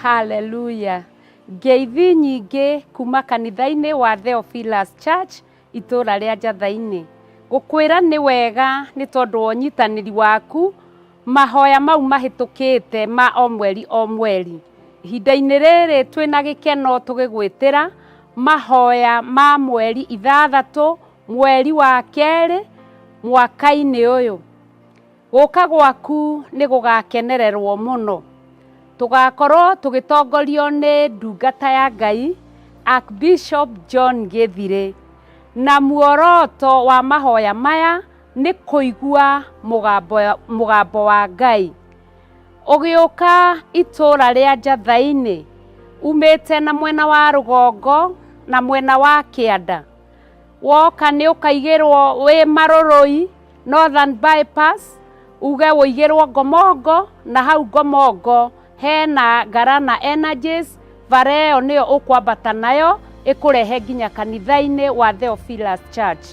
Haleluya! Ngeithi nyingĩ kuma kanitha-inĩ wa Theophilus Church itũũra rĩa Njatha-inĩ. Gũkwĩra nĩ wega nĩ tondũ wa ũnyitanĩri waku mahoya mau mahĩtũkĩte ma o mweri o mweri. Ihinda-inĩ rĩrĩ twĩna gĩkeno tũgĩgwĩtĩra mahoya ma mweri ithathatũ mweri wa kerĩ mwaka-inĩ ũyũ. Gũka gwaku nĩ gũgakenererwo mũno. Tũgakorwo tũgĩtongorio nĩ ndungata ya Ngai Archbishop John Gĩthirĩ. Na muoroto wa mahoya maya nĩ kũigua mũgambo wa Ngai. Ũgĩũka itũũra rĩa Njatha-inĩ, umĩte na mwena wa rũgongo na mwena wa kĩanda, woka nĩ ũkaigĩrwo wĩ Marũrũi Northern Bypass, uge ũigĩrwo Ngomongo, na hau Ngomongo hena Ngarana Energies, bara ĩyo nĩyo ũkwambata nayo ĩkũrehe nginya kanitha-inĩ wa Theophilus Church.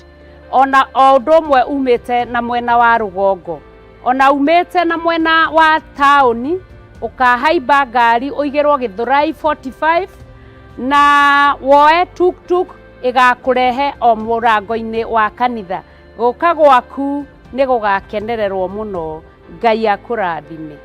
Ona o ũndũ ũmwe umĩte na mwena wa rũgongo. Ona umĩte na mwena wa taũni, ũkahaimba ngari ũigĩrwo Gĩthũrai 45 na woe tuktuk ĩgakũrehe o mũrango-inĩ wa kanitha. Gũka gwaku nĩ gũgakenererwo mũno. Ngai akũrathime.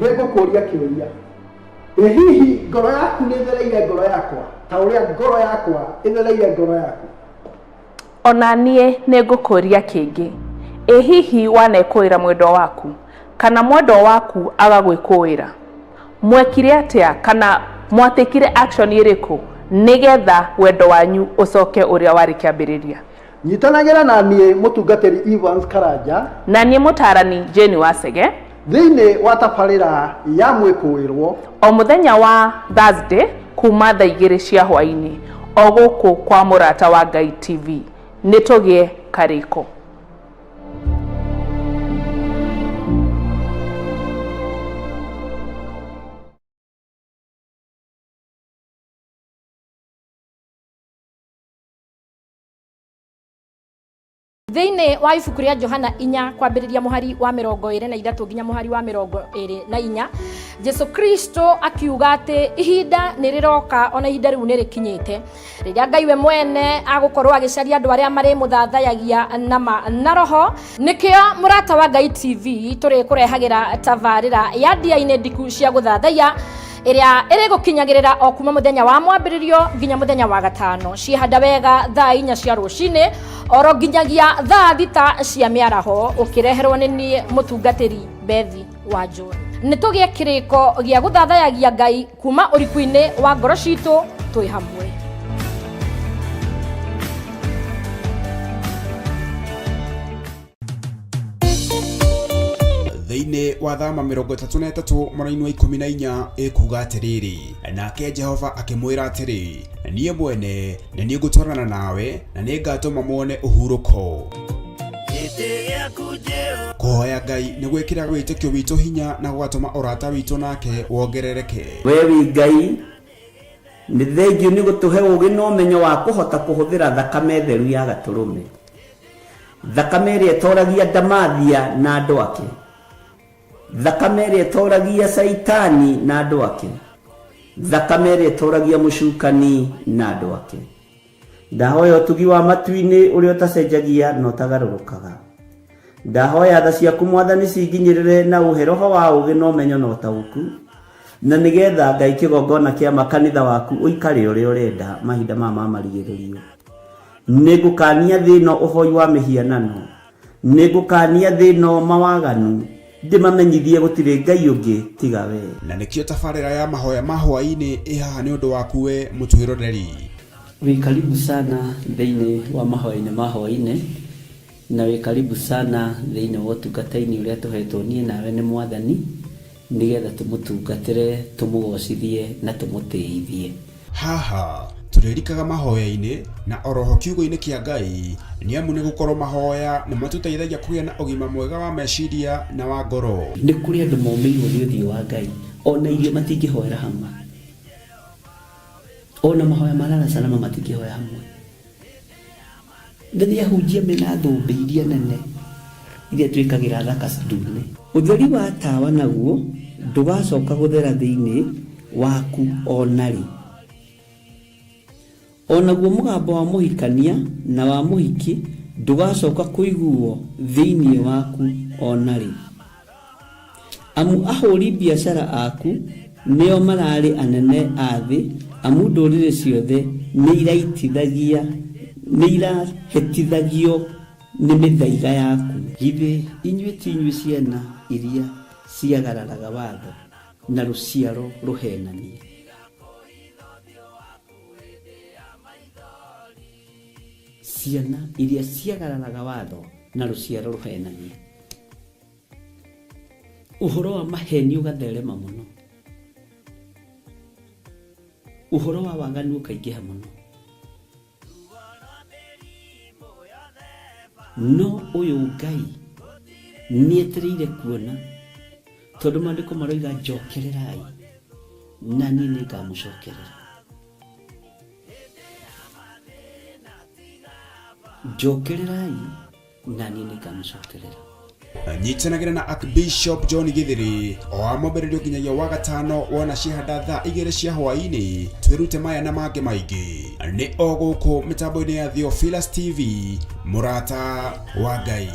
Nĩ ngũkũria kĩũria, ĩ hihi ngoro yaku nĩ ĩthereire ngoro yakwa ta ũrĩa ngoro yakwa ĩthereire ngoro yaku? Ona niĩ nĩ ngũkũria kĩngĩ, ĩ hihi wanekũĩra mwendwa waku kana mwendwa waku agagwĩkũĩra? Mwekire atĩa kana mwatekire action ĩrĩkũ nĩgetha wendo wanyu ũcoke ũrĩa warĩ kĩambĩrĩria? Nyitanagĩra na niĩ mũtungatĩri Evans Karanja Na niĩ mũtaarani Jane Wacege thĩinĩ wa tabarĩra ya mwĩkũĩrwo o mũthenya wa Thursday kuma thaa igĩrĩ cia hwaĩ-inĩ o gũkũ kwa Mũrata wa Ngai TV. Nĩ tũgĩe karĩko. Thĩinĩ wa ibuku rĩa Johana inya kwambĩrĩria mũhari wa 23 nginya mũhari wa 24, Jesu Kristo akiuga atĩ ihinda nĩ rĩroka ona ihinda rĩu nĩ rĩkinyĩte rĩrĩa Ngai we mwene agũkorwo agĩcaria andũ arĩa marĩmũthathayagia na ma na roho. Nĩkĩo Mũrata wa Ngai TV tũrĩkũrehagĩra tabarĩra ya ndia-inĩ ndiku cia gũthathaiya ĩrĩa ĩrĩgũkinyagĩrĩra o kuma mũthenya wa mwambĩrĩrio nginya mũthenya wa gatano, ciĩhanda wega thaa inya cia rũcinĩ oro nginyagia thaa thita cia mĩaraho, ũkĩreherwo nĩ niĩ mũtungatĩri Bethi wa John. Nĩ tũgĩe kĩrĩko gĩa gũthathayagia Ngai kuma ũriku-inĩ wa ngoro citũ twĩ hamwe. Thĩinĩ wa thama 33 mũraini wa 14 ĩkuga atĩrĩrĩ, nake Jehova akĩmwĩra atĩrĩ, niĩ mwene nĩ niĩ ngũtwarana nawe na nĩ ngatũma muone ũhurũko. Kũhoya Ngai nĩ gwĩkĩraga wĩtĩkio witũ hinya na gũgatũma ũrata witũ nake wongerereke. We wĩ Ngai, nĩ thengiũ nĩ gũtũhe ũũgĩ na ũmenyo wa kũhota kũhũthĩra thakame theru ya Gatũrũme. Thakame ĩrĩa ĩtoragia ndamathia na andũ ake. Thakame ĩrĩa ĩtoragia Caitani na andũ ake. Thakame ĩrĩa ĩtoragia mũcukani na andũ ake. Ndahoya ũtugi wa matu-inĩ ũrĩa ũtacenjagia na ũtagarũrũkaga. Ndahoya tha ciaku Mwathani cinginyĩrĩre na ũhe roho wa ũũgĩ na ũmenyo na ũtaũku, na nĩgetha Ngai kĩgongona kĩa ma kanitha waku ũikare ũrĩa ũrenda mahinda maya ma marigĩrĩrio. Nĩngũkaania thĩ ĩno ũhoi wa mĩhianano, nĩngũkaania thĩ ĩno mawaganu, ndĩmamenyithie gũtirĩ Ngai ũngĩ tiga wee. Na nĩkĩo tabarĩra ya mahoya ma hwaĩ-inĩ ĩ haha nĩ ũndũ waku we mũtwĩroreri. Wĩ karibu sana thĩinĩ wa mahoya-inĩ ma hwaĩ-inĩ, na wĩ karibu sana thĩinĩ wa ũtungata-inĩ ũrĩa tũhetwo niĩ nawe nĩ Mwathani, nĩgetha tũmũtungatĩre, tũmũgocithie na tũmũtĩithie. Haha tũrĩrikaga mahoya-inĩ na oroho kiugo-inĩ kĩa Ngai, nĩamu nĩgũkorwo mahoya nĩ matũteithagia kũgĩa na ũgima mwega wa meciria na wa ngoro. Nĩ kũrĩ andũ momĩirwo nĩ ũthiũ wa Ngai. Ona irio matingĩhoera hamwe. Ona mahoya ma lala salama matingĩhoya hamwe. Na nĩ ahunjia mena thũmbĩ iria nene iria twĩkagĩra thaka ndune. Ũtheri wa tawa naguo ndũgacoka gũthera thĩinĩ waku o na rĩ. O naguo mũgambo wa mũhikania na wa mũhiki ndũgacoka kũiguwo thĩinĩ waku o na rĩ. Amu ahũri biacara aku nĩo mararĩ anene a thĩ, amu ndũrĩrĩ ciothe nĩiraitithagia nĩirahĩtithagio nĩ mĩthaiga yaku. Githĩ inyuĩ ti inyuĩ ciana iria ciagararaga watho, na rũciaro rũheenanie? Ciana iria ciagararaga watho, na rũciaro rũheenanie. Ũhoro wa maheni ũgatherema mũno, ũhoro wa waganu ũkaingĩha mũno. No ũyũ Ngai nĩetereire kuona, tondũ maandĩko maroiga njokererai na niĩ nĩngamũcokerera. Njokererai na niĩ nĩngamũcokerera. Nyitanagĩra na Archbishop John Githiri o wa mwambĩrĩrio nginyagia wa gatano wona ciahanda thaa igĩrĩ cia hwaĩ-inĩ twĩrute maya na mangĩ maingĩ nĩ o gũkũ mĩtambo-inĩ ya Theophilus TV mũrata wa Ngai.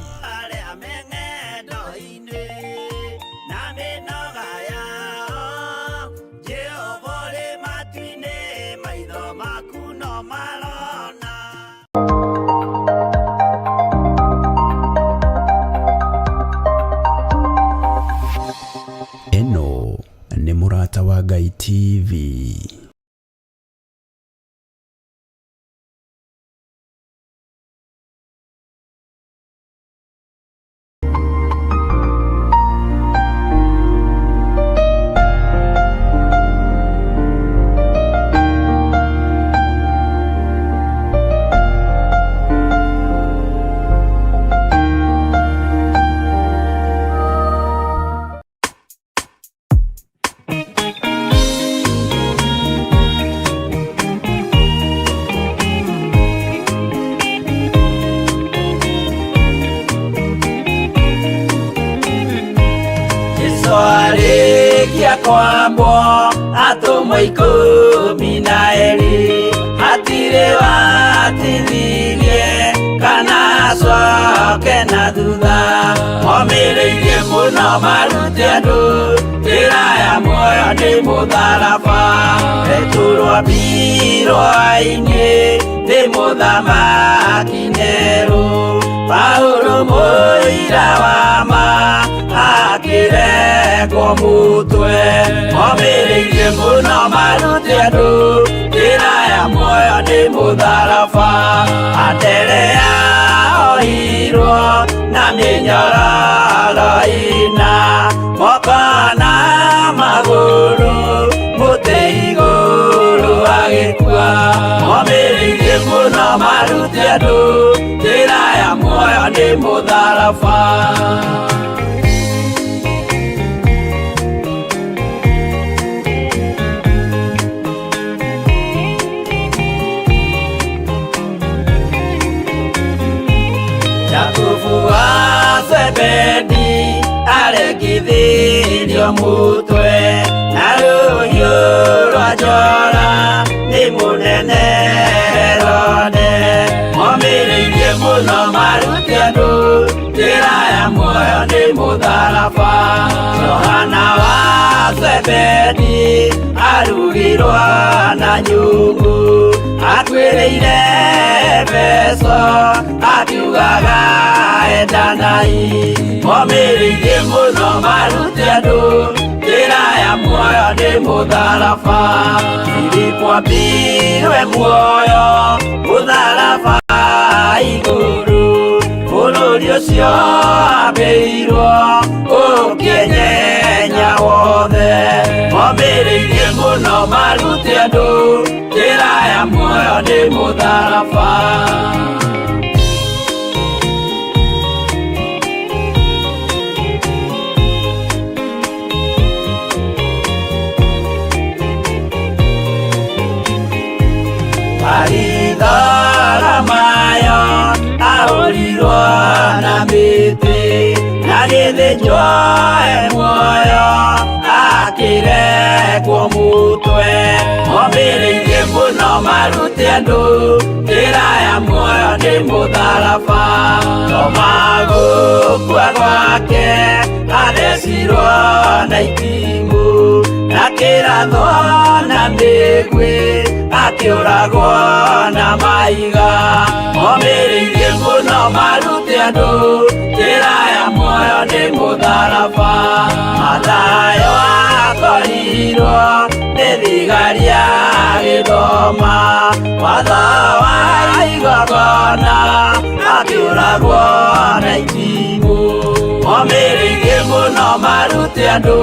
Ĩno nĩ Mũrata wa Ngai TV. Jesu arĩkia kwambwo atũmwo ikũmi na erĩ hatirĩ watithirie kana acoke na thutha momĩrĩirie mũno marute andũ njĩra ya muoyo nĩ mũtharaba Petero ambirwo-inĩ nĩ mũthamaki Nero Paulo mũira wa ma akĩrekwo mũtwe momĩrĩirie mũno marute andũ njĩra ya muoyo nĩ mũtharaba Anderea oirwo na mĩnyororo ĩna moko na magũrũ mũtĩ igũrũ agĩkua momĩrĩirie mũno marute andũ njĩra ya muoyo nĩ mũtharaba. Jakubu wa Zebedi arekithirio mũtwe na rũhiũ rwa njora nĩ mũnene Herode momĩrĩirie mũno marute andũ njĩra ya muoyo nĩ mũtharaba Johana wa Zebedi arugirwo na nyungu akuĩrĩire Efeso akiugaga endanai momĩrĩirie mũno marute andũ njĩra ya muoyo nĩ mũtharaba Filipo ambirwe muoyo mũtharaba igũrũ bũrũri ũcio ambĩirwo ũkĩenyenya wothe momĩrĩirie mũno marute andũ njĩra ya muoyo nĩ mũtharaba. Agĩthĩnjwo e muoyo akĩrekwo mũtwe. Momĩrĩirie mũno marute andũ njĩra ya muoyo nĩ mũtharaba. Toma gũkua gwake athecirwo na itimũ, na kĩrathwo na mĩguĩ, akĩũragwo na mahiga. Momĩrĩirie mũno marute andũ njĩra ya muoyo nĩ mũtharaba. Mathayo akorirwo nĩ thigari agĩthoma watho wa igongona, akĩũragwo na itimũ. Momĩrĩirie mũno marute andũ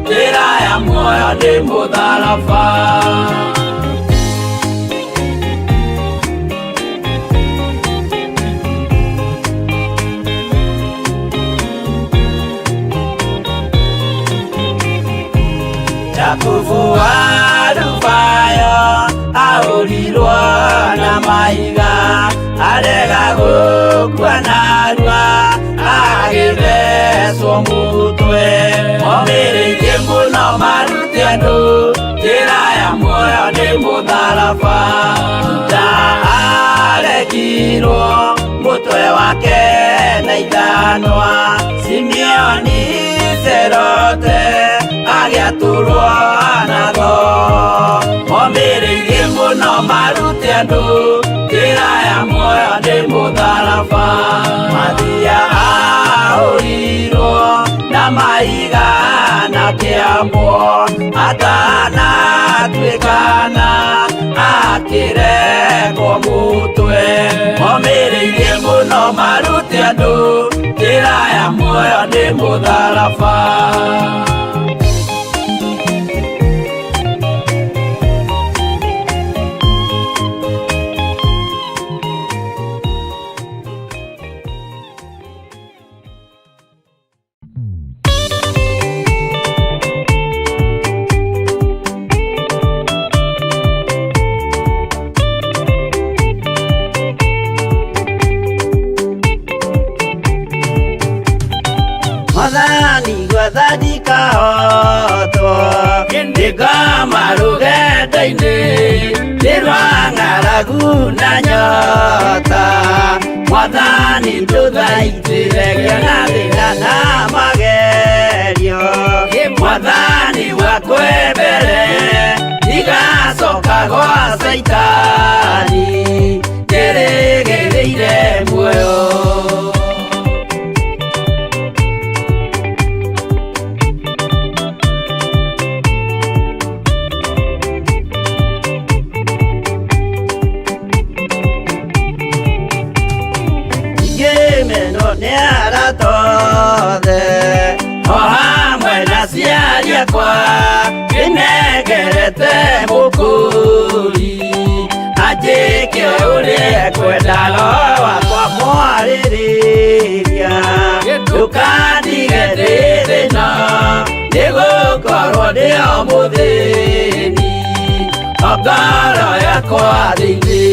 njĩra ya muoyo nĩ mũtharaba. Jakubu wa Alufayo ahũrirwo na mahiga, arega gũkua narua agĩthecwo mũtwe. Momĩrĩirie mũno marute andũ njĩra ya muoyo nĩ mũtharaba. Juda aregirwo mũtwe wake na ithanwa, Simeoni Zerote agĩatũrwo na thoo. Momĩrĩirie mũno marute andũ njĩra ya muoyo nĩ mũtharaba. Mathia ahũrirwo na mahiga na kĩambwo, atanatuĩkana akĩrekwo mũtwe. Momĩrĩirie mũno marute andũ njĩra ya muoyo nĩ mũtharaba. Mwathani gwetha ndikahotwo, ndĩngoma rũgendo-inĩ nĩ rwa ng'aragu na nyota. Mwathani ndũthaitĩre ngĩona thĩna na magerio. Mwathani wakwe mbere ndigacoka gwa Caitani, ndĩrĩgĩrĩire muoyo. Ngĩmenwo nĩ arata othe o hamwe na aciari akwa, ndĩnengerete mũkũri anjĩke ũrĩa ekwenda, roho wakwa mwarĩrĩria. Ndũkandige ndĩ thĩna, nĩgũkorwo ndĩ o mũthĩni, o ngoro yakwa thĩinĩ.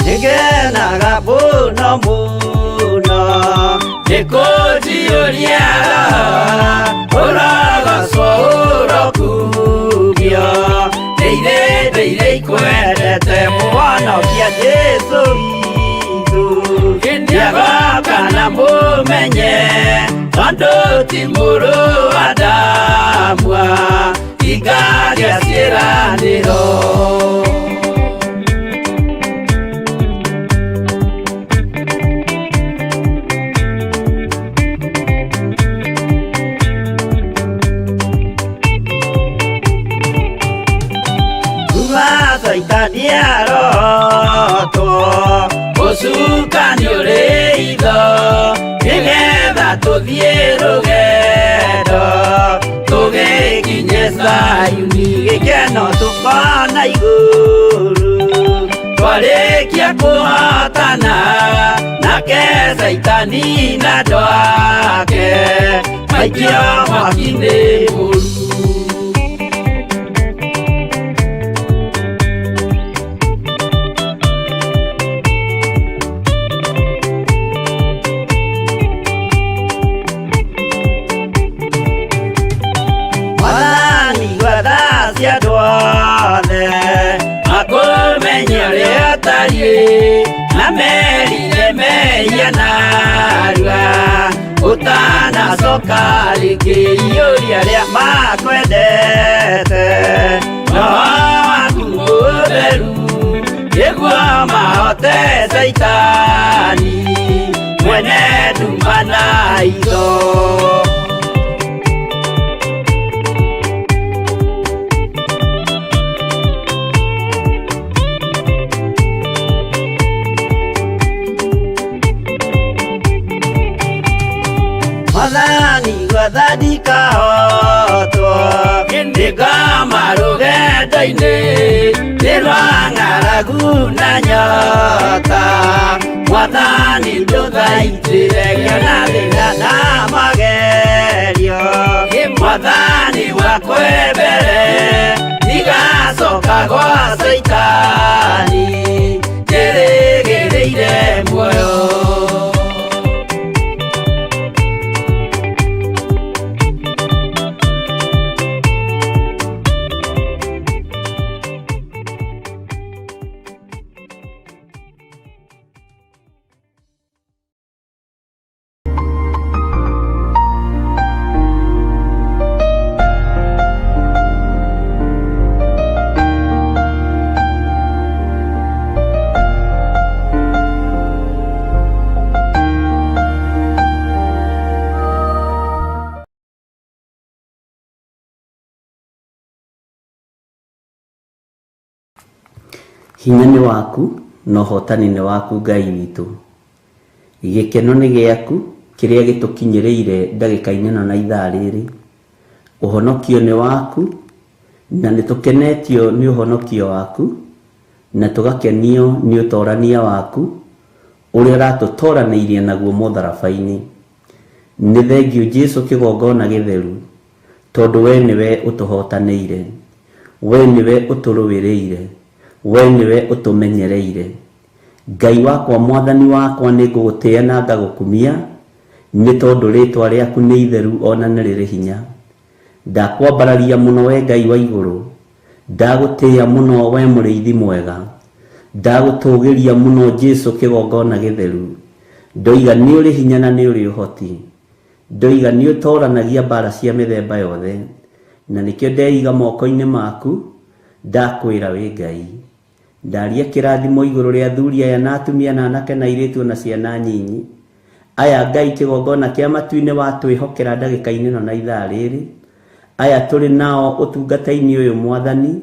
Nĩngenaga mũno mũno nĩkũnjiyũria roho, ũrogocwo ũrokumio. Ndĩire ndĩire ikwendete mũhonokia Jesũ witũ, nĩagoka na mũmenye tondũ ti mũrũ wa Adamu ingagĩa ciĩranĩro. Kuma Caitani arotwo, ũcukani ũrĩ itho, nĩgetha tũthiĩ rũgendo tũgĩkinye Zayuni, gĩkeno tũkona igũrũ. Twarĩkia kũhotana nake Caitani na andũ ake maikio mwaki-inĩ mũru. Mwathani gwatha cia andũ othe makũmenye ũrĩa ũtariĩ na merire mehia narua ũtanacoka rĩngĩ iyũria arĩa makwendete roho waku mũtheru nĩguo mahote Caitani mwene nduma na itho. Mwathani gwatha ndikahotwo nĩngoma rũgendo-inĩ nĩ rwa ng'aragu na nyota Mwathani ndũthaitĩre ngĩona thĩna na magerio Mwathani wakwa mbere ndigacoka gwa Caitani njĩrĩgĩrĩire muoyo. Hinya nĩ waku na ũhotani nĩ waku Ngai witũ. Gĩkeno nĩ gĩaku kĩrĩa gĩtũkinyĩrĩire ndagĩka-inĩ ĩno na ithaa rĩrĩ. Ũhonokio nĩ waku na nĩ tũkenetio nĩ ũhonokio waku na tũgakenio nĩ ũtorania waku ũrĩa ũratũtoranĩirie naguo mũtharaba-inĩ. Nĩ thengiũ Jesũ kĩgongona gĩtheru tondũ we nĩwe ũtũhotanĩire, we nĩwe ũtũrũĩrĩire, we nĩwe ũtũmenyereire. Ngai wakwa mwathani wakwa nĩ ngũgũtĩĩa na ngagũkumia nĩ tondũ rĩtwa rĩaku nĩ itheru ona nĩ rĩrĩ hinya. Ndakwambararia mũno we Ngai wa igũrũ, ndagũtĩĩa mũno we mũrĩithi mwega, ndagũtũgĩria mũno Jesũ kĩgongona gĩtheru. Ndoiga nĩ ũrĩ hinya na nĩ ũrĩ ũhoti, ndoiga nĩ ũtoranagia mbara cia mĩthemba yothe, na nĩkĩo ndeiga moko-inĩ maku ndakwĩra wĩ Ngai. Ndaria kĩrathimo igũrũ rĩa athuri aya na atumia na anake na airĩtu na ciana nyinyi. Aya Ngai kĩgongona kĩa matu-inĩ watwĩhokera ndagĩka-inĩ ĩno na ithaa rĩrĩ. Aya tũrĩ nao ũtungata-inĩ ũyũ Mwathani,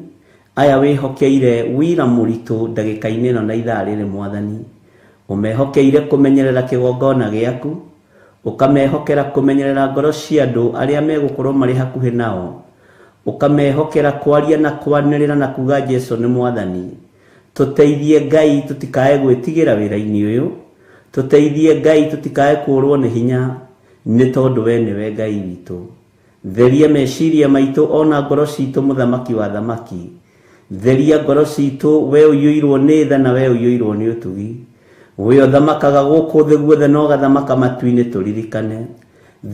aya wĩhokeire wĩra mũritũ ndagĩka-inĩ ĩno na ithaa rĩrĩ Mwathani. Ũmehokeire kũmenyerera kĩgongona gĩaku, ũkamehokera kũmenyerera ngoro cia andũ arĩa megũkorwo marĩ hakuhĩ nao, ũkamehokera kwaria na kwanĩrĩra na kuga Jesũ nĩ Mwathani. Tũteithie Ngai tũtikae gwĩtigĩra wĩra-inĩ ũyũ, tũteithie Ngai tũtikae kũũrwo nĩ hinya nĩ tondũ we nĩwe Ngai witũ. Theria meciria maitũ ona ngoro citũ mũthamaki wa thamaki. Theria ngoro citũ we ũiyũirwo nĩ tha na we ũiyũirwo nĩ ũtugi. We ũthamakaga gũkũ thĩ guothe na ũgathamaka matu-inĩ tũririkane.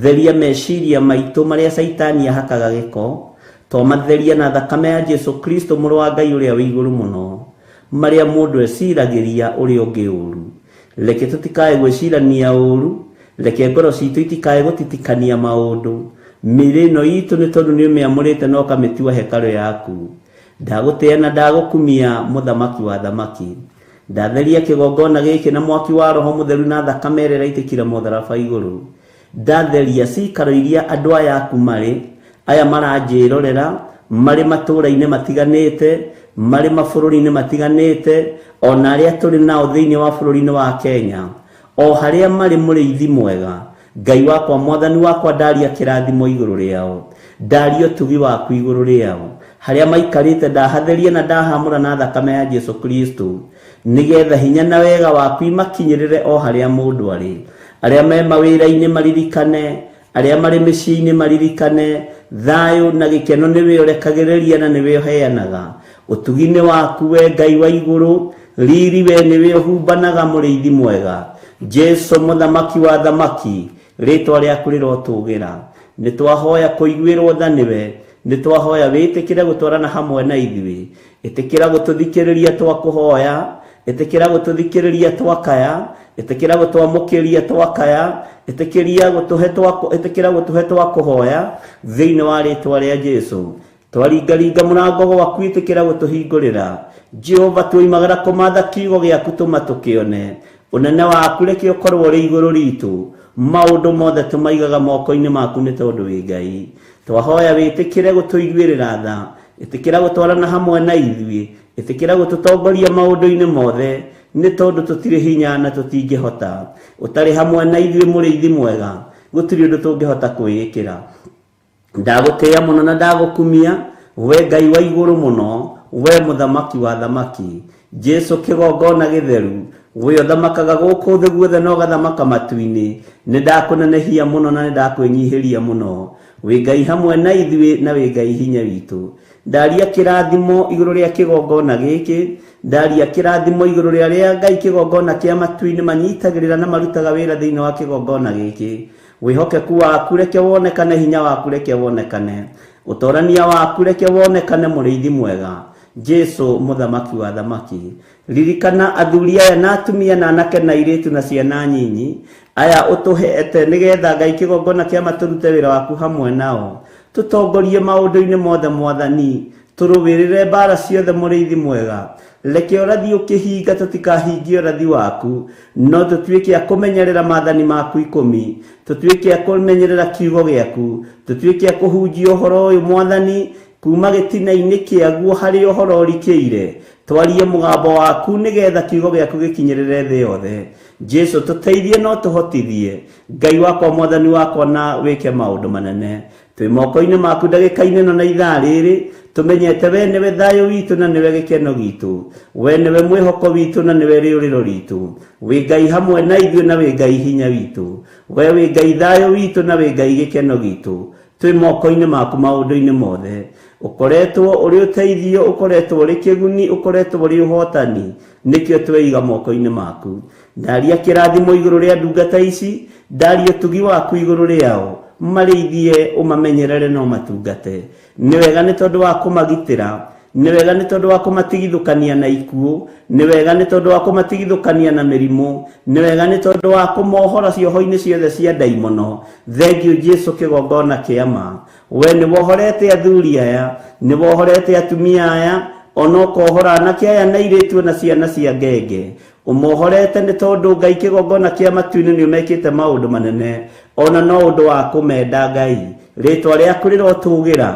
Theria meciria maitũ marĩa Caitani ahakaga gĩko, twamatheria na thakame ya Jesũ Kristo mũrũ wa Ngai ũrĩa wĩ igũrũ mũno, marĩa mũndũ eciragĩria ũrĩa ũngĩ ũru. Reke tũtikae gwĩcirania ũru, reke ngoro citũ itikae gũtitikania maũndũ. Mĩĩrĩ ĩno itũ nĩ tondũ nĩ ũmĩamũrĩte na ũkamĩtua hekarũ yaku. Ndagũtĩĩa na ndagũkumia mũthamaki wa thamaki. Ndatheria kĩgongona gĩkĩ na mwaki wa Roho Mũtheru na thakame ĩrĩa ĩraitĩkire mũtharaba igũrũ. Ndatheria cikaro iria andũ aya aku marĩ, aya maranjĩrorera, marĩ matũũra-inĩ matiganĩte, marĩ mabũrũri-inĩ matiganĩte, ona arĩa tũrĩ nao thĩinĩ wa bũrũri-inĩ wa Kenya. O harĩa marĩ mũrĩithi mwega, Ngai wakwa mwathani wakwa ndaria kĩrathimo igũrũ rĩao, ndaria ũtugi waku igũrũ rĩao. Harĩa maikarĩte ndahatheria na ndahamũra na thakame ya Jesũ Kristo. Nĩgetha hinya na wega waku imakinyĩrĩre o harĩa mũndũ arĩ. Arĩa me mawĩra-inĩ maririkane, arĩa marĩ mĩciĩ-inĩ maririkane, thayũ na gĩkeno nĩwe ũrekagĩrĩria na nĩwe ũheanaga. Ũtugi nĩ waku we Ngai wa igũrũ, riri we nĩwe ũhumbanaga mũrĩithi mwega. Jesu mũthamaki wa thamaki, rĩtwa rĩaku rĩrotũgĩra. Nĩ twahoya kũiguĩrwo tha nĩwe, nĩ twahoya wĩtĩkĩre gũtwarana hamwe na ithuĩ. Ĩtĩkĩra gũtũthikĩrĩria twakũhoya, ĩtĩkĩra gũtũthikĩrĩria twakaya, ĩtĩkĩra gũtwamũkĩria twakaya, ĩtĩkĩria gũtũhe twakũ, ĩtĩkĩra gũtũhe twakũhoya thĩinĩ wa rĩtwa rĩa Jesu. Twaringaringa mũrango gwaku, ĩtĩkĩra gũtũhingũrĩra. Jehova, tuoimagara kũmatha kiugo gĩaku tũma tũkĩone. Ũnene waku reke ũkorwo ũrĩ igũrũ ritũ. Maũndũ mothe tũmaigaga moko-inĩ maku nĩ tondũ wĩ Ngai. Twahoya wĩtĩkĩre gũtũiguĩrĩra tha, ĩtĩkĩra gũtwarana hamwe na ithuĩ, ĩtĩkĩra gũtũtongoria maũndũ-inĩ mothe, nĩ tondũ tũtirĩ hinya na tũtingĩhota. Ũtarĩ hamwe na ithuĩ mũrĩithi mwega, gũtirĩ ũndũ tũngĩhota kwĩĩkĩra. Ndagũtĩĩa mũno na ndagũkumia, we Ngai wa igũrũ mũno, we mũthamaki wa thamaki. Jesu kĩgongona gĩtheru, we ũthamakaga gũkũ thĩ guothe na ũgathamaka matu-inĩ, nĩ ndakũnenehia mũno na nĩ ndakwĩnyihĩria mũno. Wĩ Ngai hamwe na ithuĩ na wĩ Ngai hinya witũ. Ndaria kĩrathimo igũrũ rĩa kĩgongona gĩkĩ, ndaria kĩrathimo igũrũ rĩa arĩa Ngai kĩgongona kĩa matu-inĩ manyitagĩrĩra na marutaga wĩra thĩinĩ wa kĩgongona gĩkĩ. Wĩhokeku waku reke wonekane, hinya waku reke wonekane, ũtorania waku reke wonekane, mũrĩithi mwega, Jesu mũthamaki wa thamaki. Ririkana athuri aya na atumia na anake na airĩtu na ciana nyinyi aya ũtũheete, nĩgetha Ngai kĩgongona kĩa matũrute wĩra waku hamwe nao. Tũtongorie maũndũ-inĩ mothe Mwathani, tũrũĩrĩre mbara ciothe mũrĩithi mwega. Reke ũrathi ũkĩhinga tũtikahingie ũrathi waku, no tũtuĩke a kũmenyerera maathani maku 10, tũtuĩke a kũmenyerera kiugo gĩaku, tũtuĩke a kũhunjia ũhoro ũyũ Mwathani, kuma gĩtina-inĩ kĩaguo harĩa ũhoro ũrikĩire. Twarie mũgambo waku nĩgetha kiugo gĩaku gĩkinyĩrĩre thĩ yothe. Jesu tũteithie no tũhotithie, Ngai wakwa Mwathani wakwa, na wĩke maũndũ manene. Twĩ moko-inĩ maku ndagĩka-inĩ ĩno na ithaa rĩrĩ, tũmenyete we nĩwe thayũ witũ na nĩwe gĩkeno gitũ, we nĩwe mwĩhoko witũ na nĩwe rĩũrĩro ritũ. Wĩ Ngai hamwe na ithuĩ na wĩ Ngai hinya witũ, we wĩ Ngai thayũ witũ na wĩ Ngai gĩkeno gitũ. Twĩ moko-inĩ maku maũndũ-inĩ mothe. Ũkoretwo ũrĩ ũteithio, ũkoretwo ũrĩ kĩguni, ũkoretwo ũrĩ ũhotani, nĩkĩo tweiga moko-inĩ maku. Ndaria kĩrathimo igũrũ rĩa ndungata ici, ndaria ũtugi waku igũrũ rĩao, marĩithie, ũmamenyerere na ũmatungate. Nĩ wega nĩ tondũ wa kũmagitĩra, nĩ wega nĩ tondũ wa kũmatigithũkania na ikuũ, nĩ wega nĩ tondũ wa kũmatigithũkania na mĩrimũ, nĩ wega nĩ tondũ wa kũmohora cioho-inĩ ciothe cia ndaimono. Thengiũ Jesu kĩgongona kĩa ma. We nĩ wohorete athuri aya, nĩ wohorete atumia aya, ona ũkohora anake aya na airĩtu na ciana cia ngenge. Ũmohorete nĩ tondũ Ngai kĩgongona kĩa matu-inĩ nĩ ũmekĩte maũndũ manene, ona no ũndũ wa kũmenda Ngai. Rĩtwa rĩaku rĩrotũgĩra.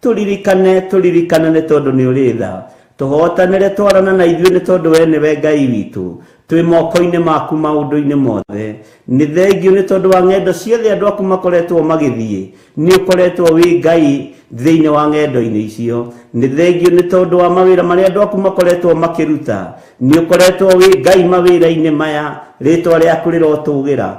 Tũririkane, tũririkane nĩ tondũ nĩ ũrĩ tha. Tũhotanĩre, twarana na ithuĩ nĩ tondũ we nĩwe Ngai witũ. Twĩ moko-inĩ maku maũndũ-inĩ mothe. Nĩ thengiũ nĩ tondũ wa ng'endo ciothe andũ aku makoretwo magĩthiĩ. Nĩ ũkoretwo wĩ Ngai thĩinĩ wa ng'endo-inĩ icio. Nĩ thengiũ nĩ tondũ wa mawĩra marĩa andũ aku makoretwo makĩruta. Nĩ ũkoretwo wĩ Ngai mawĩra-inĩ maya, rĩtwa rĩaku rĩrotũgĩra.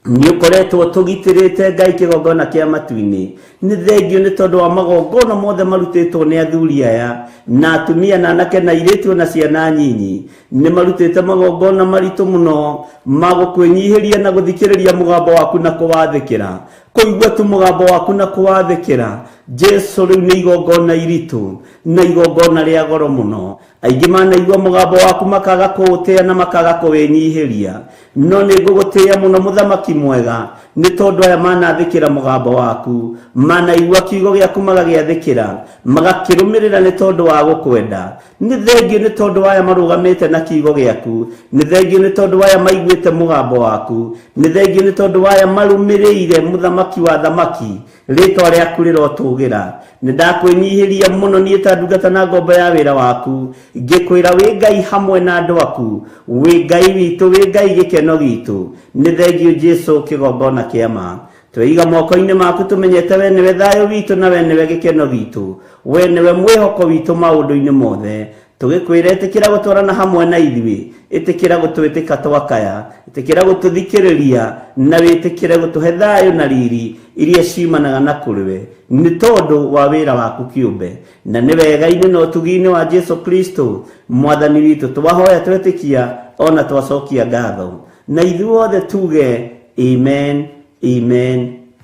Nĩ ũkoretwo tũgitĩrĩte Ngai kĩgongona kĩa matu-inĩ. Nĩ thengiũ nĩ tondũ wa magongona mothe marutĩtwo nĩ athuri aya na atumia na anake na airĩtu na ciana nyinyi. Nĩ marutĩte magongona maritũ mũno ma gũkwĩnyihĩria na gũthikĩrĩria mũgambo waku na kũwathĩkĩra. Kũigua tu mũgambo waku na kũwathĩkĩra, Jesu, rĩu nĩ igongona iritũ na igongona rĩa goro mũno. Aingĩ manaigua mũgambo waku makaga kũũtĩĩa na makaga kũwĩnyihĩria. No nĩ ngũgũtĩĩa mũno mũthamaki mwega, nĩ tondũ aya manathĩkĩra mũgambo waku, manaigua kiugo gĩaku magagĩathĩkĩra, magakĩrũmĩrĩra nĩ tondũ wa gũkwenda. Nĩ thengiũ nĩ tondũ wa aya marũgamĩte na kiugo gĩaku, nĩ thengiũ nĩ tondũ wa aya maiguĩte mũgambo waku, nĩ thengiũ nĩ tondũ wa aya marũmĩrĩire mũthamaki wa thamaki, rĩtwa rĩaku rĩrotũgĩra. Nĩ ndakwĩnyihĩria mũno niĩ ta ndungata na ngombo ya wĩra waku, ngĩkwĩra wĩ Ngai hamwe na andũ aku, wĩ Ngai witũ, wĩ Ngai gĩkeno gitũ. Nĩ thengiũ Jesu kĩgongona kĩa ma. Tweiga moko-inĩ maku tũmenyete we nĩwe thayũ witũ na we nĩwe gĩkeno gitũ, we nĩwe mwĩhoko witũ maũndũ-inĩ mothe. Tũgĩkwĩra ĩtĩkĩra gũtwarana hamwe na ithuĩ, ĩtĩkĩra gũtwĩtĩka twakaya, ĩtĩkĩra gũtũthikĩrĩria, na wĩtĩkĩre gũtũhe thayũ na riri iria ciumanaga na kũrĩ we, nĩ tondũ wa wĩra waku kĩũmbe. Na nĩ wega-inĩ na ũtugi-inĩ wa Jesu Kristo Mwathani witũ twahoya twetĩkia ona twacokia ngatho, na ithuothe tuge amen, amen,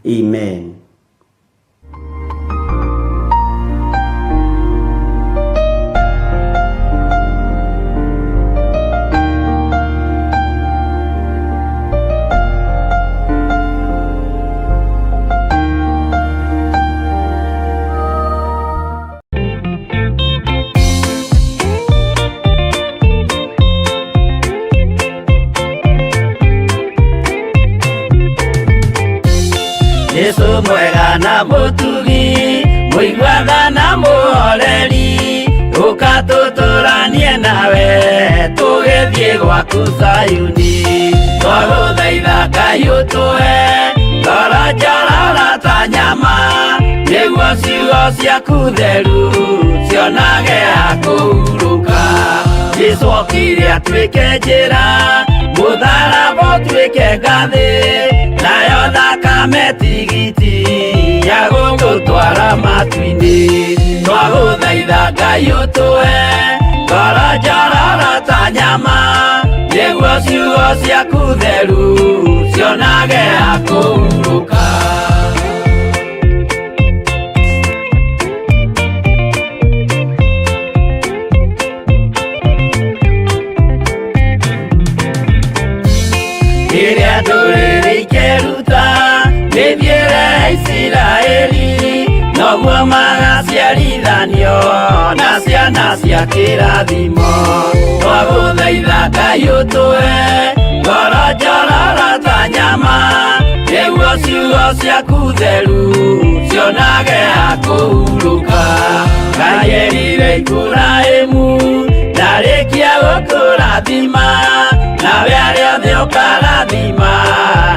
amen. Jesu mwega na mũtugi, mũiguaga na mũhoreri, ũka tũtũranie nawe tũgĩthiĩ gwaku Zayuni. Twagũthaitha Ngai ũtũhe ngoro njororo ta nyama, nĩguo ciugo ciaku theru cionage ha kũhurũka. Jesu okire atuĩke njĩra, mũtharaba ũtuĩke ngathĩ, nayo thakame tigiti ya gũgũtwara matu-inĩ. Twagũthaitha Ngai ũtũhe ngoro njororo ta nyama, nĩguo ciugo ciaku theru cionage ha kũhurũka. Rĩrĩa ndũrĩrĩ ikeruta mĩthiĩre ya Isiraeli, noguo magaciarithanio na ciana cia kĩrathimo. Twagũthaitha Ngai ũtũhe ngoro njororo ta nyama, nĩguo ciugo ciaku theru cionage ha kũhurũka. Ngai erire Iburahĩmu ndarĩkia gũkũrathima, nawe arĩa othe ũkarathima,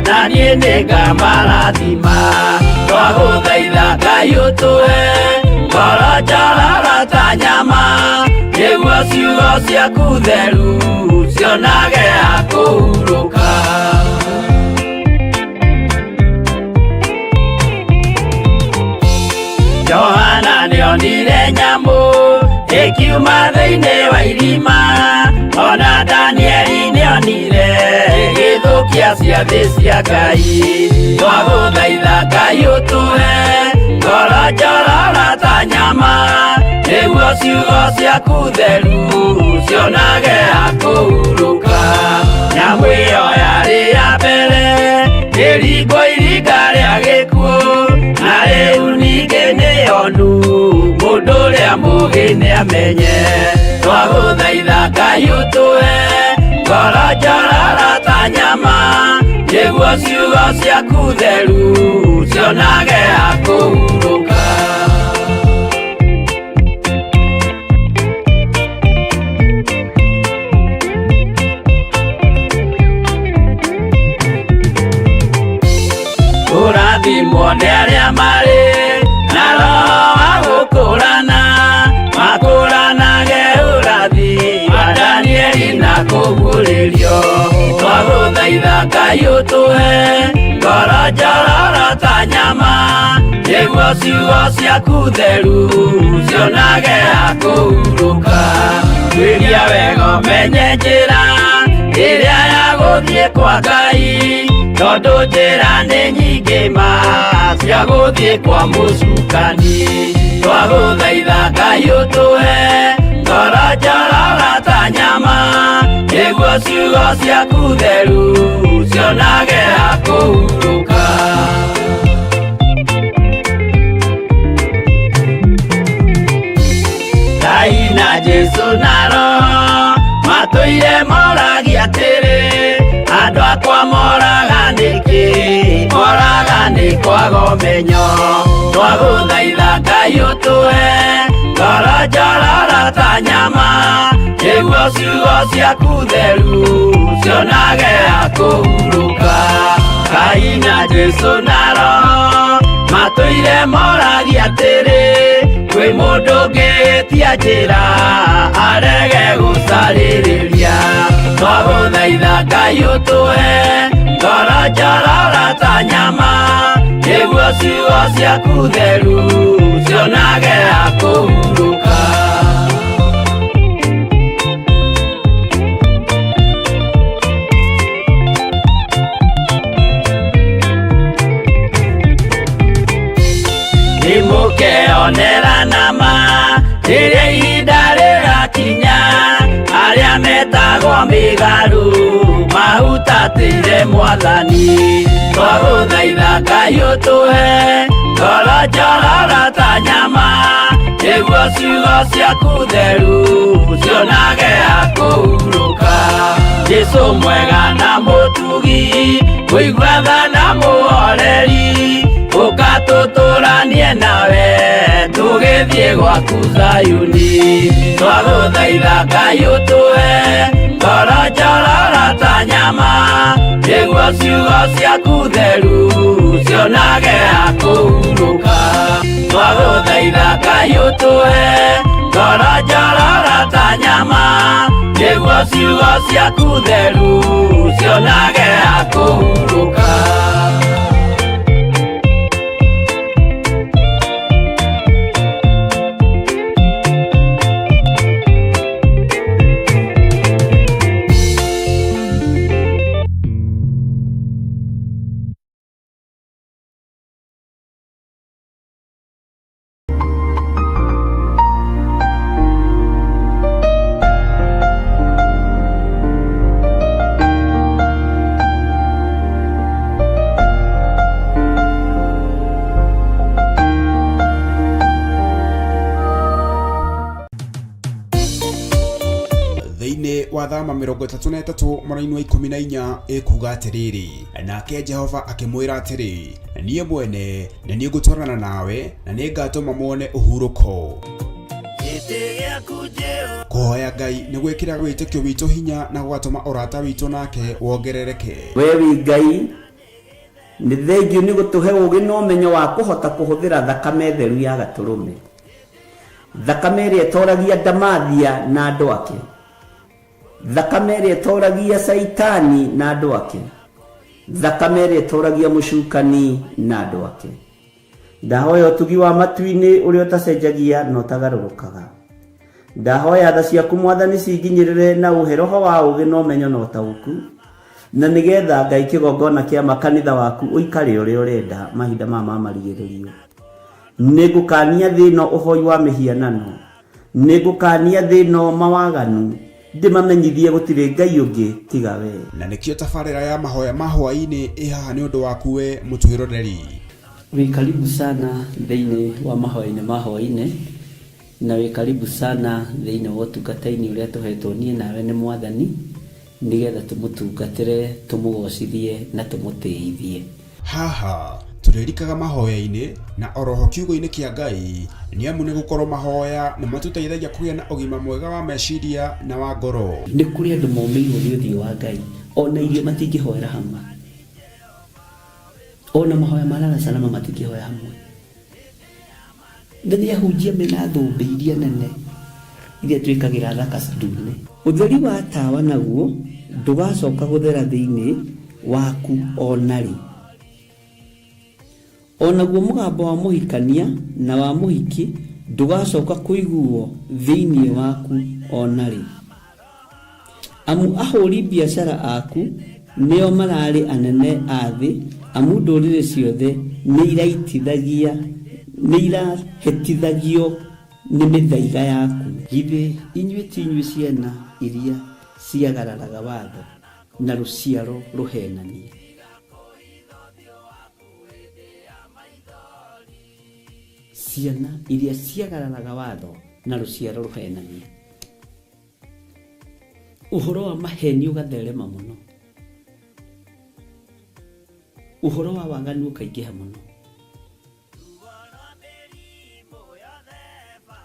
na niĩ nĩngamarathima. Twagũthaitha Ngai ũtũhe ngoro njororo ta nyama, nĩguo ciugo ciaku theru cionage ha kũhurũka. Johana nĩonire nyamũ ĩkiuma thĩinĩ wa irima, ona Danieli nĩonire ĩgĩthũkia ciathĩ cia Ngai. Twagũthaitha Ngai ũtũhe ngoro njororo ta nyama, nĩguo ciugo ciaku theru cionage ha kũhurũka. Nyamũ ĩyo yarĩ ya mbere ĩringwo iringa rĩa gĩkuũ, na rĩu ningĩ nĩyonu mũndũ ũrĩa mũũgĩ nĩamenye. Twagũthaitha Ngai ũtũhe ngoro njororo ta nyama, nĩguo ciugo ciaku theru cionage ha kũhurũka. Kũrathimwo nĩ arĩa marĩ na roho wa gũkũrana, makũranage ũrathi wa Danieli na kũguũrĩrio. Twagũthaitha Ngai ũtũhe ngoro njororo ta nyama, nĩguo ciugo ciaku theru cionage ha kũhurũka. Tuĩria wega ũmenye njĩra ĩrĩa ya gũthiĩ kwa Ngai, tondũ njĩra nĩ nyingĩ ma cia gũthiĩ kwa mũcukani. Twagũthaitha Ngai ũtũhe ngoro njororo ta nyama, nĩguo ciugo ciaku theru cionage ha kũhurũka. Ngai na Jesu na Roho matũire moragia atĩrĩ, andũ akwa moraga nĩkĩ? Moraga nĩ kwaga ũmenyo. Twagũthaitha Ngai ũtũhe ngoro njororo ta nyama, nĩguo ciugo ciaku theru cionage ha kũhurũka. Ngai na Jesu na Roho matũire moragia atĩrĩ, kwĩ mũndũ ũngĩtia Gũcaria njĩra arege gũcarĩrĩria. Twagũthaitha Ngai ũtũhe ngoro njororo ta nyama, nĩguo ciugo ciaku theru cionage ha kũhurũka. Nĩmũkeonera nama rĩrĩa ihinda rĩrakinya, arĩa metagwo mĩgarũ mahutatĩire Mwathani. Twagũthaitha Ngai ũtũhe ngoro njororo ta nyama, nĩguo ciugo ciaku theru cionage ha kũhurũka. Jesũ mwega na mũtugi, mũigua tha na mũhoreri, ũka tũtũranie nawe tũgĩthiĩ gwaku Zayuni. Twagũthaitha Ngai ũtũhe ngoro njororo ta nyama, nĩguo ciugo ciaku theru cionage ha kũhurũka. Twagũthaitha Ngai ũtũhe ngoro njororo ta nyama, nĩguo ciugo ciaku theru cionage ha kũhurũka. Thĩinĩ wa Thama 33 mũraini wa 14 ĩkuga atĩrĩrĩ, nake Jehova akĩmwĩra atĩrĩ, niĩ mwene nĩ niĩ ngũtwarana nawe na nĩngatũma muone ũhurũko. Kũhoya Ngai nĩ gwĩkĩraga wĩtĩkio witũ hinya na gũgatũma ũrata witũ nake wongerereke. We wĩ Ngai, nĩ thengiũ nĩ gũtũhe ũũgĩ na ũmenyo wa kũhota kũhũthĩra thakame theru ya gatũrũme, thakame ĩrĩa ĩtoragia ndamathia na andũ ake, thakame ĩrĩa ĩtoragia Caitani na andũ ake, thakame ĩrĩa ĩtoragia mũcukani na andũ ake. Ndahoya ũtugi wa matu-inĩ ũrĩa ũtacenjagia na ũtagarũrũkaga. Ndahoya tha ciaku Mwathani cinginyĩrĩre na ũhe roho wa ũũgĩ na ũmenyo na ũtaũku, na nĩgetha Ngai kĩgongona kĩa makanitha waku ũikare ũrĩa ũrenda mahinda maya ma marigĩrĩrio. Nĩngũkania thĩ ĩno ũhoi wa mĩhianano, nĩngũkania thĩ ĩno mawaganu, ndĩmamenyithie gũtirĩ Ngai ũngĩ tiga we. Na nĩkĩo tabarĩra ya mahoya ma hwaĩ-inĩ ĩ haha nĩ ũndũ waku we mũtwĩroreri. Wĩ karibu sana thĩinĩ wa mahoya-inĩ ma hwaĩ-inĩ, na wĩ karibu sana thĩinĩ wa ũtungata-inĩ ũrĩa tũhetwo niĩ nawe nĩ Mwathani, nĩgetha tũmũtungatĩre, tũmũgocithie na tũmũtĩithie. Haha tũrĩrikaga mahoya-inĩ na oroho kiugo-inĩ kĩa Ngai, nĩ amu nĩ gũkorwo mahoya nĩ matũteithagia kũgĩa na ũgima mwega wa meciria na wa ngoro. Nĩ kũrĩ andũ momĩirwo nĩ ũthiũ wa Ngai, ona irio matingĩhoera hamwe, ona mahoya ma lala salama matingĩhoya hamwe. Na nĩ ahunjia mena thũmbĩ iria nene iria twĩkagĩra thaka ndune. Ũtheri wa tawa naguo ndũgacoka gũthera thĩinĩ waku o na rĩ. O naguo mũgambo wa mũhikania na wa mũhiki ndũgacoka kũiguo thĩinĩ waku o na rĩ. Amu ahũri biacara aku nĩo mararĩ anene a thĩ, amu ndũrĩrĩ ciothe nĩ irahĩtithagio nĩ mĩthaiga yaku. Githĩ inyuĩ ti inyuĩ ciana iria ciagararaga watho na rũciaro rũhenanie? Ciana iria ciagararaga watho na rũciaro rũhenanie. Ũhoro wa maheni ũgatherema mũno, ũhoro wa waganu ũkaingĩha mũno,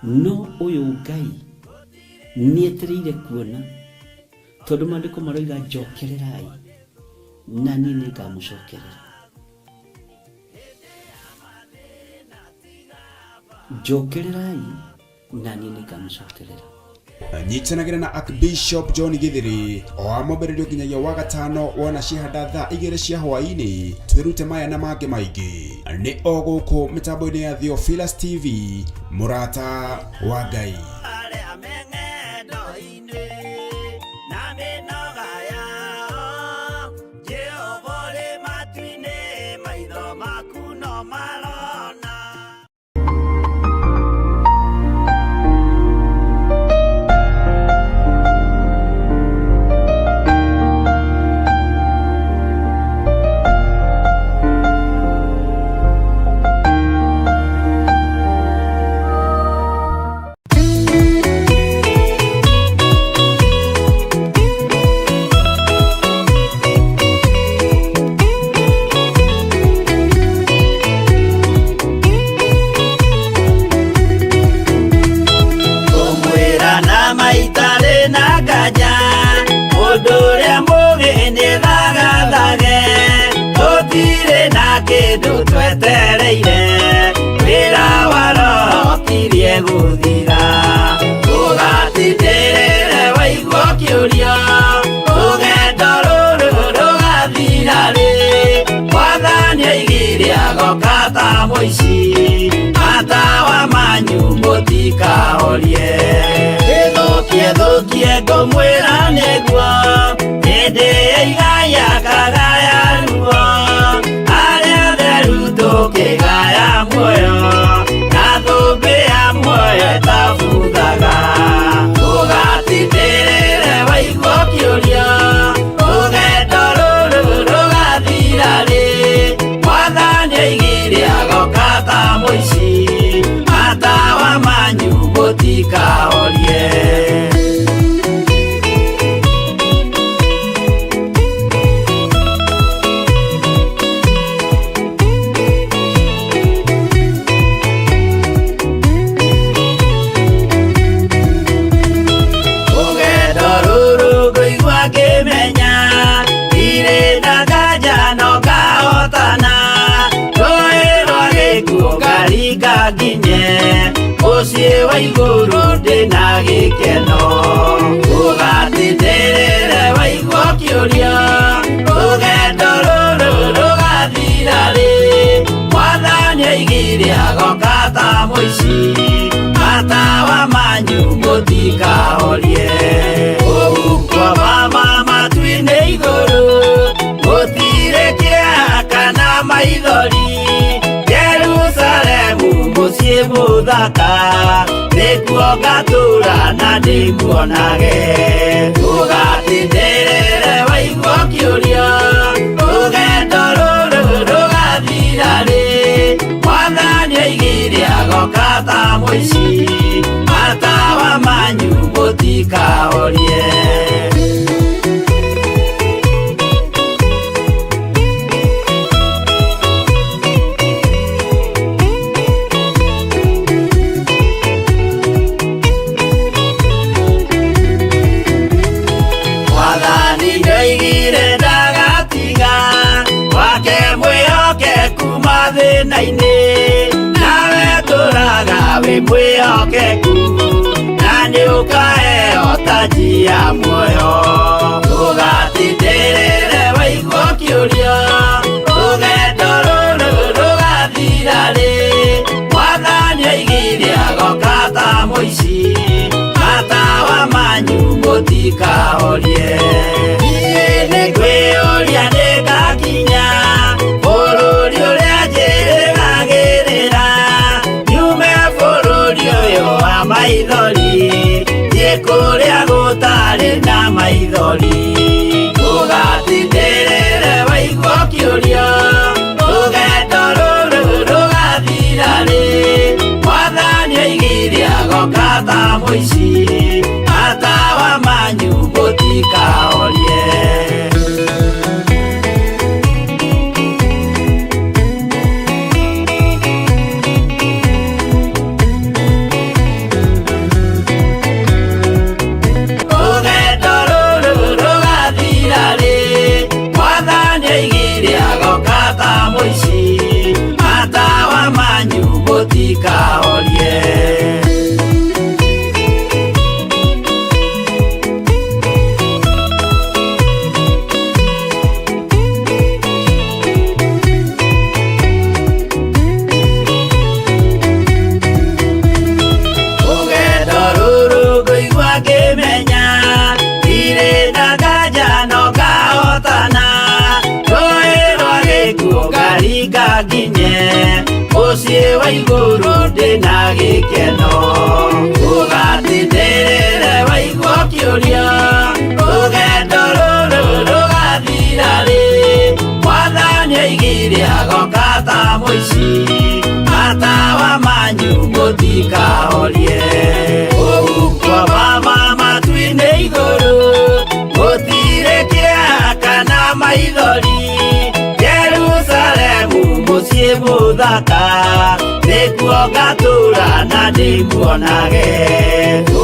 no ũyũ Ngai nĩetereire kuona, tondũ maandĩko maroiga njokererai na niĩ nĩngamũcokerera. Njokererai Na niĩ nĩngamũcokerera. Nyitanagĩra na Archbishop John Githiri o wa mwambĩrĩrio nginyagia wa gatano wona ciahanda thaa 2 cia hwaĩ-inĩ, twĩrute maya na mangĩ maingĩ nĩ o gũkũ mĩtambo-inĩ ya Theophilus TV, mũrata wa Ngai. Arĩa me ng'endo-inĩ na mĩnoga yao, Jehova ũrĩ matu-inĩ, maitho maku no marona. Ngũmwĩra na maitarĩ na nganja, mũndũ ũrĩa mũũgĩ nĩthagathage, tũtirĩ na kĩndũ twetereire, wĩra wa Roho ũkirie gũthira. Ũgatindĩrĩre waigua ũkĩũria, rũgendo rũrũ rũgathira rĩ? Mwathani oigire agoka ta mũici, matawa manyu mũtikahorie. Ĩthũkie thũkie ngũmwĩra nĩguo, hĩndĩ ya igaya kagaya ruo, arĩa atheru tũkĩgaya muoyo, na thũmbĩ ya muoyo ĩtabuthaga. Ũgatindĩrĩre waigua ũkĩũria, rũgendo rũrũ rũgathira rĩ? Mwathani oigire agoka ta mũici, matawa manyu mũtikahorie. Rũgendo rũrũ ngũigua ngĩmenya, ndirĩ na nganja no ngahotana, rũĩ rwa gĩkuũ ngaringa nginye, mũciĩ wa igũrũ ndĩna gĩkeno. Ũgatindĩrĩre waigua ũkĩũria, rũgendo rũrũ rũgathira rĩ? Mwathani oigire agoka ta mũici, matawa manyu mũtikahorie. Ũguo mama matu-inĩ igũrũ, gũtirĩ kĩeha kana maithori, Jerusalemu mũciĩ mũthaka, nĩkuo ngatũũra na ndĩmuonage. Ũgatindĩrĩre waigua ũkĩũria, rũgendo rũrũ rũgathira rĩ? Mwathani oigire agoka ta mũici, matawa manyu mũtikahorie. Mwathani nĩoigire ndagatiga, wake mwĩhokeku mathĩna-inĩ, nawe tũraga wĩ mwĩhokeku, na nĩũkaheo taji ya muoyo. Ũgatindĩrĩre waigua ũkĩũria, rũgendo rũrũ rũgathira rĩ? Mwathani oigire agoka ta mũici, matawa manyu mũtikahorie. Niĩ nĩngwĩyũria nĩngakinya bũrũri ũrĩa njĩrĩgagĩrĩra, nyume bũrũri ũyũ wa maithori, thiĩ kũrĩa gũtarĩ na maithori. Ũgatindĩrĩre waigua ũkĩũria, rũgendo rũrũ rũgathira rĩ? Mwathani oigire agoka ta mũici, matawa manyu mũtikahorie. Rũgendo rũrũ rũgathira rĩ? Mwathani oigire agoka ta mũici, matawa manyu mũtikahorie. Ndaringa nginye mũciĩ wa igũrũ ndĩna gĩkeno. Ũgatindĩrĩre waigua ũkĩũria rũgendo rũrũ rũgathira rĩ. Mwathani oigire agoka ta mũici, matawa manyu mũtikahorie. Kũu kwa mama matu-inĩ igũrũ gũtirĩ kĩeha kana maithori. Jerusalemu mũciĩ mũthaka nĩkuo ngatũũra na ndĩmuonage.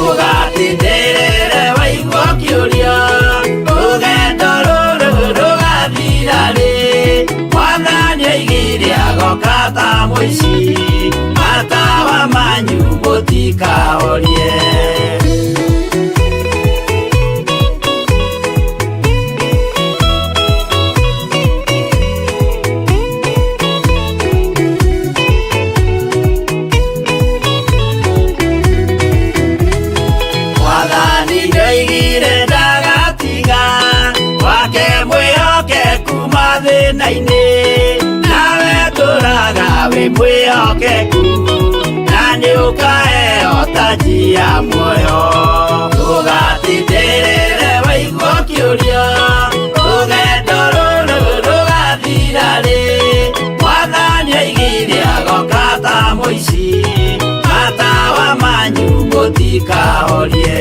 Ũgatindĩrĩre waigua ũkĩũria rũgendo rũrũ rũgathira rĩ. Mwathani oigire agoka ta mũici, matawa manyu mũtikahorie. Mwathani nĩoigire ndagatiga wake mwĩhokeku mathĩna-inĩ, nawe tũraga wĩ mwĩhokeku na nĩũkaheo taji ya muoyo. Ũgatindĩrĩre waigua ũkĩũria rũgendo rũrũ rũgathira rĩ. Mwathani oigire agoka ta mũici, matawa manyu mũtikahorie.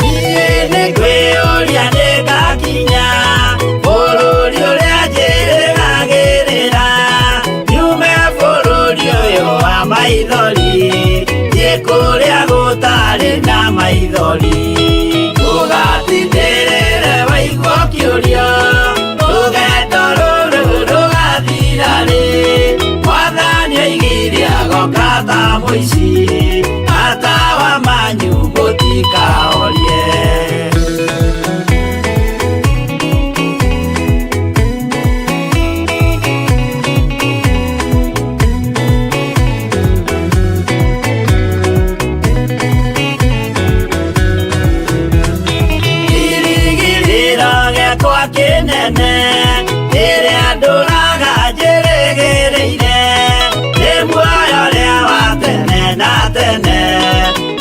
Niĩ nĩngwĩyũria nĩngakinya bũrũri ũrĩa njĩrĩgagĩrĩra, nyume bũrũri ũyũ wa maithori thiĩ kũrĩa gũtarĩ na maithori. Ũgatindĩrĩre waigua ũkĩũria rũgendo rũrũ rũgathira rĩ. Mwathani oigire agoka ta mũici, matawa manyu mũtikahorie. Kĩrĩgĩrĩro gĩakwa kĩnene kĩrĩa ndũraga njĩrĩgĩrĩire, nĩ muoyo ũrĩa wa tene na tene,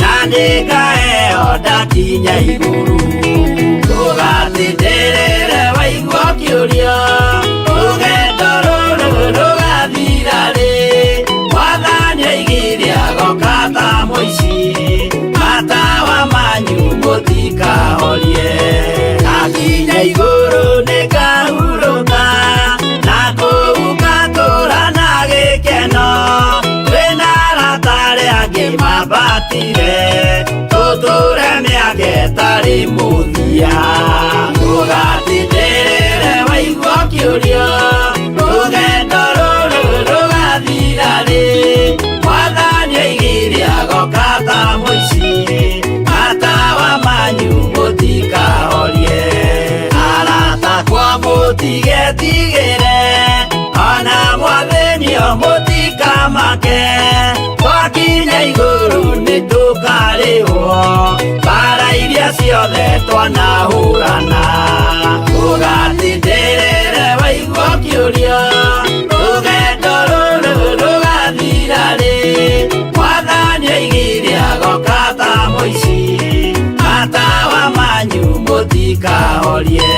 na nĩngaheo ndakinya igũrũ. Ũgatindĩrĩre waigua ũkĩũria rũgendo rũrũ rũgathira rĩ. Mwathani oigire agoka ta mũici, matawa manyu mũtikahorie. Ndakinya igũrũ nĩngahurũka, na kũu ngatũũra na gĩkeno. Twĩna arata arĩa angĩ mambatire, tũtũũre mĩaka ĩtarĩ mũthia. Ũgatindĩrĩre waigua ũkĩũria rũgendo rũrũ rũgathira rĩ. Mwathani oigire agoka ta mũici, matawa manyu mũtikahorie. Arata akwa mũtigetigĩre, ona mwathĩnio mũtikamake. Twakinya igũrũ nĩtũkarĩhwo mbara iria ciothe twanahũrana. Ũgatindĩrĩre waigua ũkĩũria rũgendo rũrũ rũgathira rĩ. Mwathani oigire agoka ta mũici, matawa manyu mũtikahorie.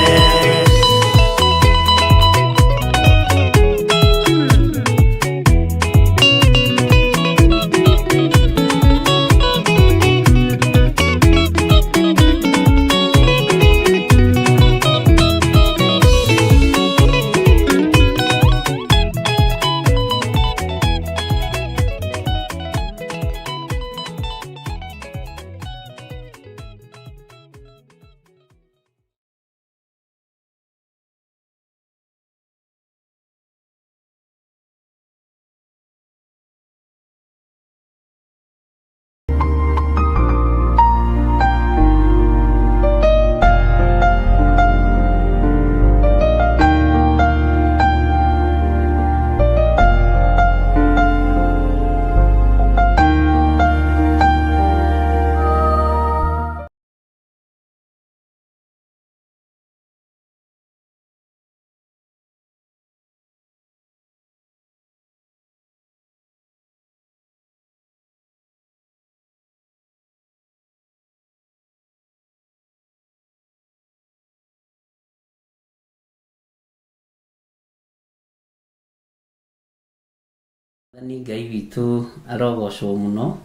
Mwathani Ngai witũ arogocwo mũno.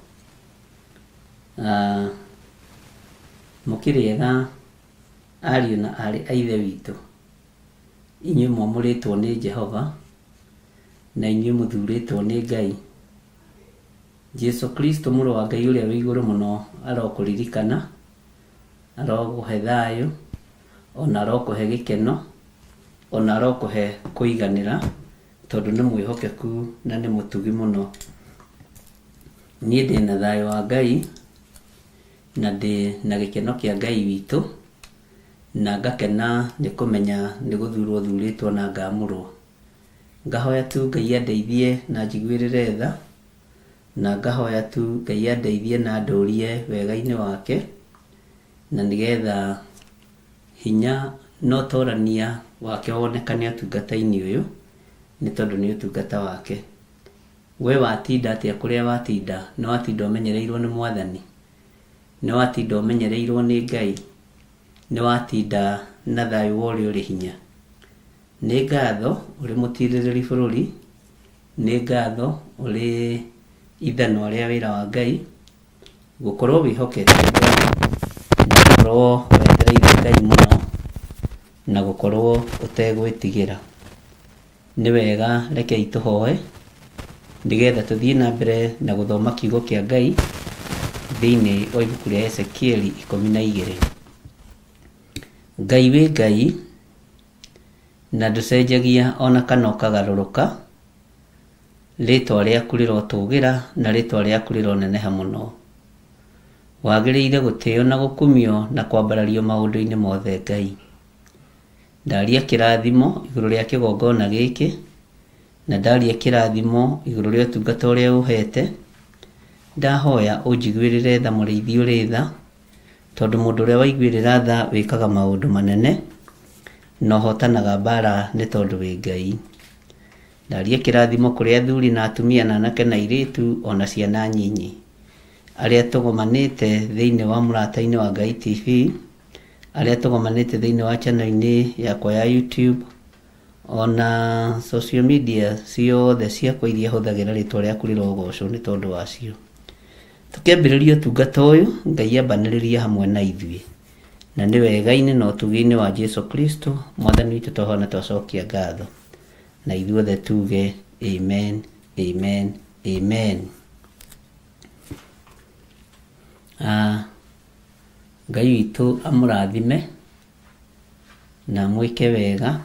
Ah, mũkĩrĩ ega ariũ na aarĩ a Ithe witũ, inyuĩ mwamũrĩtwo nĩ Jehova, na inyuĩ mũthurĩtwo nĩ Ngai. Jesu Kristo mũrũ wa Ngai ũrĩa wĩ igũrũ mũno arokũririkana, arokũhe thayũ, ona arokũhe gĩkeno, ona arokũhe kũiganĩra, tondũ nĩ mwĩhokeku na nĩ mũtugi mũno. Niĩ ndĩ na thayũ wa Ngai, na ndĩ na gĩkeno kĩa Ngai witũ, na ngakena nĩ kũmenya nĩ gũthurwo thurĩtwo na ngamũrwo. Ngahoya tu Ngai andeithie na anjiguĩrĩre tha, na ngahoya tu Ngai andeithie na andũrie wega-inĩ wake, na nĩgetha hinya na ũtorania wake wonekane ũtungata-inĩ ũyũ, nĩ tondũ nĩ ũtungata wake. We watinda atĩa kũrĩa watinda? Nĩ watinda ũmenyereirwo nĩ Mwathani? Nĩ watinda ũmenyereirwo nĩ Ngai? Nĩ watinda na thayũ wa ũrĩa ũrĩ hinya? Nĩ ngatho ũrĩ mũtirĩrĩri bũrũri, nĩ ngatho ũrĩ ithanwa rĩa wĩra wa Ngai, gũkorwo wĩhokete Ngai, na gũkorwo wetereire Ngai mũno, na gũkorwo ũtegwĩtigĩra. Nĩ wega rekei tũhoe, nĩgetha tũthiĩ na mbere na gũthoma kiugo kĩa Ngai thĩinĩ wa ibuku rĩa Ezekieli 12. Ngai wĩ Ngai, na ndũcenjagia ona kana ũkagarũrũka, rĩtwa rĩaku rĩrotũgĩra na rĩtwa rĩaku rĩroneneha mũno. Wagĩrĩire gũtĩo na gũkumio na kwambarario maũndũ-inĩ mothe Ngai. Ndaria kĩrathimo igũrũ rĩa kĩgongona gĩkĩ, na ndaria kĩrathimo igũrũ rĩa ũtungata ũrĩa ũhete. Ndahoya ũnjiguĩrĩre tha mũrĩithi ũrĩ tha, tondũ mũndũ ũrĩa waiguĩrĩra tha wĩkaga maũndũ manene, na ũhotanaga mbara nĩ tondũ wĩ Ngai. Ndaria kĩrathimo kũrĩ athuri na atumia na anake na airĩtu ona ciana nyinyi, arĩa tũgomanĩte thĩinĩ wa Mũrata-inĩ wa Ngai TV, arĩa tũgomanĩte thĩinĩ wa channel-inĩ yakwa ya YouTube, ona social media ciothe ciakwa iria hũthagĩra, rĩtwa rĩaku rĩrogocwo nĩ tondũ wacio. Tũkĩambĩrĩria ũtungata ũyũ, Ngai ambanĩrĩria hamwe na ithuĩ, na nĩ wega-inĩ na ũtugi-inĩ wa Jesu Kristo Mwathani witũ twahoya na twacokia ngatho, na ithuothe tuge amen, amen, amen. Ah, Ngai witũ amũrathime na amwĩke wega,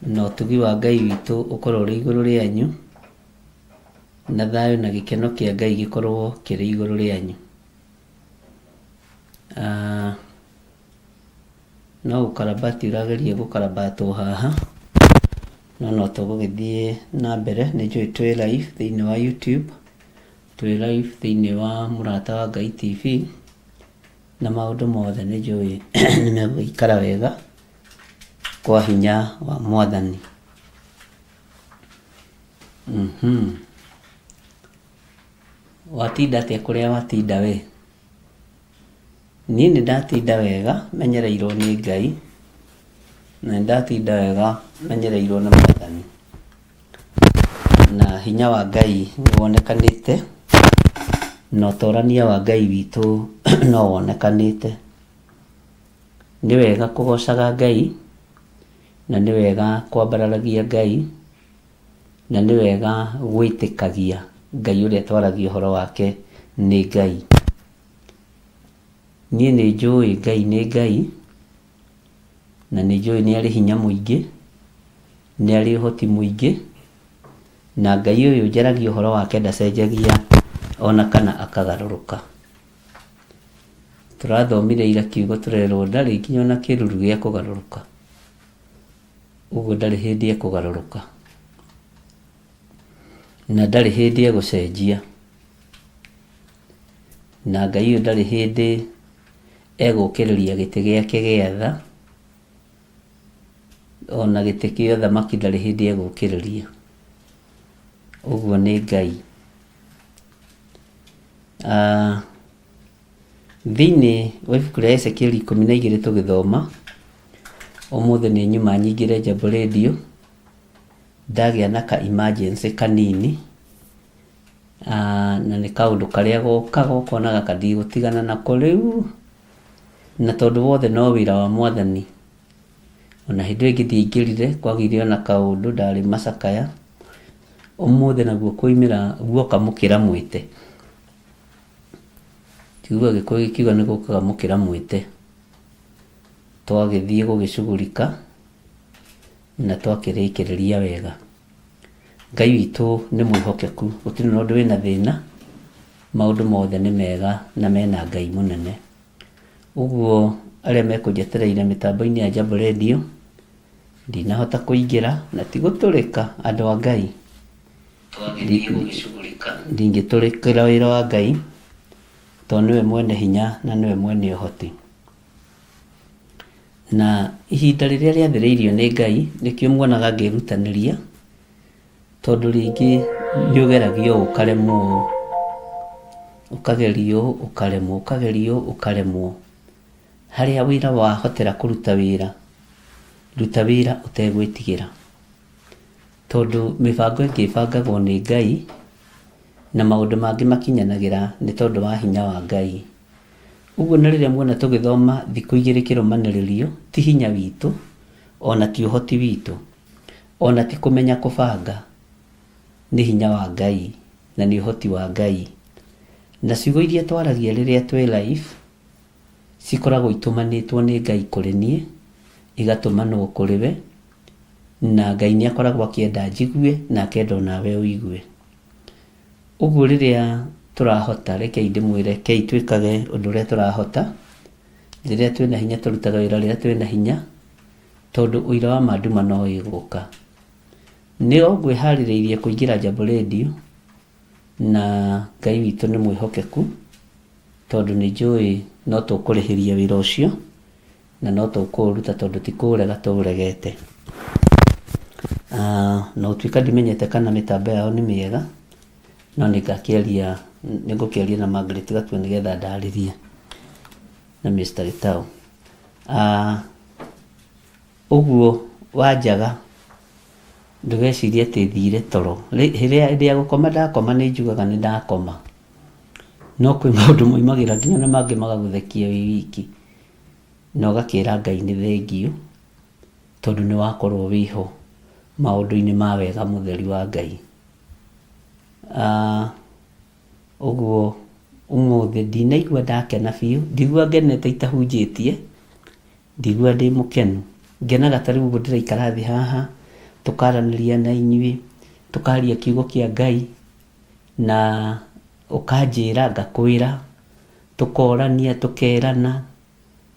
na ũtugi wa Ngai witũ ũkorwo ũrĩ igũrũ rĩanyu, na thayũ na gĩkeno kĩa Ngai gĩkorwo kĩrĩ igũrũ rĩanyu. Ah, no ũkarabati ũrageria gũkarabatwo haha, no no tũgũgĩthiĩ na mbere. Nĩ njũĩ twĩ live thĩinĩ wa YouTube, twĩ live thĩinĩ wa Mũrata wa Ngai TV, na maũndũ mothe nĩ njũĩ nĩ megũikara wega kwa hinya wa Mwathani. Watinda atĩa kũrĩa watinda we? Niĩ nĩ ndatinda wega menyereirwo nĩ Ngai, na nĩ ndatinda wega menyereirwo nĩ Mwathani, na hinya wa Ngai nĩ wonekanĩte, na ũtorania wa Ngai witũ no wonekanĩte. Nĩ wega kũgocaga Ngai, na nĩ wega kwambararagia Ngai, na nĩ wega gwĩtĩkagia Ngai ũrĩa twaragia ũhoro wake nĩ Ngai. Niĩ nĩ njũĩ Ngai nĩ Ngai, na nĩ njũĩ nĩ arĩ hinya mũingĩ, nĩ arĩ ũhoti mũingĩ, na Ngai ũyũ njaragia ũhoro wake ndacenjagia ona kana akagarũrũka. Tũrathomire ira kiugo tũrerwo ndarĩ nginya ona kĩruru gĩa kũgarũrũka. Ũguo ndarĩ hĩndĩ ekũgarũrũka, na ndarĩ hĩndĩ egũcenjia, na Ngai ũyũ ndarĩ hĩndĩ egũkĩrĩria gĩtĩ gĩake gĩa tha, ona gĩtĩ kĩa ũthamaki ndarĩ hĩndĩ egũkĩrĩria. Ũguo nĩ Ngai. Ah, Thĩinĩ wa ibuku rĩa Ezekieli 12 tũgĩthoma, ũmũthĩ nĩ nyuma nyingĩre Jambo Radio, ndagĩa na ka emergency kanini, Na nĩ kaũndũ karĩa gokaga ũkona gaka ndigũtigana nako rĩu, na tondũ wothe no wĩra wa Mwathani. Ona hĩndĩ ĩyo ĩngĩ ndiaingĩrire, kwagĩire ona kaũndũ ndarĩ macakaya, ũmũthĩ naguo kwoimĩra guoka mũkĩra mwĩte. Njiguaga Gĩkũyũ gĩkiuga nĩ gũkaga mũkĩra mwĩte. Twagĩthiĩ gũgĩcugurika na twakĩrĩkĩrĩria wega. Ngai witũ nĩ mwĩhokeku, gũtirĩ na ũndũ wĩna thĩna, maũndũ mothe nĩ mega na mena Ngai mũnene. Ũguo arĩa mekũnjetereire mĩtambo-inĩ ya Jambo Radio, ndinahota kũingĩra na ti gũtũrĩka andũ a Ngai. Ndingĩtũrĩkĩra wĩra wa Ngai, tondũ nĩwe mwene hinya na nĩwe mwene ũhoti. Na ihinda rĩrĩa rĩathĩrĩirio nĩ Ngai, nĩkĩo muonaga ngĩrutanĩria, tondũ rĩngĩ nĩ ũgeragio ũũ ũkaremwo ũũ, ũkagerio ũũ ũkaremwo, ũkagerio ũũ ũkaremwo. Harĩa wĩra wahotera kũruta wĩra, ruta wĩra ũtegwĩtigĩra. Tondũ mĩbango ĩngĩ ĩbangagwo nĩ Ngai, na maũndũ mangĩ makinyanagĩra nĩ tondũ wa hinya wa Ngai. Ũguo na rĩrĩa muona tũgĩthoma thikũ igĩrĩ kĩrũmanĩrĩrio, ti hinya witũ, ona ti ũhoti witũ, ona ti kũmenya kũbanga, nĩ hinya wa Ngai na nĩ ũhoti wa Ngai. Na ciugo iria twaragia rĩrĩa twĩ live, cikoragwo itũmanĩtwo nĩ Ngai kũrĩ niĩ, igatũmanwo kũrĩ we, na Ngai nĩ akoragwo akĩenda njigue na akenda onawe ũigue. Ũguo rĩrĩa tũrahota, rekei ndĩmwĩre, rekei twĩkage ũndũ ũrĩa tũrahota, rĩrĩa twĩna hinya tũrutaga wĩra rĩrĩa twĩna hinya, tondũ ũira wa ma nduma no ĩgũka. Nĩ o ngwĩharĩrĩirie kũingĩra Jambo Radio, na Ngai witũ nĩ mwĩhokeku, tondũ nĩ njũĩ no tũkũrĩhĩria wĩra ũcio, na no tũkũũruta tondũ ti kũũrega tũũregete. Na gũtuĩka ndimenyete kana mĩtambo yao nĩ mĩega, no nĩ ngakĩaria, nĩ ngũkĩaria na Margaret Gatua nĩgetha ndarĩrie na Mr. Gĩtaũ. Ũguo wanjaga ndũgecirie atĩ thire toro. Hĩndĩ ya gũkoma ndakoma nĩ njugaga nĩ ndakoma. No kwĩ maũndũ moimagĩra nginya na mangĩ magagũthekia wĩ wiki. Na ũgakĩra Ngai nĩ thengiũ tondũ nĩ wakorwo wĩho maũndũ-inĩ ma wega mũtheri wa Ngai. Ũguo ũmũthĩ ndinaigua ndakena biũ, ndigua ngenete itahunjĩtie. Ndiguaga ndĩ mũkenu. Ngenaga ta rĩu ũguo ndĩraikara thĩ haha, tũkaranĩria na inyuĩ, tũkaria kiugo kĩa Ngai, na ũkanjĩra ngakwĩra, tũkorania, tũkerana,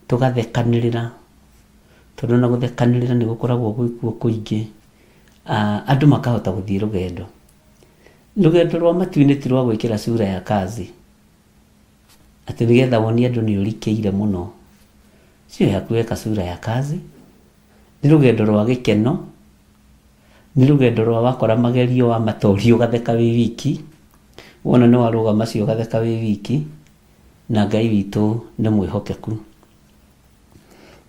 tũgathekanĩrĩra, tondũ ona gũthekanĩrĩra nĩ gũkoragwo gwĩkuo kũingĩ, andũ makahota gũthiĩ rũgendo. Rũgendo rwa matu-inĩ ti rwa gwĩkĩra sura ya kazi. Atĩ nĩgetha wonie andũ nĩ ũrikĩire mũno. Sio ya kuweka sura ya kazi. Nĩ rũgendo rwa gĩkeno, nĩ rũgendo rwa wakora magerio wamatoria ũgatheka wĩ wiki, wona nĩ warũga macio ũgatheka wĩ wiki, na Ngai witũ nĩ mwĩhokeku.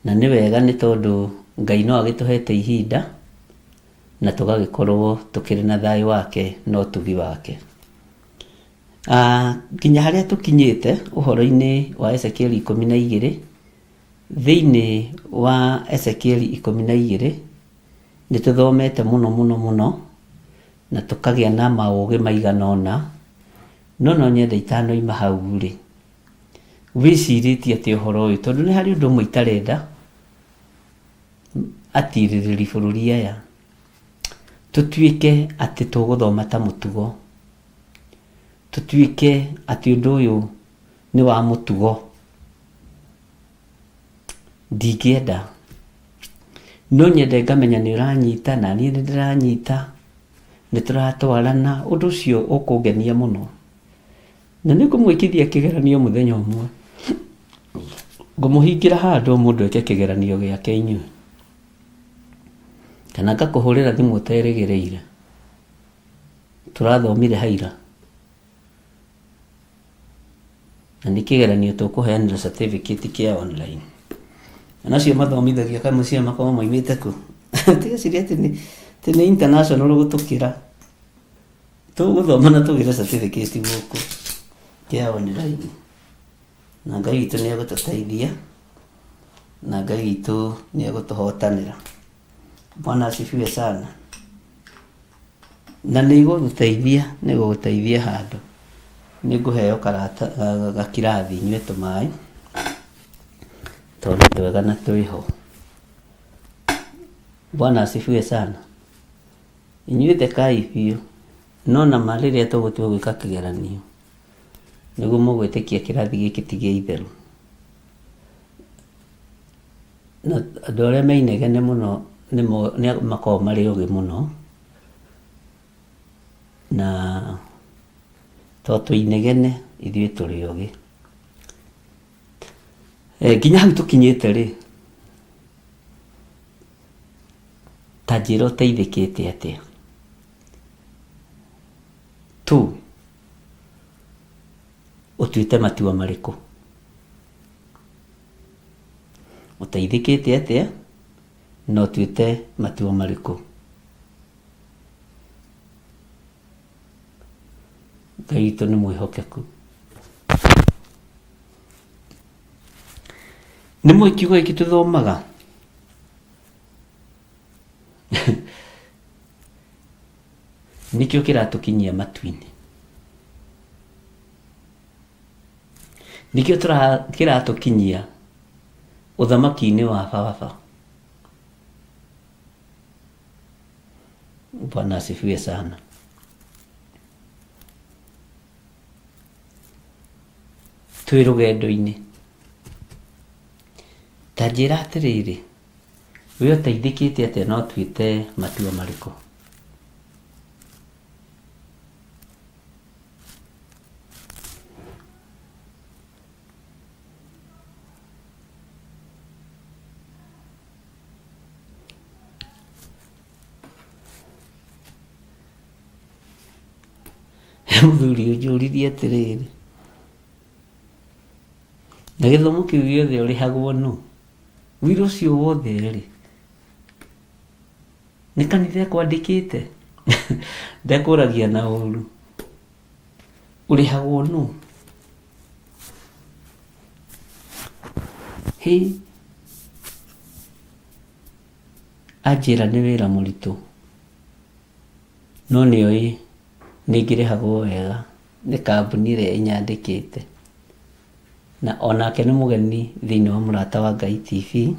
Na nĩ wega nĩ tondũ Ngai no agĩtũhete ihinda, na tũgagĩkorwo tũkĩrĩ na thayũ wake na ũtugi wake. Nginya harĩa tũkinyĩte ũhoro-inĩ wa Ezekieli 12, thĩinĩ wa Ezekieli 12 nĩ tũthomete mũno mũno mũno na tũkagĩa na maũgĩ maigana ũna, no no nyende itanoima hau rĩ, wĩcirĩtie atĩa ũhoro ũyũ? Tondũ nĩ harĩ ũndũ ũmwe itarenda atirĩrĩri bũrũri aya tũtuĩke atĩ tũgũthoma ta mũtugo. Tũtuĩke atĩ ũndũ ũyũ nĩ wa mũtugo. Ndingĩenda. No nyende ngamenya nĩ ũranyita na niĩ nĩ ndĩranyita, nĩ tũratwarana, ũndũ ũcio ũkũngenia mũno. Na nĩ ngũmwĩkithia kĩgeranio mũthenya ũmwe. Ngũmũhingĩra handũ mũndũ eke kĩgeranio gĩake inyuĩ. Kana ngakũhũrĩra thimũ ũterĩgĩrĩire. Tũrathomire haira na nĩ kĩgeranio tũkũheanĩra certificate kĩa online. Na acio mathomithagia kaĩ mũciĩ makoragwo maumĩte kũ? Tigeciria atĩ nĩ international gũtũkĩra. Tũgũthoma na tũgĩre certificate gũkũ kĩa online. Na Ngai witũ nĩ egũtũteithia na Ngai witũ nĩ egũtũhotanĩra. Bwana asifiwe sana. Na nĩ igũgũteithia, nĩ igũgũteithia handũ. Nĩ ngũheo karata gakirathi nyue tũmaĩ tondũ nĩ twega na twĩho. Bwana asifiwe sana. Inyuĩ thekai biũ, no na ma rĩrĩa tũgũtua gwĩka kĩgeranio, nĩguo mũgwĩtĩkia kĩrathi gĩkĩ ti gĩa itherũ. Na andũ arĩa me inegene mũno nĩ makoragwo marĩ ogĩ mũno, na to twĩ inegene ithuĩ tũrĩ ogĩ. Nginya hau tũkinyĩte rĩ, ta njĩra ũteithĩkĩte atĩa? Tu ũtuĩte matua marĩkũ? Ũteithĩkĩte atĩa na ũtuĩte matua marĩkũ? Ngai witũ nĩ mwĩhokeku. Nĩ mũĩ kiugo gĩkĩ tũthomaga? Nĩkĩo kĩratũkinyia matu-inĩ. Nĩkĩo kĩratũkinyia ũthamaki-inĩ wa baba. Bwana asifiwe sana. Twĩ rũgendo-inĩ. Ta njĩra atĩrĩrĩ, we ũteithĩkĩte atĩa na ũtuĩte matua marĩkũ? He mũthuri ũnjũririe atĩrĩrĩ, na gĩthomo kĩu gĩothe ũrĩhagwo nũ? Wĩra ũcio wothe rĩ, nĩ kanitha ĩkwandĩkĩte? Ndekũragia na ũru. Ũrĩhagwo nũ? Hĩ, anjĩra nĩ wĩra mũritũ, no nĩoĩ nĩ ngĩrĩhagwo wega nĩ kambuni ĩrĩa ĩnyandĩkĩte. Na onake nĩ mũgeni thĩinĩ wa Mũrata wa Ngai TV,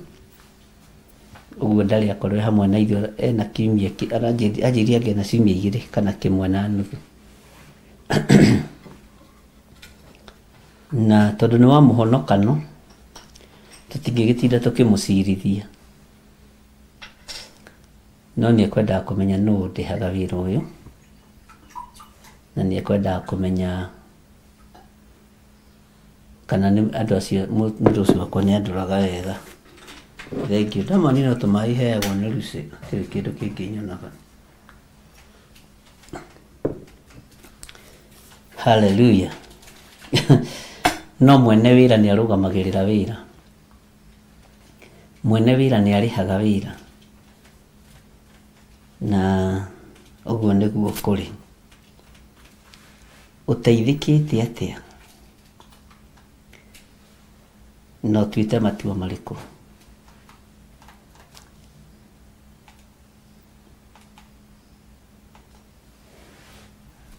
ũguo ndarĩ akorwo e hamwe na ithuĩ ena kiumia, anjĩrire anga ena ciumia igĩrĩ kana kĩmwe na nuthu. Na tondũ nĩ wa mũhonokano, tũtingĩgĩtinda tũkĩmũcirithia. No nĩ ekwendaga kũmenya nũ ũndĩhaga wĩra ũyũ, na nĩ ekwendaga kũmenya kana nĩ andũ acio mũndũ ũcio wakwa nĩ andoraga wega. Thengiũ. Ndamona niĩ no tũmaĩ heagwo nĩ Lucy, hatirĩ kĩndũ kĩngĩ nyonaga. Haleluya. No mwene wĩra nĩ arũgamagĩrĩra wĩra. Mwene wĩra nĩ arĩhaga wĩra. Na ũguo nĩguo kũrĩ. Ũteithĩkĩte atĩa? Na ũtuĩte matua marĩkũ?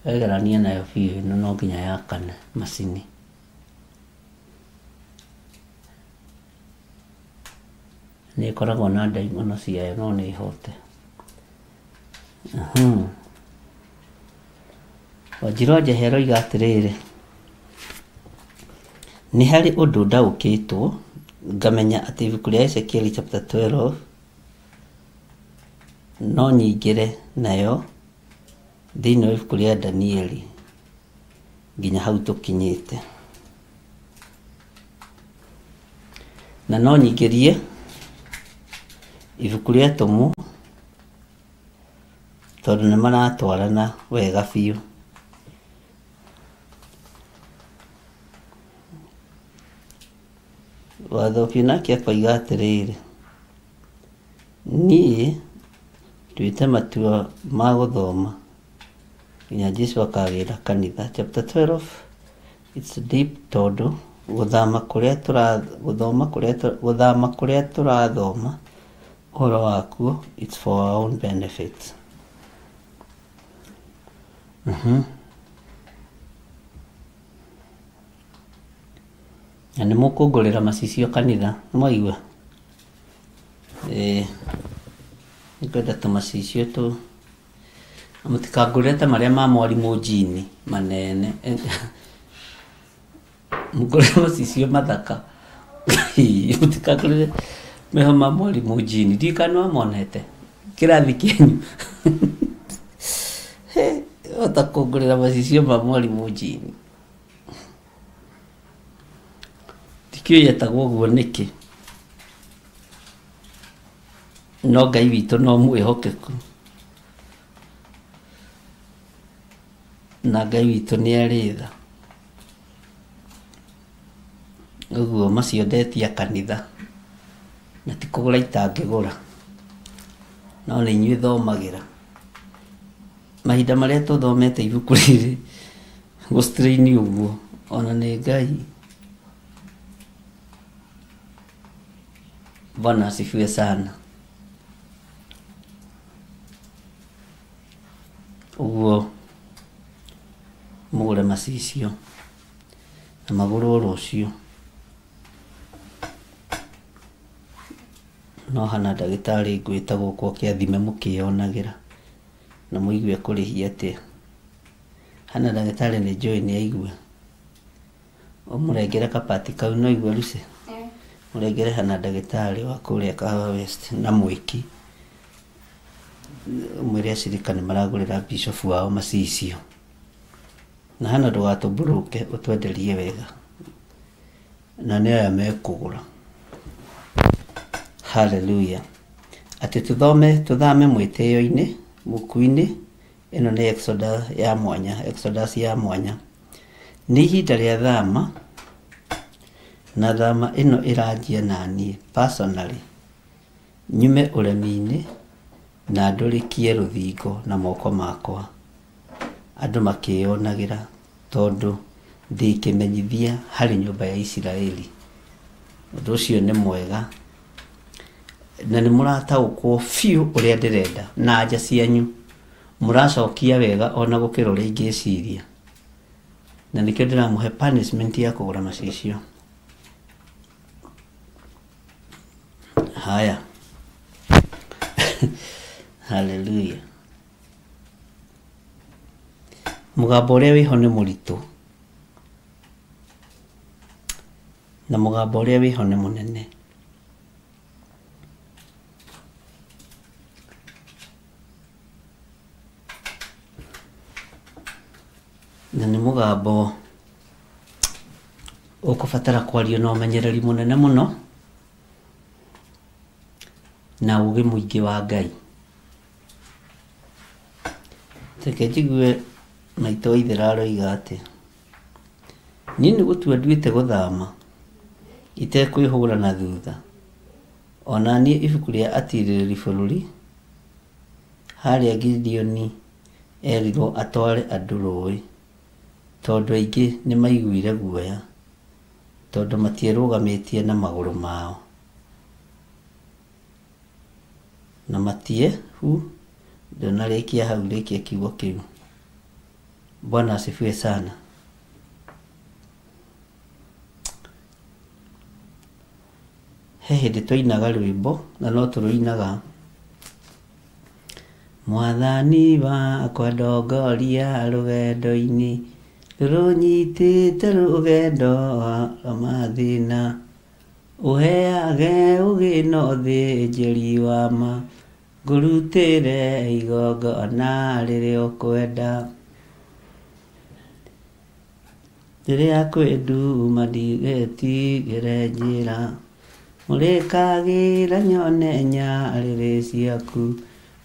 Wegerania nayo biũ ĩno no nginya yakane macini. Nĩ ĩkoragwo na ndaimono ciayo no nĩ hote. Wanjirũ wa Njehe aroiga atĩrĩrĩ, nĩ harĩ ũndũ ndaũkĩtwo ngamenya atĩ ibuku rĩa Ezekiel chapter 12 no nyingĩre nayo thĩinĩ wa ibuku rĩa Danieli nginya hau tũkinyĩte. Na no nyingĩrie ibuku rĩa Atũmwo tondũ nĩ maratwarana wega biũ. Watho nake akoiga atĩrĩrĩ, niĩ nduĩte matua ma gũthoma. Nginya Jesu akagĩra kanitha. Chapter 12 it's deep tondũ gũthama kũrĩa tũra gũthoma kũrĩa gũthama kũrĩa tũrathoma ũhoro wakuo it's for our own benefit. Na nĩ mũkũngũrĩra macicio kanitha, nĩ mwaigua? Ĩĩ, nĩngwenda tũmacicio tũ mũtikangũrĩre ta marĩa ma mwarimũ Jini manene. Mũngũrĩre macicio mathaka. Mũtikangũrĩre meho ma mwarimũ Jini. Ndiũĩ kana nĩwamonete kĩrathi kĩanyu. Hota kũngũrĩra macicio ma mwarimũ Jini. Ndikĩũĩ etagwo ũguo nĩkĩ. No Ngai witũ no mwĩhokeku. Na Ngai witũ nĩ arĩ tha. Ũguo macio ndetia kanitha. Na ti kũgũra itangĩgũra. No nĩ inyuĩ thomagĩra. Mahinda marĩa tũthomete ibuku rĩrĩ gũ strain ũguo ona nĩ Ngai. Bwana asifiwe sana. Ũguo mũgũre macicio na magũrwo rũciũ. No hana ndagĩtarĩ ngwĩta gũkũ oke athime mũkĩyonagĩra na mũigue ekũrĩhia atĩa. Hana ndagĩtarĩ nĩ njũĩ nĩ aigua. Ũmũrengere kapati kau no igue Lucy? Mũrengere hana ndagĩtarĩ wa kũrĩa Kahawa West na mwĩki. Ũmwĩre acirika nĩ maragũrĩra bishop wao macicio. Na hana ndũgatũmburũke ũtwenderie wega. Na nĩ aya mekũgũra. Hallelujah. Atĩ tũthome tũthame mwĩtĩo-inĩ, mũku-inĩ, ĩno nĩ Exodus ya mwanya, Exodus ya mwanya. Nĩ ihinda rĩa thama, na thama ĩno ĩranjia naniĩ personally, nyume ũremi-inĩ na ndũrĩkie rũthingo na moko makwa, andũ makĩyonagĩra, tondũ ndĩ kĩmenyithia harĩ nyũmba ya Isiraeli. Ũndũ ũcio nĩ mwega, na nĩ mũrataũkwo biũ ũrĩa ndĩrenda, na anja cianyu mũracokia wega ona gũkĩra ũrĩa ingĩciria. Na nĩkĩo ndĩramũhe punishment ya kũgũra macicio. Haya. Hallelujah. Mũgambo ũrĩa wĩho nĩ mũritũ. Na mũgambo ũrĩa wĩho nĩ mũnene. Na nĩ mũgambo ũkũbatara kwario na ũmenyereri mũnene mũno na ũgĩ mũingĩ wa Ngai. Reke njigue maitũ Waithera aroiga atĩa. Niĩ nĩ gũtua nduĩte gũthama itekwĩhũra na thutha. Ona niĩ ibuku rĩa atirĩrĩri bũrũri harĩa Gideoni erirwo atware andũ rũĩ tondũ aingĩ nĩmaiguire guoya tondũ matierũgamĩtie na magũrũ mao na matie hu ndũnarĩkia hau rĩkia kiugo kĩu. Bwana asifiwe sana. He hĩndĩ twainaga rwĩmbo na no tũrũinaga Mwathani wakwa ndongoria rũgendo-inĩ rũnyitĩte rũgendo rwa mathĩna ũheage ũgĩ na ũthĩnjĩri wa ma ngũrutĩre igongona rĩrĩa ũkwenda. Rĩrĩa kwĩ nduma ndigetigĩre njĩra, mũrĩkagĩra nyone nyarĩrĩ ciaku,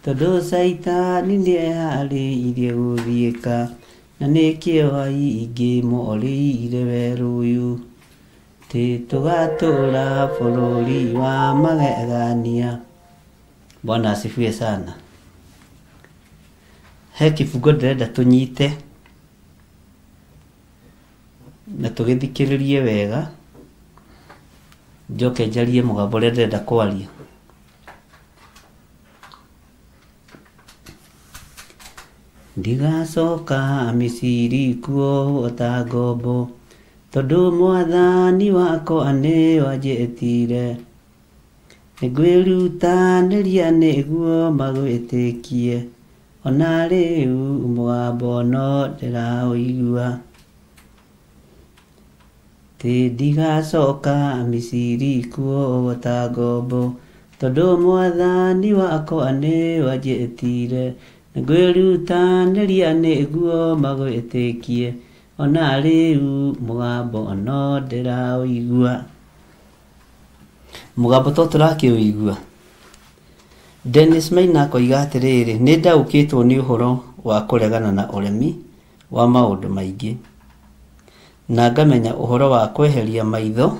tondũ caitani nĩeharĩirie gũthiĩka, na nĩkĩo aingĩ morĩire werũ ũyũ, tĩ tũgatũra bũrũri wa magegania. Bwana asifiwe sana. He kĩbungo ndĩrenda tũnyite na tũgĩthikĩrĩrie wega, njoke njarie mũgambo ũrĩa ndĩrenda kwaria. Ndigacoka Misiri kuohwo ta ngombo, tondũ mwathani wakwa nĩwanjĩtire. Nĩngwĩrutanĩria nĩguo magwĩtĩkie, ona rĩu mũgambo no ndĩraũigua. Atĩ ndigacoka Misiri kuohwo ta ngombo, tondũ mwathani wakwa nĩwanjĩtire. Nĩngwĩrutanĩria nĩguo magwĩtĩkie, ona rĩu mũgambo no ndĩraũigua. Mũgambo to tũrakĩũigua. Dennis Maina akoiga atĩrĩrĩ, nĩ ndaũkĩtwo nĩ ũhoro wa kũregana na ũremi wa maũndũ maingĩ, na ngamenya ũhoro wa kweheria maitho,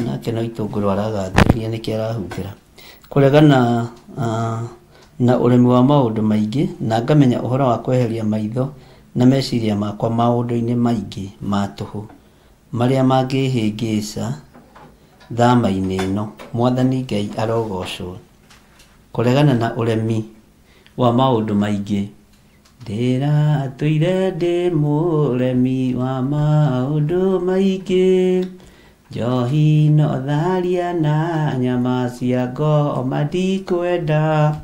nake no itũngũrũ aragathĩrĩria nĩkĩ arahumbĩra, kũregana na ũremi wa maũndũ maingĩ, na ngamenya ũhoro wa kweheria maitho na meciria makwa maũndũ-inĩ maingĩ ma tũhũ marĩa mangĩhĩngĩca thama-inĩ ĩno. Mwathani Ngai arogocwo. Kũregana na ũremi wa maũndũ maingĩ. Ndĩratũire ndĩ mũremi wa maũndũ maingĩ, njohi no tharia na nyama cia ngoma ndikwenda.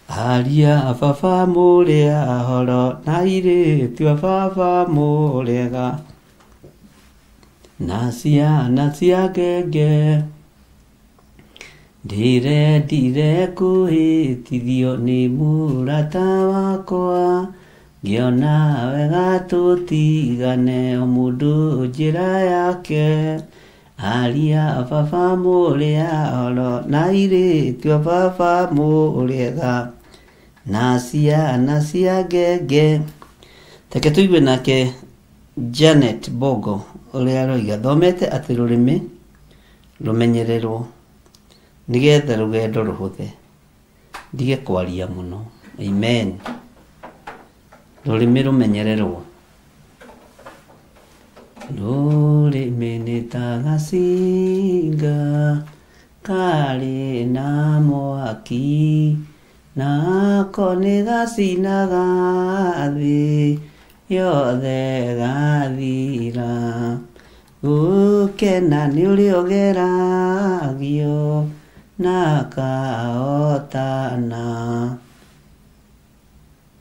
Aria a baba mũrĩ ahoro na airĩtu a baba mũrĩega, na ciana cia ngenge. Ndĩrendire kũhĩtithio nĩ mũrata wakwa, ngĩona wega tũtigane o mũndũ njĩra yake. Aria a baba mũrĩ ahoro na airĩtu a baba mũrĩega, na ciana cia ngenge. Reke tũigue nake Janet Bongo ũrĩa aroiga, thomete atĩ rũrĩmĩ rũmenyererwo nĩgetha rũgendo rũhũthe, ndige kwaria mũno. Amen. Rũrĩmĩ rũmenyererwo. Rũrĩmĩ nĩ ta gacinga karĩ na mwaki, nako nĩ gacinaga thĩ yothe gathira. Gũkena nĩ ũrĩa ũgeragio na akahotana.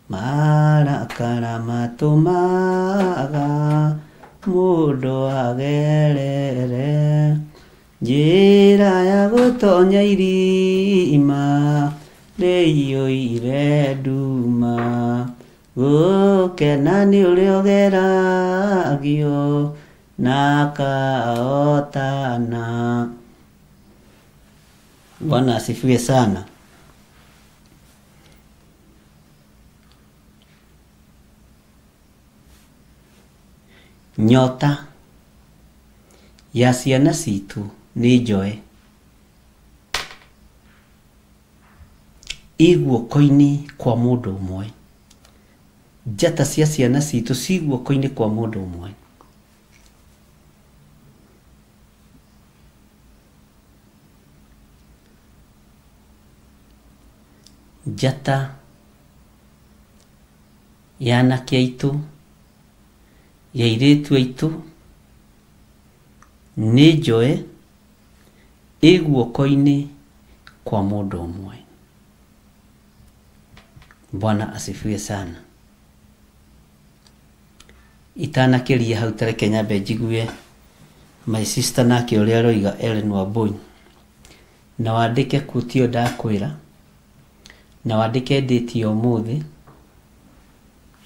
Marakara matũmaga mũndũ agerere njĩra ya gũtonya irima rĩiyũire nduma. Gũkena nĩ ũrĩa ũgeragio na akahotana. Bwana asifiwe sana. Nyota ya ciana citũ nĩ njoe ĩ guoko-inĩ kwa mũndũ ũmwe. Njata cia ciana citũ ci guoko-inĩ kwa mũndũ ũmwe. Njata ya anake aitũ, ya airĩtu aitũ nĩ njoe ĩ guoko-inĩ kwa mũndũ ũmwe. Bwana asifiwe sana. Itanakĩria hau ta reke nyambe njigue my sister nake ũrĩa aroiga Ellen Wambui. Na wandĩke quote ĩyo ndakwĩra, na wandĩke date ya ũmũthĩ,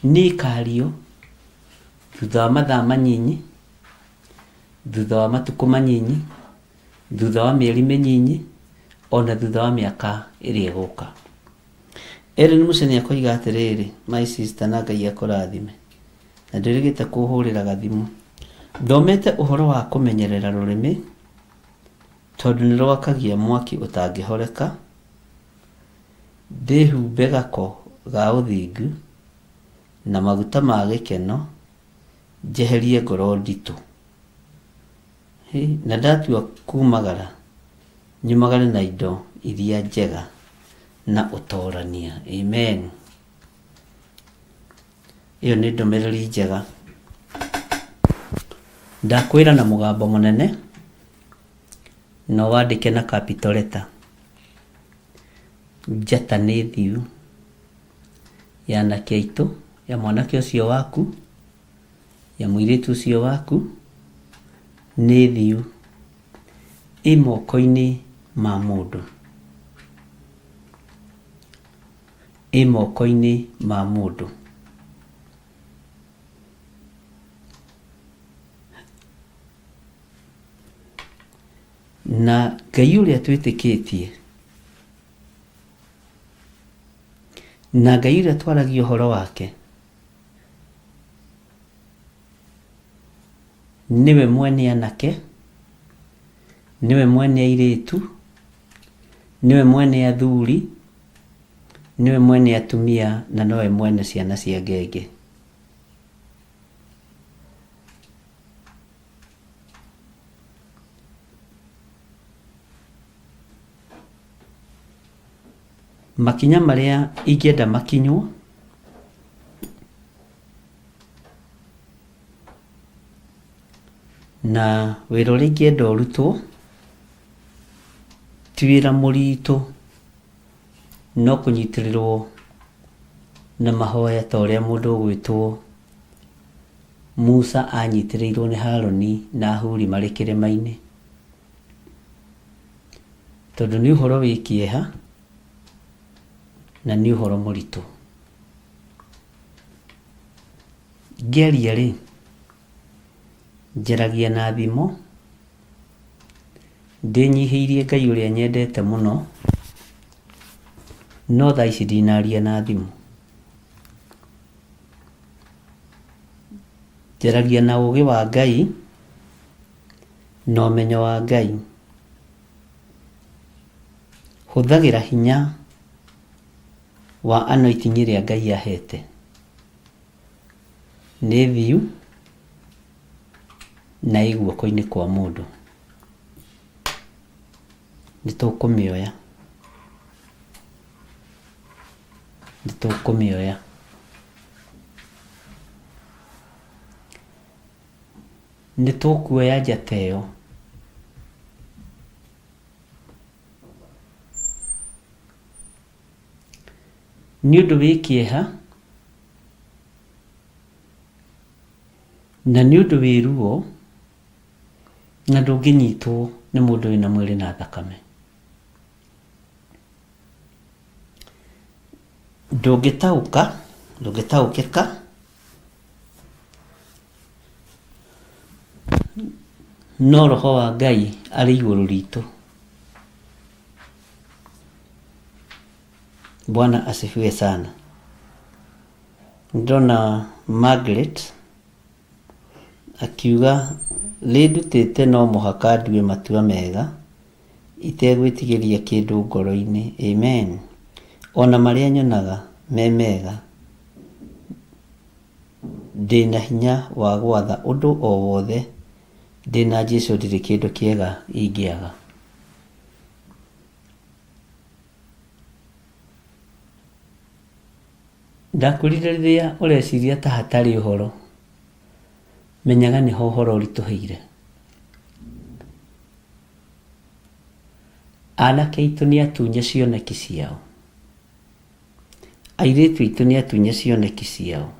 nĩ ĩkario thutha wa mathaa manyinyi, thutha wa matukũ manyinyi, thutha wa mĩeri mĩnyinyi, ona thutha wa mĩaka ĩrĩa ĩgũka. Ellen Mucheni akoiga atĩrĩrĩ, my sister na Ngai akũrathime, na ndĩrĩgĩte kũhũrĩra gathimũ. Thomete ũhoro wa kũmenyerera rũrĩmĩ, tondũ nĩ rwakagia mwaki ũtangĩhoreka. Ndĩhumbe gako ga ũthingu na maguta ma gĩkeno, njeherie ngoro nditũ. Hĩ, na ndatua kumagara, nyumagare na indo iria njega na ũtorania. Amen. Ĩyo nĩ ndũmĩrĩri njega. Ndakwĩra na mũgambo mũnene, na wandĩke na capital letter. Njata nĩ thiu ya anake aitũ, ya mwanake ũcio waku, ya mũirĩtu ũcio waku, nĩ thiu ĩ moko-inĩ ma mũndũ. Ĩ moko-inĩ ma mũndũ. Na Ngai ũrĩa twĩtĩkĩtie, na Ngai ũrĩa twaragia ũhoro wake, nĩwe mwene anake, nĩwe mwene airĩtu, nĩwe mwene athuri, nĩwe mwene atumia, na nowe mwene ciana cia ngenge. Makinya marĩa ingĩenda makinywo na wĩra ũrĩa ingĩenda ũrutwo ti wĩra mũritũ no kũnyitĩrĩrwo na mahoya ta ũrĩa mũndũ ũgwĩtwo Musa anyitĩrĩirwo nĩ Harũni na Huri marĩ kĩrĩma-inĩ. Tondũ nĩ ũhoro wĩ kĩeha na nĩ ũhoro mũritũ. Ngĩaria rĩ, njaragia na thimo, ndĩnyihĩirie Ngai ũrĩa nyendete mũno, no thaa ici ndinaria na thimo. Njaragia na ũgĩ wa Ngai na ũmenyo wa Ngai. Hũthagĩra hinya wa anointing ĩrĩa Ngai ahete. Nĩ thiu na ĩ guoko-inĩ kwa mũndũ. Nĩ tũkũmĩoya. Nĩ tũkũmĩoya. Nĩ tũkuoya njata ĩyo. Nĩ ũndũ wĩ kĩeha na nĩ ũndũ wĩ ruo na ndũngĩnyitwo nĩ mũndũ wĩna mwĩrĩ na thakame. Ndũngĩtaũka, ndũngĩtaũkĩka no roho wa Ngai arĩ igũrũ ritũ. Bwana asifiwe sana. Ndĩrona Margaret akiuga rĩndutĩte no mũhaka ndue matua mega itegwĩtigĩria kĩndũ ngoro-inĩ. Amen. Ona marĩa nyonaga me mega ndĩna hinya wa gwatha ũndũ o wothe ndĩna Jesu ndirĩ kĩndũ kĩega ingĩaga. Ndakwĩrire rĩrĩa ũreciria ta hatarĩ ũhoro, menyaga nĩho ũhoro ũritũhĩire. Anake aitũ nĩ atunye cioneki ciao. Airĩtu aitũ nĩ atunye cioneki ciao.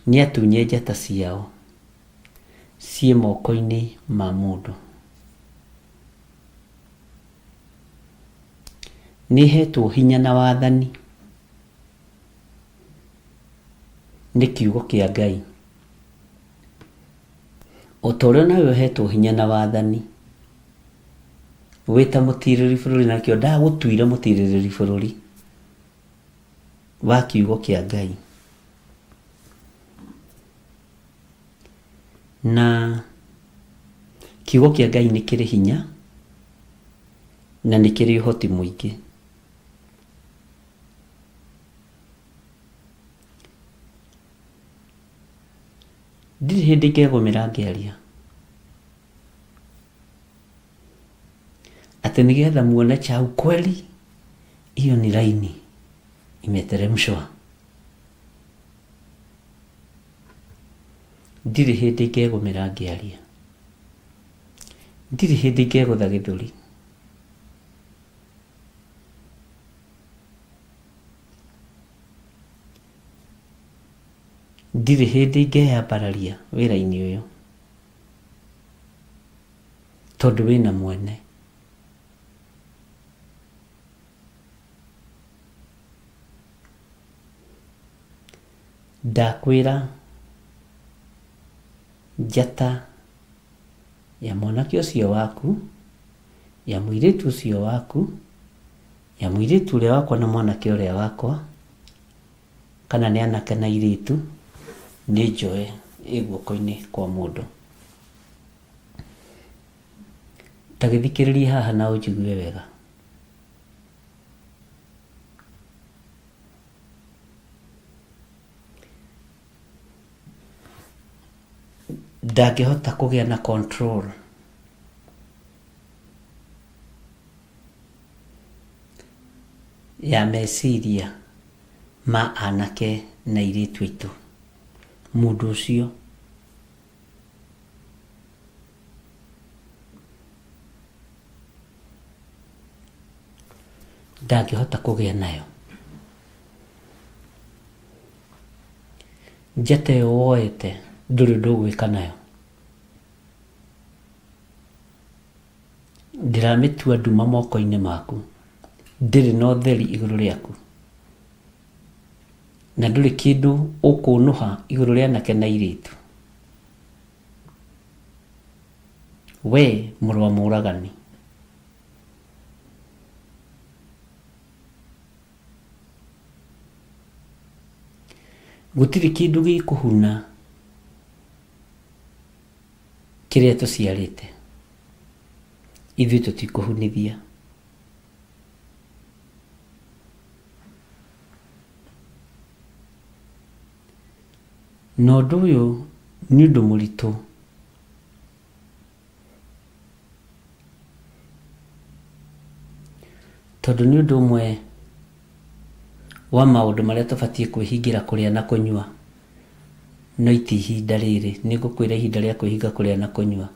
Nĩ atunye njata ciao ciĩ moko-inĩ ma mũndũ. Nĩ hetwo hinya na wathani nĩ kiugo kĩa Ngai. O ta ũrĩa nawe ũhetwo hinya na wathani wĩ ta mũtirĩrĩri bũrũri, na nĩkĩo ndagũtuire mũtirĩrĩri bũrũri wa kiugo kĩa Ngai. Na kiugo kĩa Ngai nĩ kĩrĩ hinya na nĩ kĩrĩ ũhoti mũingĩ. Ndirĩ hĩndĩ ingegũmĩra ngĩaria. Atĩ nĩgetha muone cha ukweli, hiyo ni laini imeteremshwa. Ndirĩ hĩndĩ ingegũmĩra ngĩaria. Ndirĩ hĩndĩ ingegũtha gĩthũri. Ndirĩ hĩndĩ ingeyambararia wĩra-inĩ ũyũ tondũ wĩna mwene. Ndakwĩra njata ya mwanake ũcio waku, ya mũirĩtu ũcio waku, ya mũirĩtu ũrĩa wakwa na mwanake ũrĩa wakwa, kana nĩ anake na airĩtu, nĩ njoe ĩ guoko-inĩ kwa mũndũ. Ta gĩthikĩrĩrie haha na ũnjigue wega. Ndangĩhota kũgĩa na control ya meciria ma anake na airĩtu aitũ. Mũndũ ũcio ndangĩhota kũgĩa nayo. Njata ĩyo woete ndũrĩ ũndũ ũgwĩka nayo. Ndĩramĩtua nduma moko-inĩ maku, ndĩrĩ na ũtheri igũrũ rĩaku, na ndũrĩ kĩndũ ũkũnũha igũrũ rĩa anake na airĩtu. We mũrũ wa mũragani. Gũtirĩ kĩndũ gĩkũhuna kĩrĩa tũciarĩte, ithuĩ tũtikũhunithia. Na ũndũ ũyũ nĩ ũndũ mũritũ tondũ nĩ ũndũ ũmwe wa maũndũ marĩa tũbatiĩ kwĩhingĩra kũrĩa na kũnyua, no ti ihinda rĩrĩ. Nĩ ngũkwĩra ihinda rĩa kwĩhinga kũrĩa na kũnyua,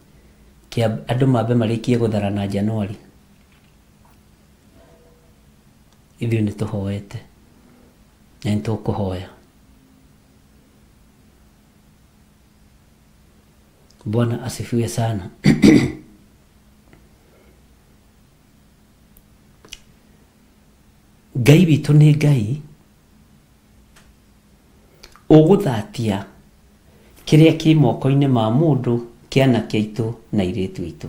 andũ mambe marĩkie gũtharana Januari. Ithuĩ nĩ tũhoete na nĩ tũkũhoya. Bwana asifiwe sana. Ngai witũ nĩ Ngai ũgũthatia kĩrĩa kĩ moko-inĩ ma mũndũ kĩa anake aitũ na airĩtu aitũ.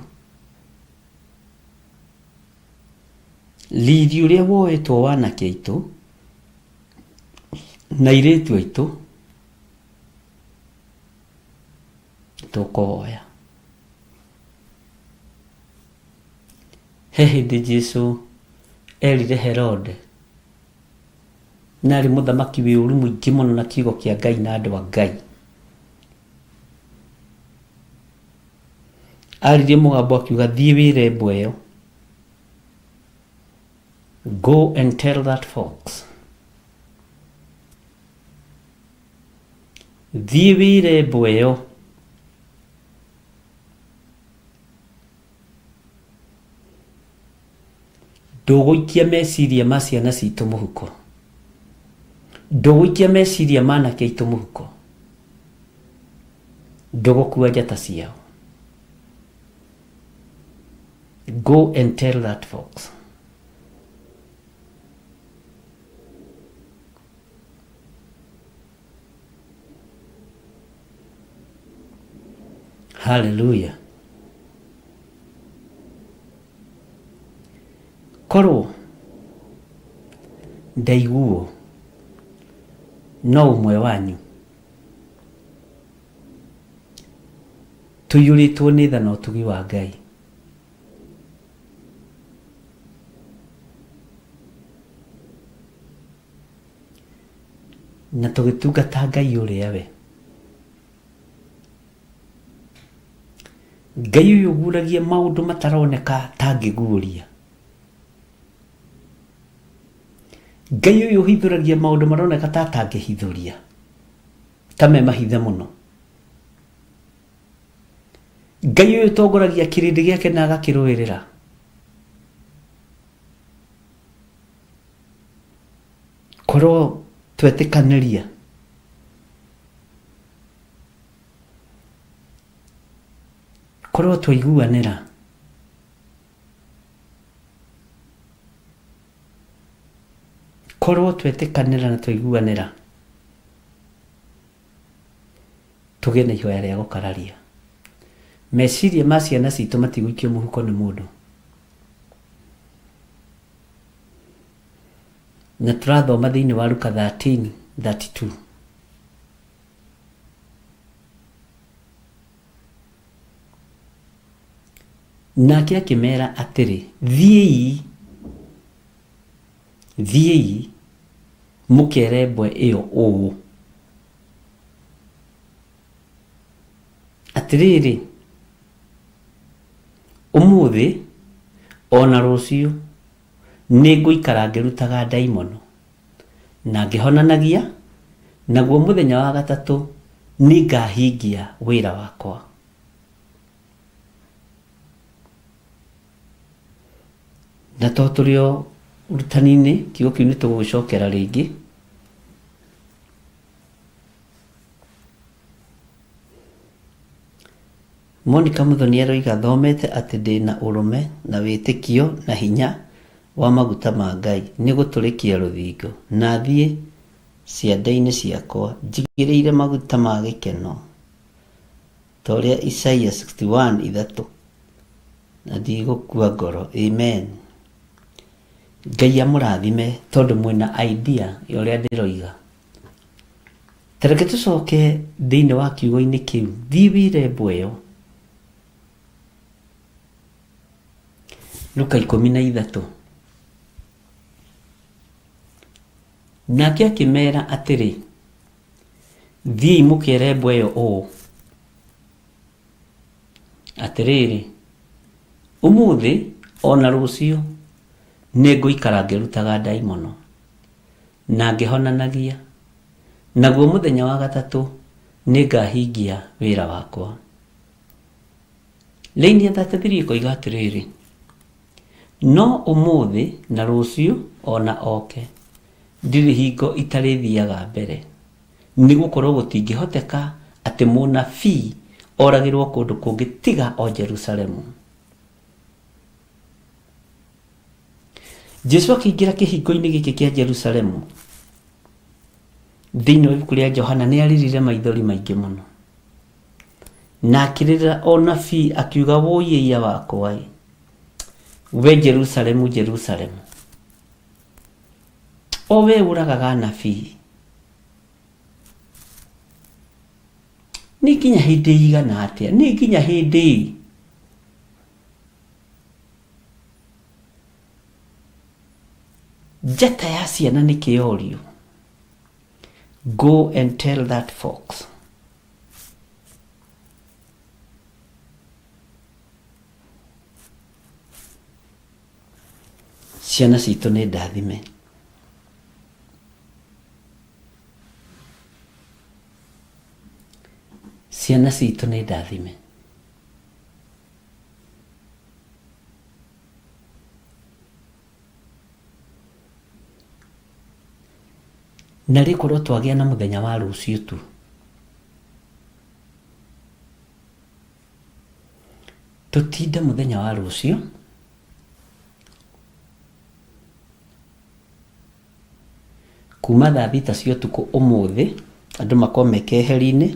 Riri ũrĩa woetwo wa anake aitũ na airĩtu aitũ tũkũwoya. He hĩndĩ Jesu erire Herode, na arĩ mũthamaki wĩ ũru mũingĩ mũno na kiugo kĩa Ngai na andũ a Ngai. Aririe mũgambo akiuga, thiĩ wĩre mbwa ĩyo. Go and tell that fox. Thiĩ wĩre mbwa ĩyo. Ndũgũikia meciria ma ciana citũ mũhuko. Ndũgũikia meciria ma anake aitũ mũhuko. Ndũgũkua njata ciao. Go and tell that fox. Hallelujah. Korwo ndaiguo no ũmwe wanyu tũiyũrĩtwo nĩ tha na ũtugi wa Ngai. Na tũgĩtungata Ngai ũrĩa we. Ngai ũyũ ũguũragia maũndũ mataroneka tangĩguũria. Ngai ũyũ ũhithũragia maũndũ maroneka ta atangĩhithũria, ta me mahithe mũno. Ngai ũyũ ũtongoragia kĩrĩndĩ gĩake na agakĩrũĩrĩra. Korwo twetĩkanĩria korwo twaiguanĩra korwo twetĩkanĩra na twaiguanĩra tũgĩe na ihoya rĩa gũkararia meciria ma ciana citũ matigũikio mũhuko nĩ mũndũ. Na tũrathoma thĩinĩ wa Luka 13:32. Nake akĩmera atĩrĩ, thiĩi, thiĩi mũkere mbwe ĩyo ũũ, atĩrĩrĩ, ũmũthĩ o na rũciũ nĩ ngũikara ngĩrutaga ndaimono na ngĩhonanagia, naguo mũthenya wa gatatũ nĩ ngahingia wĩra wakwa. Na to tũrĩ o ũrutani-inĩ, kiugo kĩu nĩ tũgũgĩcokera rĩngĩ. Monica Muthoni aroiga thomete atĩ ndĩna ũrũme na wĩtĩkio na hinya wa maguta ma Ngai nĩ gũtũrĩkia rũthingo na thiĩ ciande-inĩ ciakwa njigĩrĩire maguta ma gĩkeno ta ũrĩa Isaia 61:3 na ndigũkua ngoro. Amen. Ngai amũrathime tondũ mwĩna idea ya ũrĩa ndĩroiga. Ta reke tũcoke thĩinĩ wa kiugo-inĩ kĩu, thiĩ wĩre mbwa ĩyo. Luka 13. Nake akĩmera atĩrĩ, thiĩi mũkere mbwa ĩyo ũũ, atĩrĩrĩ, ũmũthĩ o na rũciũ nĩngũikara ngĩrutaga ndaimono na ngĩhonanagia, naguo mũthenya wa gatatũ nĩngahingia wĩra wakwa. Raini ya 33 ĩkoiga atĩrĩrĩ, no ũmũthĩ na rũciũ o na oke, ndirĩ hingo itarĩthiaga mbere, nĩ gũkorwo gũtingĩhoteka atĩ mũnabii oragĩrwo kũndũ kũngĩ tiga o Jerusalemu. Jesu akĩingĩra kĩhingo-inĩ gĩkĩ kĩa Jerusalemu thĩinĩ wa ibuku rĩa Johana nĩ arĩrire maithori maingĩ mũno na akĩrĩrĩra onabii akiuga wũiĩia wakwa ĩ we Jerusalemu Jerusalemu o we ũragaga anabii nĩ nginya hĩndĩ igana atĩa nĩ nginya hĩndĩ Njata ya ciana nĩ kĩorio. Go and tell that fox. Ciana citũ nĩ ndathime. Ciana citũ nĩ ndathime. Na rĩkorwo twagĩa na mũthenya wa rũciũ tu. Tũtinde mũthenya wa rũciũ kuma thaa thita cia ũtukũ ũmũthĩ andũ makorwo me keheri-inĩ.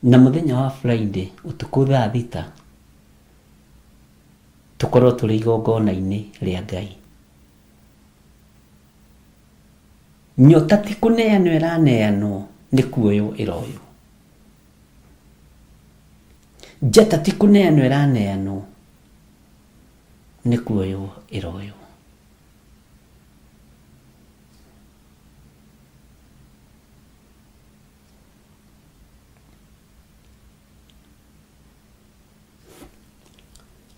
Na mũthenya wa Friday ũtukũ thaa thita tũkorwo tũrĩ igongona-inĩ rĩa Ngai. Nyota ti kũneanwo ĩraneanwo nĩ kuoywo ĩroywo. Njata ti kũneanwo ĩraneanwo nĩ kuoywo ĩroywo.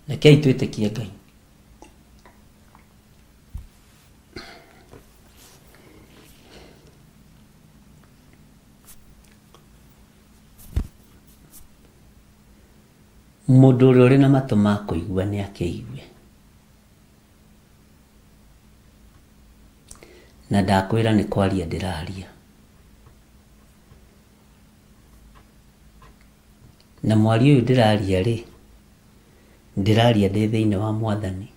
Rekei twĩtĩkie Ngai. Mũndũ ũrĩa ũrĩ na matũ ma kũigua nĩ akĩigue. Na ndakwĩra nĩ kwaria ndĩraria. Na mwario ũyũ ndĩraria rĩ, ndĩraria ndĩ thĩinĩ wa Mwathani.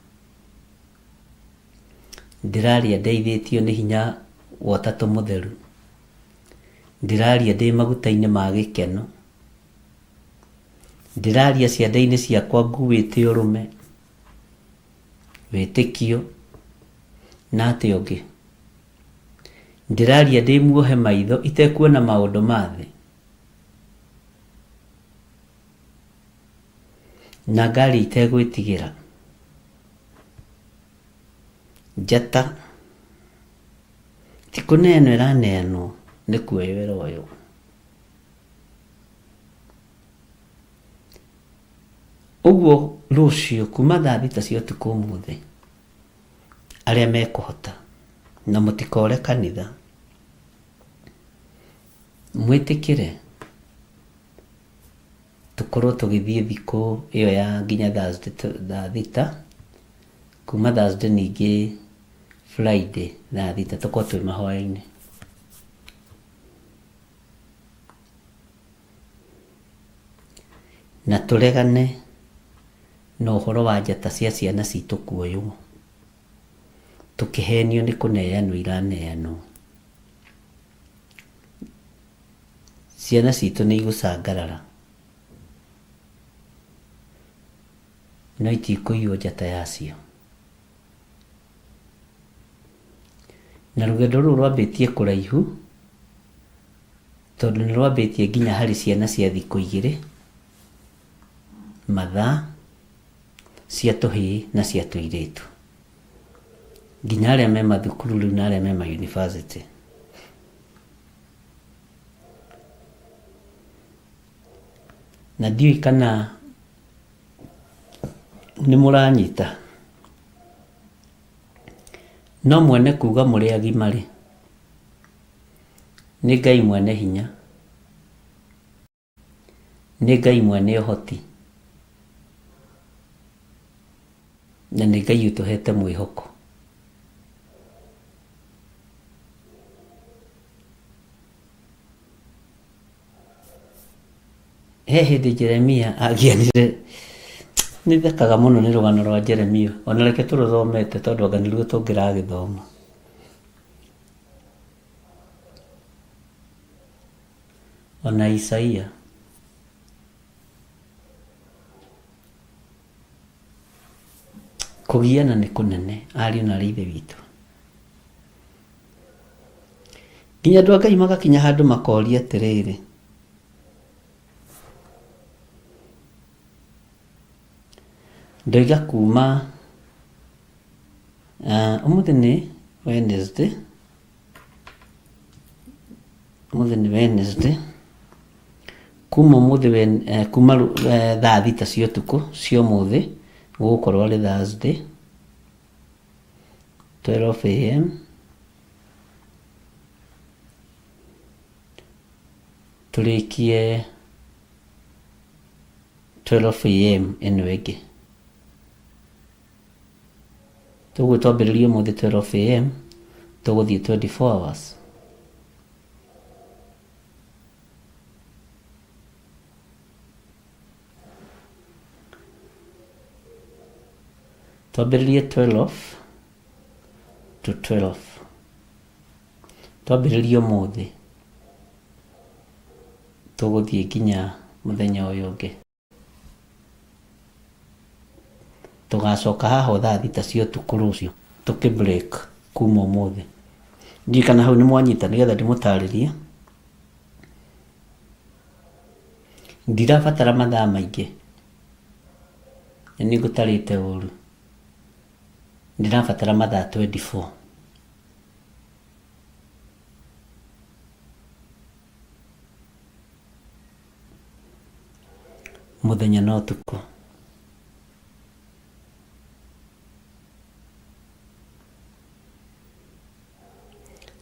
Ndĩraria ndeithĩtio nĩ hinya wa Ũtatũ Mũtheru. Ndĩraria ndĩ maguta-inĩ ma gĩkeno. Ndĩraria ciande-inĩ ciakwa nguĩte ũrũme, wĩtĩkio, na atĩa ũngĩ. Ndĩraria ndĩ muohe maitho itekuona maũndũ ma thĩ. Na ngaria itegwĩtigĩra. Njata ti kũneanwo ĩraneanwo, nĩ kuoywo ĩroywo. Ũguo rũciũ kuma thaa thita cia ũtukũ ũmũthĩ, arĩa mekũhota, na mũtikore kanitha, mwĩtĩkĩre tũkorwo tũgĩthiĩ thikũ ĩyo ya nginya Thursday thaa thita, kuma Thursday ningĩ Friday thaa thita tũkorwo twĩ mahoya-inĩ. Na tũregane na ũhoro wa njata cia ciana citũ kuoywo, tũkĩhenio nĩ kũneanwo iraneanwo. Ciana citũ nĩ igũcangarara, no itikũiywo njata yacio. Na rũgendo rũrũ rwambĩtie kũraihu, tondũ nĩ rwambĩtie nginya harĩ ciana cia thikũ igĩrĩ, mathaa, cia tũhĩĩ na cia tũirĩtu. Nginya arĩa me mathukuru rĩu na arĩa me ma university. Na ndiũĩ kana nĩ mũranyita. No mwene kuga mũrĩ agima rĩ, nĩ Ngai mwene hinya, nĩ Ngai mwene ũhoti, na nĩ Ngai ũtũhete mwĩhoko. He hĩndĩ Jeremia agianire, nĩ thekaga mũno nĩ rũgano rwa Jeremia, ona reke tũrũthomete tondũ anga nĩruo tũngĩragĩthoma. Ona Isaia. Kũgiana nĩ kũnene ariũ na aarĩ a Ithe witũ. Nginya andũ a Ngai magakinya handũ makoria atĩrĩrĩ, ndoiga kuma ũmũthĩ nĩ Wednesday, ũmũthĩ nĩ Wednesday, kuma ũmũthĩ kuma thaa thita cia ũtukũ cia ũmũthĩ, gũgũkorwo arĩ Thursday 12 am tũrĩkie 12 am ĩno ĩngĩ. Toguo twambĩrĩria ũmũthĩ 12 am tũgũthiĩ 24 hours. Twambĩrĩrie 12 to 12. Twambĩrĩria ũmũthĩ tũgũthiĩ nginya mũthenya ũyũ ũngĩ. Tũgacoka haha o thaa thita cia ũtukũ rũciũ tũkĩ break kuma ũmũthĩ. Ndiũĩ kana hau nĩ mwanyita nĩgetha ndĩmũtarĩrie. Ndirabatara mathaa maingĩ, nĩ niĩ ngũtarĩte ũru. Ndĩrabatara mathaa 24. Mũthenya na ũtukũ.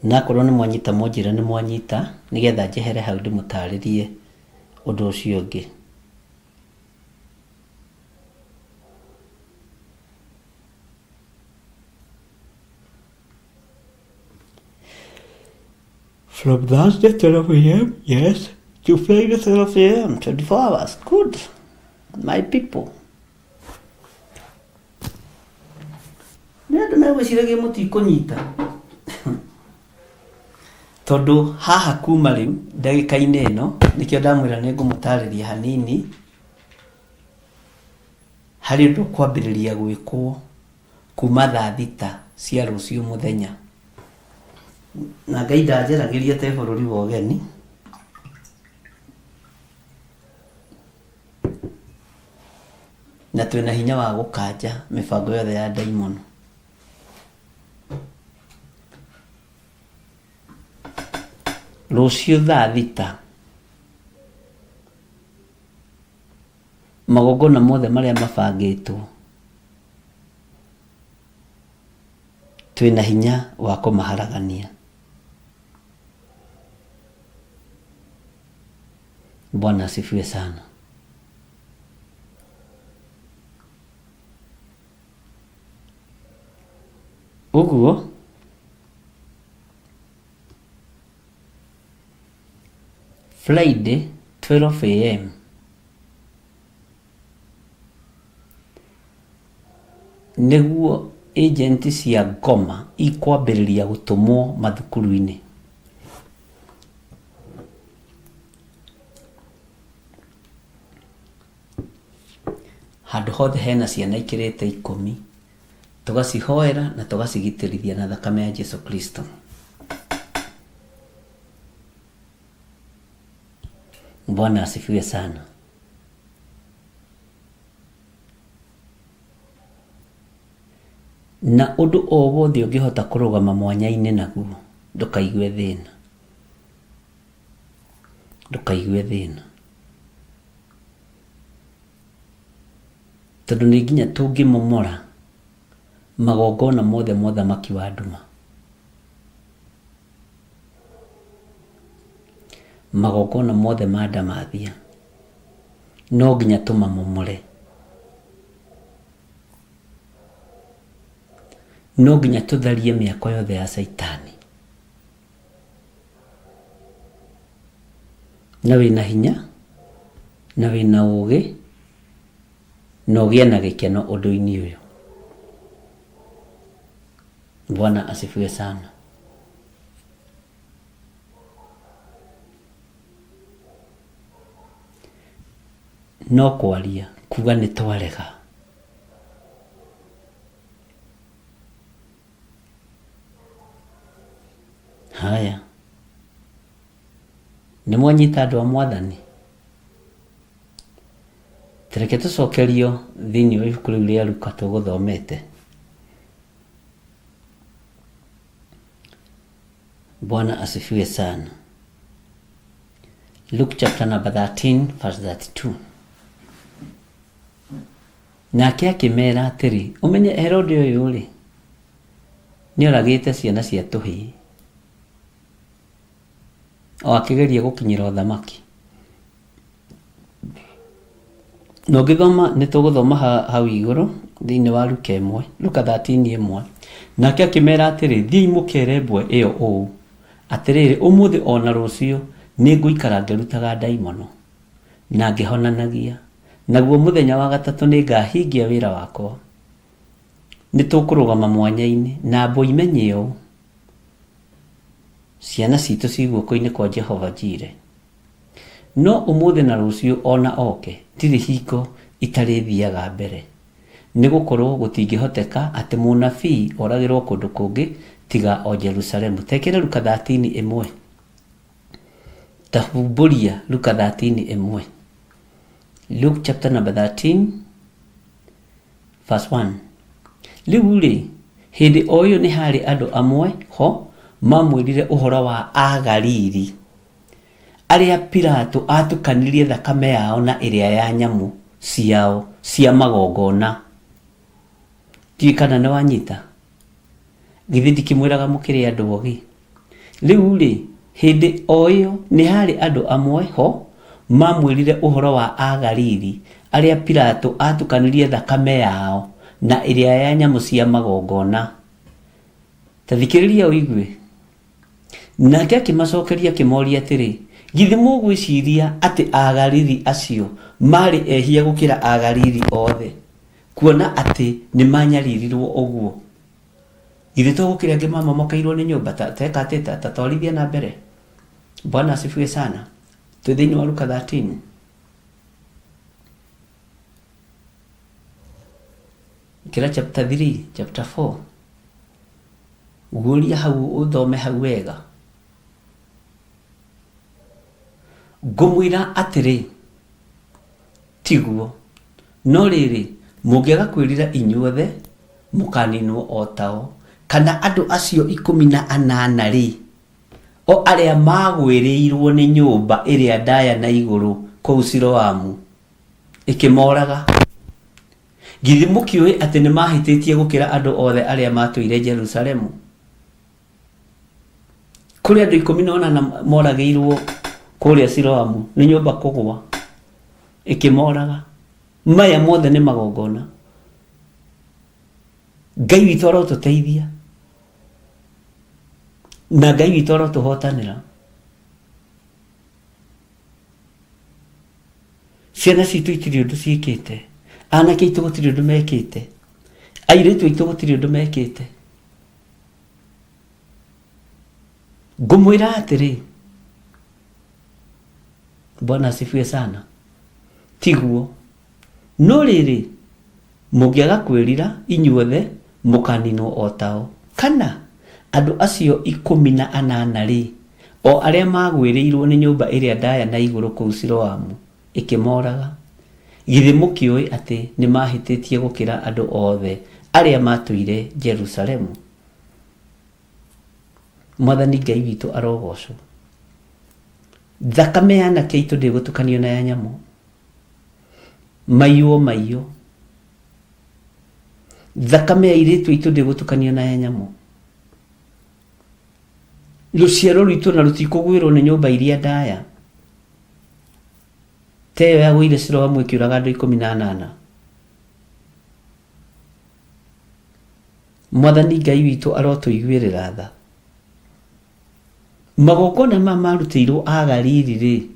Na akorwo nĩ mwanyita mũnjĩre nĩ mwanyita nĩgetha njehere hau ndĩmũtarĩrie ũndũ ũcio ũngĩ. From Thursday 12 a.m. Yes, to Friday 12 a.m. 24 hours. Good. My people. Nĩ andũ megwĩciragia mũtikũnyita tondũ haha kuma rĩu ndagĩka-inĩ ĩno nĩkĩo ndamwĩra nĩ ngũmũtarĩria hanini harĩ ũndũ ũkwambĩrĩria gwĩkwo kuma thaa thita cia rũciũ mũthenya na Ngai ndanjaragĩria te bũrũri wa ũgeni na twĩna hinya wa gũkanja mĩbango yothe ya ndaimono. Rũciũ thaa thita magongona mothe marĩa mabangĩtwo twĩna hinya wa kũmaharagania. Bwana asifiwe sana. Ũguo Friday 12 am nĩguo agent cia ngoma ikwambĩrĩria gũtũmwo mathukuru-inĩ. Handũ hothe hena ciana ikĩrĩte ikũmi tũgacihoera na tũgacigitĩrithia na thakame ya Jesu Kristo. Bwana asifiwe sana. Na ũndũ o wothe ũngĩhota kũrũgama mwanya-inĩ naguo ndũkaigue thĩna, ndũkaigue thĩna, tondũ nĩ nginya tũngĩmomora magongona mothe ma ũthamaki wa nduma, magongona mothe ma ndamathia no nginya tũmamomore, no nginya tũtharie mĩako yothe ya caitani. Na wĩna hinya na wĩna ũgĩ na ũgĩe na gĩkeno ũndũ-inĩ ũyũ. Bwana asifiwe sana. No kwaria kuga nĩ twarega. Haya, nĩ mwanyita andũ a mwathani? Tereke tũcokerio thĩinĩ wa ibuku rĩu rĩa Luka tũgũthomete. Bwana asifiwe sana. Luke chapter number 13 verse 32. Nake akĩmera atĩrĩ, ũmenye Herode ũyũ rĩ, nĩoragĩte ciana cia tũhĩĩ o akĩgeria gũkinyĩra ũthamaki. Na ũngĩthoma nĩ tũgũthoma hau igũrũ thĩinĩ wa Luka ĩmwe, Luka 13 ĩmwe. Nake akĩmera atĩrĩ, thiĩi mũkere mbwe ĩyo ũũ, atĩrĩrĩ, ũmũthĩ o na rũciũ nĩngũikara ngĩrutaga ndaimono na ngĩhonanagia, naguo mũthenya wa gatatũ nĩngahingia wĩra wakwa. Nĩ tũkũrũgama mwanya-inĩ na mbwe imenye ũũ, ciana citũ ci guoko-inĩ kwa Jehova Jire. No ũmũthĩ na rũciũ o na oke, ndirĩ hingo itarĩthiaga mbere, nĩ gũkorũo gũtingĩhoteka atĩ mũnabii oragĩrũo kũndũ kũngĩ tiga o Jerusalemu. Tekĩre Luka 13 ĩmwe. Ta humbũria Luka 13 ĩmwe. Luke chapter number 13 verse 1. Rĩu-rĩ, hĩndĩ o ĩyo nĩ haarĩ andũ amwe ho maamwĩrire ũhoro wa Agalili arĩa Pilato aatukanirie thakame yao na ĩrĩa ya nyamũ ciao cia magongona. Ndiũĩ kana nĩ wanyita. Githĩ ndikĩmwĩraga mũkĩrĩ andũ ogĩ? Rĩu-rĩ, hĩndĩ o ĩyo nĩ haarĩ andũ amwe ho maamwĩrire ũhoro wa Agalili arĩa Pilato aatukanirie thakame yao na ĩrĩa ya nyamũ cia magongona. Ta thikĩrĩria ũigue. Nake akĩmacokeria akĩmoria atĩrĩ, Githĩ mũgwĩciria atĩ Agalili acio maarĩ ehia gũkĩra Agalili othe, kuona atĩ nĩ maanyaririrũo ũguo? Githĩ to gũkĩrĩ angĩ mamomokeirwo nĩ nyũmba ta teka atĩ ta ta twarithia na mbere. Bwana asifiwe sana. Twĩ thĩinĩ wa Luka 13. Kĩra chapter 3, chapter 4. Guũria hau ũthome hau wega. Ngũmwĩra atĩrĩ, tiguo, no rĩrĩ, mũngĩaga kwĩrira inyuothe, mũkaaninwo o tao. Kana andũ acio 18-rĩ, o arĩa maagwĩrĩirwo nĩ nyũmba ĩrĩa ndaya na igũrũ kũu Siloamu, ĩkĩmooraga, githĩ mũkĩũĩ atĩ nĩmahĩtĩtie gũkĩra andũ othe arĩa maatũire Jerusalemu? Kũrĩ andũ 18 moragĩirwo kũrĩa Siloamu nĩ nyũmba kũgwa ĩkĩmoraga. Maya mothe nĩ magongona. Ngai witũ arotũteithia na Ngai witũ arotũhotanĩra. Ciana citũ itirĩ ũndũ ciĩkĩte, anake aitũ gũtirĩ ũndũ mekĩte, airĩtu aitũ gũtirĩ ũndũ mekĩte. Ngũmwĩra atĩrĩ, Bwana asifiwe sana, tiguo. No rĩrĩ, mũngĩaga kwĩrira inyuothe, mũkaninwo o tao. Kana andũ acio 18-rĩ, o arĩa maagwĩrĩirwo nĩ nyũmba ĩrĩa ndaya na igũrũ kũu Siloamu, ĩkĩmoraga, githĩ mũkĩũĩ atĩ nĩmahĩtĩtie gũkĩra andũ othe arĩa maatũire Jerusalemu? Mwathani Ngai witũ arogocwo. Thakame ya anake aitũ ndĩgũtukanio na ya nyamũ. Maiywo maiyo. Thakame ya airĩtu aitũ ndĩgũtukanio na ya nyamũ. Rũciaro rwitũ na rũtikũgwĩrwo nĩ nyũmba iria ndaya. Ta ĩyo yagũire Siloamu ĩkĩũraga andũ 18. Mwathani Ngai witũ arotũiguĩrĩra tha. Magongona maya marutĩirwo Agalili-rĩ,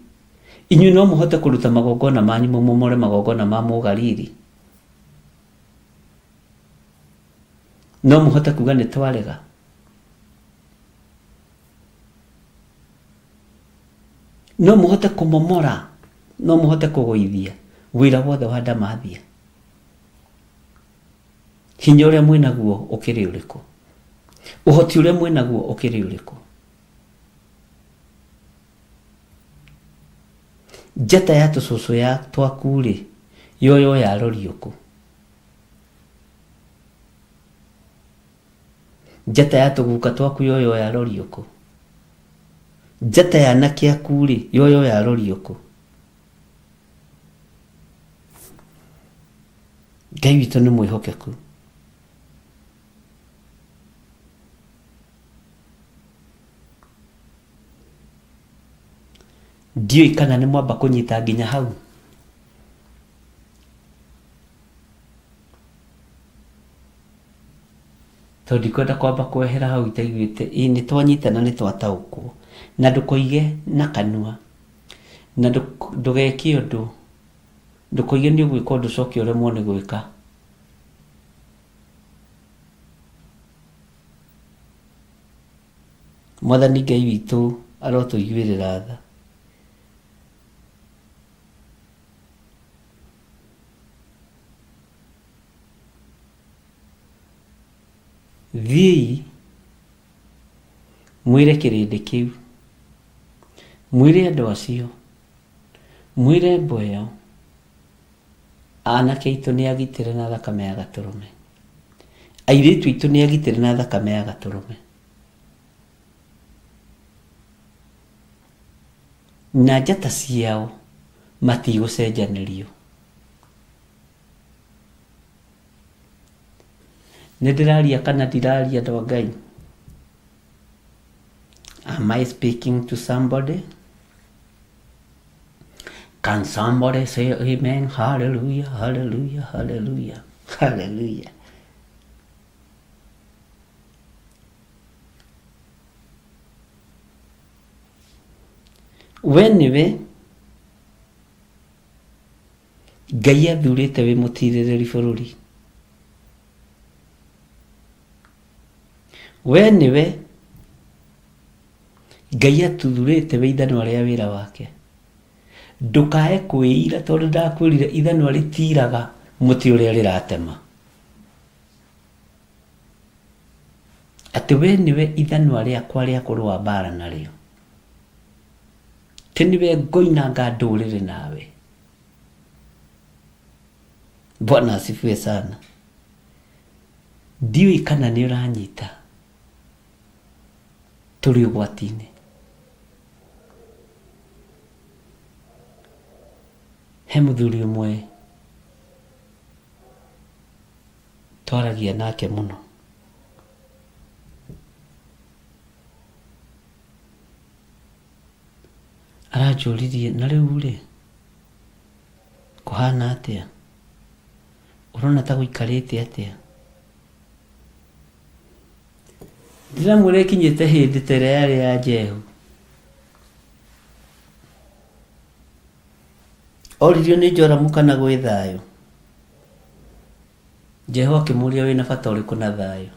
inyuĩ no mũhote kũruta magongona manyu mũmomore magongona ma Mũgalili? No mũhote kuga nĩ twarega? No mũhote kũmomora? No mũhote kũgũithia wĩra wothe wa Ndamathia? Hinya ũrĩa mwĩnaguo ũkĩrĩ ũrĩkũ? Ũhoti ũrĩa mwĩnaguo ũkĩrĩ ũrĩkũ? Njata ya tũcũcũ ya twaku-rĩ, yoyo yarorio kũ? Njata ya tũguka twaku yoyo yarorio kũ? Njata ya anake aku-rĩ, yoyo yarorio kũ? Ngai witũ nĩ mwĩhokeku. Ndiũĩ kana nĩ mwamba kũnyita nginya hau. Tondũ ndikwenda kwamba kwehera hau itaiguĩte, ĩ nĩ twanyitana nĩ twataũkwo. Na ndũkoige na kanua, na ndũgeke ũndũ Ndũkoige nĩ ũgwĩka ũndũ ũcoke ũremwo nĩ gwĩka. Mwathani Ngai witũ arotũiguĩrĩra tha. Thiĩi mwĩre kĩrĩndĩ kĩu, mwĩre andũ acio Mwĩre mbwa ĩyo, Anake aitũ nĩ agitĩre na thakame ya Gatũrũme. Airĩtu aitũ nĩ agitĩre na thakame ya Gatũrũme. Na njata ciao matigũcenjanĩrio. Nĩ ndĩraria kana ndiraria andũ a Ngai? Am I speaking to somebody? Can somebody say amen? Hallelujah, hallelujah, hallelujah, hallelujah. We nĩwe Ngai athurĩte wĩ mũtirĩrĩri bũrũri. We nĩwe Ngai atuthurĩte wĩ ithanwa rĩa wĩra wake. Ndũkae kwĩira tondũ ndakwĩrire ithanwa rĩtiraga mũtĩ ũrĩa rĩratema. Atĩ we nĩwe ithanwa rĩakwa rĩa kũrũa mbara narĩo. Atĩ nĩwe ngoinanga ndũrĩrĩ nawe. Bwana asifiwe sana. Ndiũĩ kana nĩ ũranyita. Tũrĩ ũgwati-inĩ. He mũthuri ũmwe twaragia nake mũno. Aranjũririe na rĩu rĩ, kũhana atĩa? Ũrona ta gũikarĩte atĩa? Ndĩramwĩra ĩkinyĩte hĩndĩ ta ĩrĩa yarĩ ya Jehu. Oririo nĩ Joramu kana gwĩ thayũ. Jehu akĩmũria wĩna bata ũrĩkũ na thayũ?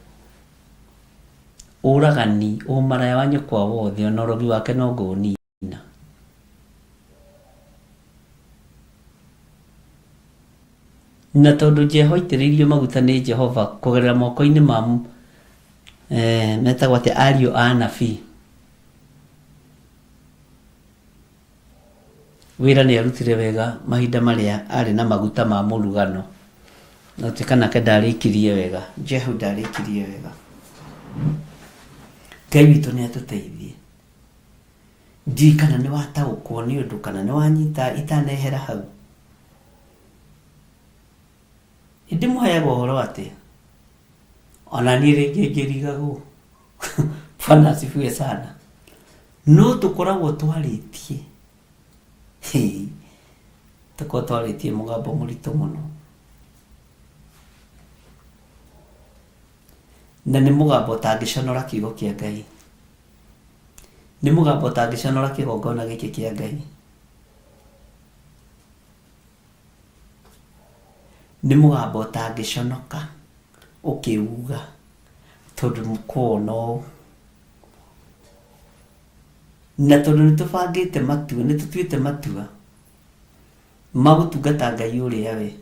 Ũragani, ũmaraya wa nyũkwa wothe ona ũrogi wake no ngũũnina. Na tondũ Jehu aitĩrĩirio maguta nĩ Jehova kũgerera moko-inĩ ma eh, metagwo atĩa ariũ a anabii. Wĩra nĩ arutire wega mahinda marĩa arĩ na maguta ma mũrugano. No tuĩka nake ndarĩkirie wega. Jehu ndarĩkirie wega. Ngai witũ nĩ atũteithie. Ndiũĩ kana nĩ wataũkwo nĩ ũndũ kana nĩ wanyita itanehera hau. Ndĩmũheaga ũhoro atĩa? Ona niĩ rĩngĩ ngĩrigagwo. Bwana asifiwe sana. No tũkoragwo twarĩtie. Hĩ, tũkoragwo twarĩtie mũgambo mũritũ mũno. Na nĩ mũgambo ũtangĩconora kiugo kĩa Ngai. Nĩ mũgambo ũtangĩconora kĩgongona gĩkĩ kĩa Ngai. Nĩ mũgambo ũtangĩconoka ũkĩuga tondũ kuona ũũ. Na tondũ nĩ tũbangĩte matua, nĩ tũtuĩte matua ma gũtungata Ngai ũrĩa we,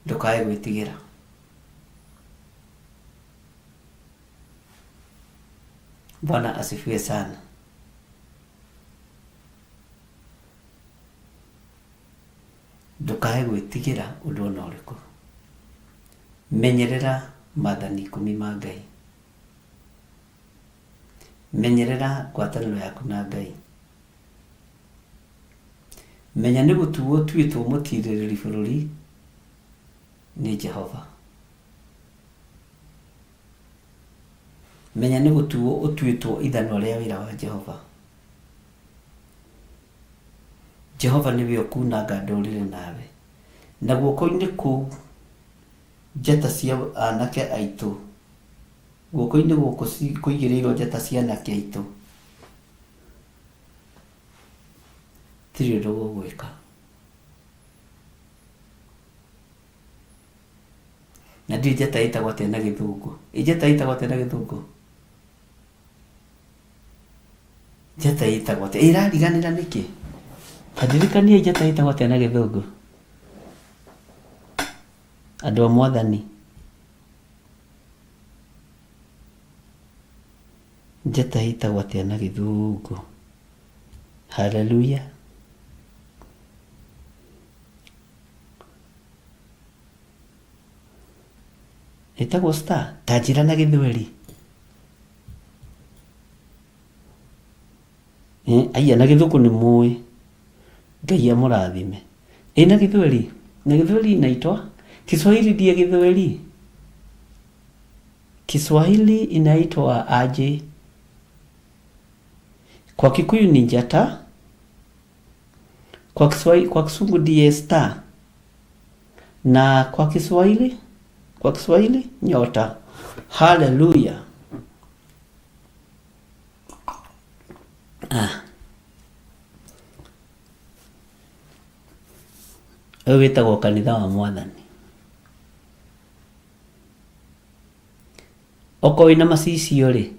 ndũkae gwĩtigĩra. Bwana asifiwe sana. Ndũkae gwĩtigĩra ũndũ ona ũrĩkũ. Menyerera maathani ikũmi ma Ngai. Menyerera ngwatanĩro yaku na Ngai. Menya nĩ gũtuo ũtuĩtwo mũtiirĩrĩri bũrũri nĩ Jehova. Menya nĩ gũtuo ũtuĩtwo ithanwa rĩa wĩra wa Jehova. Jehova nĩwe ũkunanga ndũrĩrĩ nawe, na guoko-inĩ kũu njata cia anake aitũ, guoko-inĩ gũkũ kũigĩrĩirwo njata cia anake aitũ, tirĩ ũndũ gũgwĩka. Na ndiũĩ njata ĩtagwo atĩa na gĩthũngũ. Ĩ njata ĩtagwo atĩa na gĩthũngũ? Njata ĩtagwo atĩa? Ĩrariganĩra nĩkĩ? Ta ndirikaniai njata ĩtagwo atĩa na gĩthũngũ? Andũ a Mwathani. Njata ĩtagwo atĩa na gĩthũngũ? Hallelujah. Ĩtagwo star? Ta njĩra na gĩthweri. Eh, aya na gĩthũngũ nĩ mũĩ. Ngai amũrathime. Ĩ na gĩthweri? Na gĩthweri inaitwa? Kiswahili ndiye gĩthweri? Kiswahili inaitwa aje? Kwa Kikuyu ni njata, kwa Kiswahili, kwa Kisungu ndiye star, na kwa Kiswahili nyota. Haleluya! Ah. Ũyũ wĩtagwo kanitha wa Mwathani. Okorwo wĩna macicio rĩ,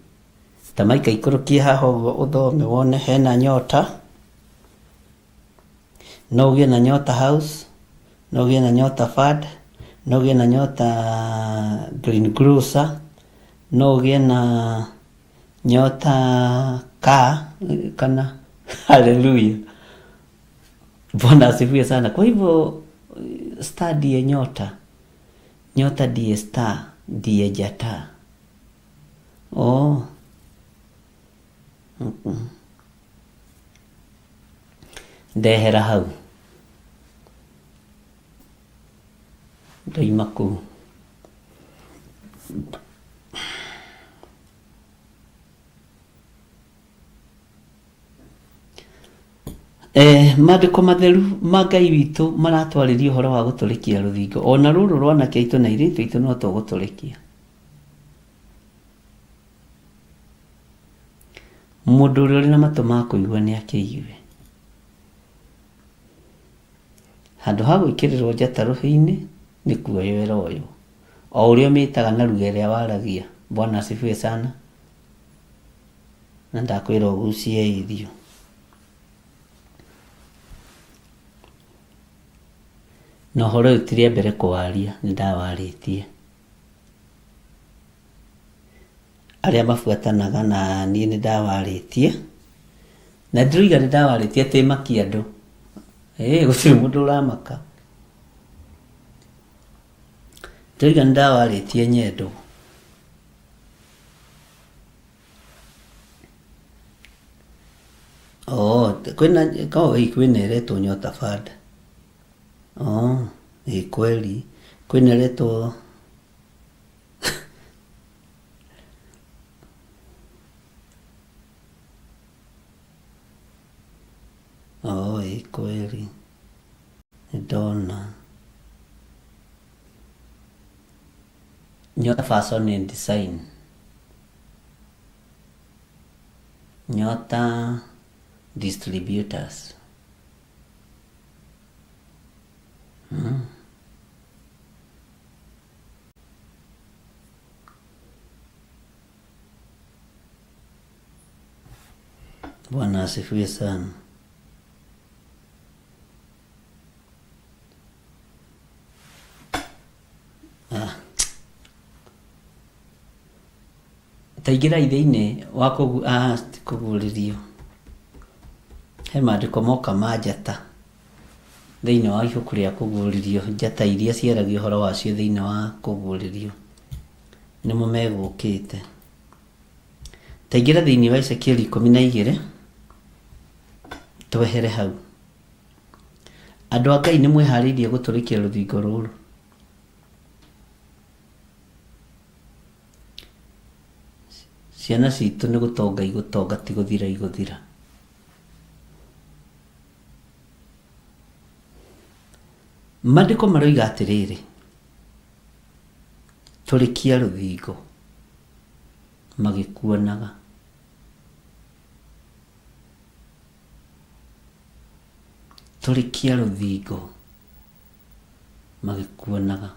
ta maika ikũrũkie haha ũguo ũthome wone hena nyota, no ũgĩe na Nyota House, no ũgĩe na Nyota Fund, no ũgĩe na Nyota Green Grocer, no ũgĩe na Nyota Car kana haleluya. Bwana asifiwe sana. Kwa hivyo star ndiye nyota, nyota ndiye star, ndiye njata. Oh. Ndehera hau ndoima kũu. Maandĩko matheru ma Ngai witũ maratwarĩria ũhoro wa gũtũrĩkia rũthingo, ona rũrũ rwa anake aitũ na airĩtu aitũ no tũgũtũrĩkia. Mũndũ ũrĩa ũrĩ na matũ ma kũigua nĩ akĩigue. Handũ ha gwĩkĩrĩrwo njata rũhĩ-inĩ nĩ kuoywo ĩroywo, o ũrĩa ũmĩtaga na lugha ĩrĩa waragia. Bwana asifiwe sana. Na ndakwĩra ũgucie irio. Na ũhoro ũyũ ti rĩa mbere kũwaria, nĩ ndawarĩtie. Arĩa mabuatanaga na niĩ nĩ ndawarĩtie, na ndĩroiga nĩ ndawarĩtie atĩ makia andũ. Gũtirĩ mũndũ ũramaka. Ndĩroiga nĩ ndawarĩtie nyendo. Oh, kwĩna kwĩna ĩretwo Nyota Fund. Oh, ĩ kweli. Kwĩna ĩretwo Oh, ĩ kweli. Nĩndona. Nyota Fashion and Design. Nyota Distributors. Bwana asifiwe sana. Ah. Taingĩrai thĩinĩ wa kũguũrĩrio. He maandĩko moka ma njata thĩinĩ wa ibuku rĩa kũguũrĩrio, njata iria ciaragia ũhoro wacio thĩinĩ wa kũguũrĩrio nĩmo megũkĩte. Taingĩra thĩinĩ wa Ezekieli 12 twehere hau. Andũ a Ngai nĩ mwĩharĩirie gũtũrĩkia rũthingo rũrũ. Ciana citũ nĩ gũtonga igũtonga, ti gũthira igũthira. Maandĩko maroiga atĩrĩrĩ, tũrĩkia rũthingo magĩkuonaga. Tũrĩkia rũthingo magĩkuonaga.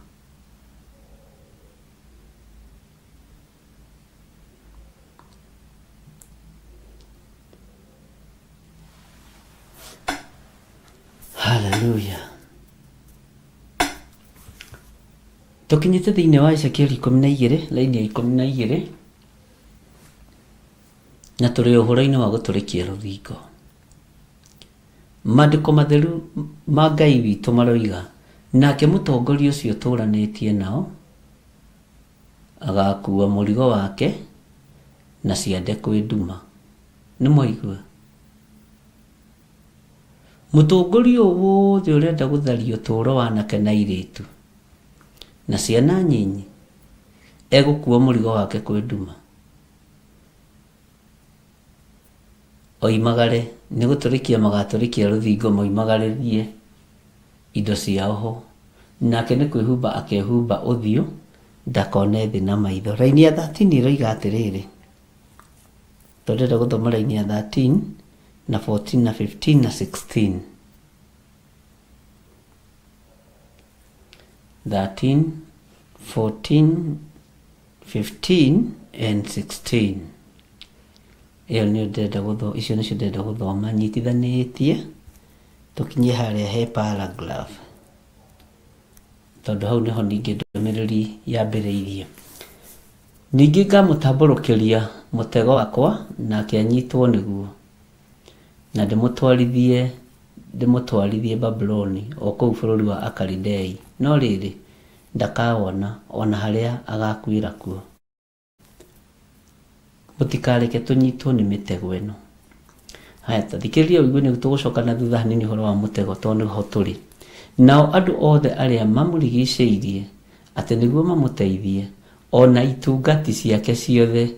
Haleluya. Tũkinyĩte thĩinĩ wa Ezekieli 12, laini ya 12, na tũrĩ ũhoro-inĩ wa gũtũrĩkia rũthingo. Maandĩko matheru ma Ngai witũ maroiga, nake mũtongoria ũcio ũtũũranĩtie nao agakua mũrigo wake na ciande kwĩ nduma. Nĩ mwaigua? Mũtongoria ũyũ wothe ũrenda gũtharia ũtũũro wa anake na airĩtu na ciana nyinyi egũkua mũrigo wake kwĩ nduma. Oimagare, nĩ gũtũrĩkia magatũrĩkia rũthingo moimagarĩrie indo ciao ho, nake nĩ kwĩhumba akehumba ũthiũ, ndakone thĩ na maitho. Raini ya 13 ĩroiga atĩrĩrĩ, tondũ ndĩrenda gũthoma raini ya 13 na 14 na 15 na 16. 13, 14, 15 and 16. Ĩyo nĩyo ndĩrenda gũthoma, icio nĩcio ndĩrenda gũthoma nyitithanĩtie tũkinye harĩa he paragraph tondũ hau nĩho ningĩ ndũmĩrĩri yambĩrĩirie. Ningĩ ngamũtambũrũkĩria mũtego wakwa nake anyitwo nĩguo, na ndĩmũtwarithie ndĩmũtwarithie Babuloni, o kũu bũrũri wa Akalidei, no rĩrĩ, ndakawona, o na harĩa agakuĩra kuo. Mũtikareke tũnyitwo nĩ mĩtego ĩno. Haya, ta thikĩrĩria ũigue nĩ tũgũcoka na thutha hanini ũhoro wa mũtego tondũ nĩho tũrĩ. Nao andũ othe arĩa mamũrigicĩirie atĩ nĩguo mamũteithie, o na itungati ciake ciothe.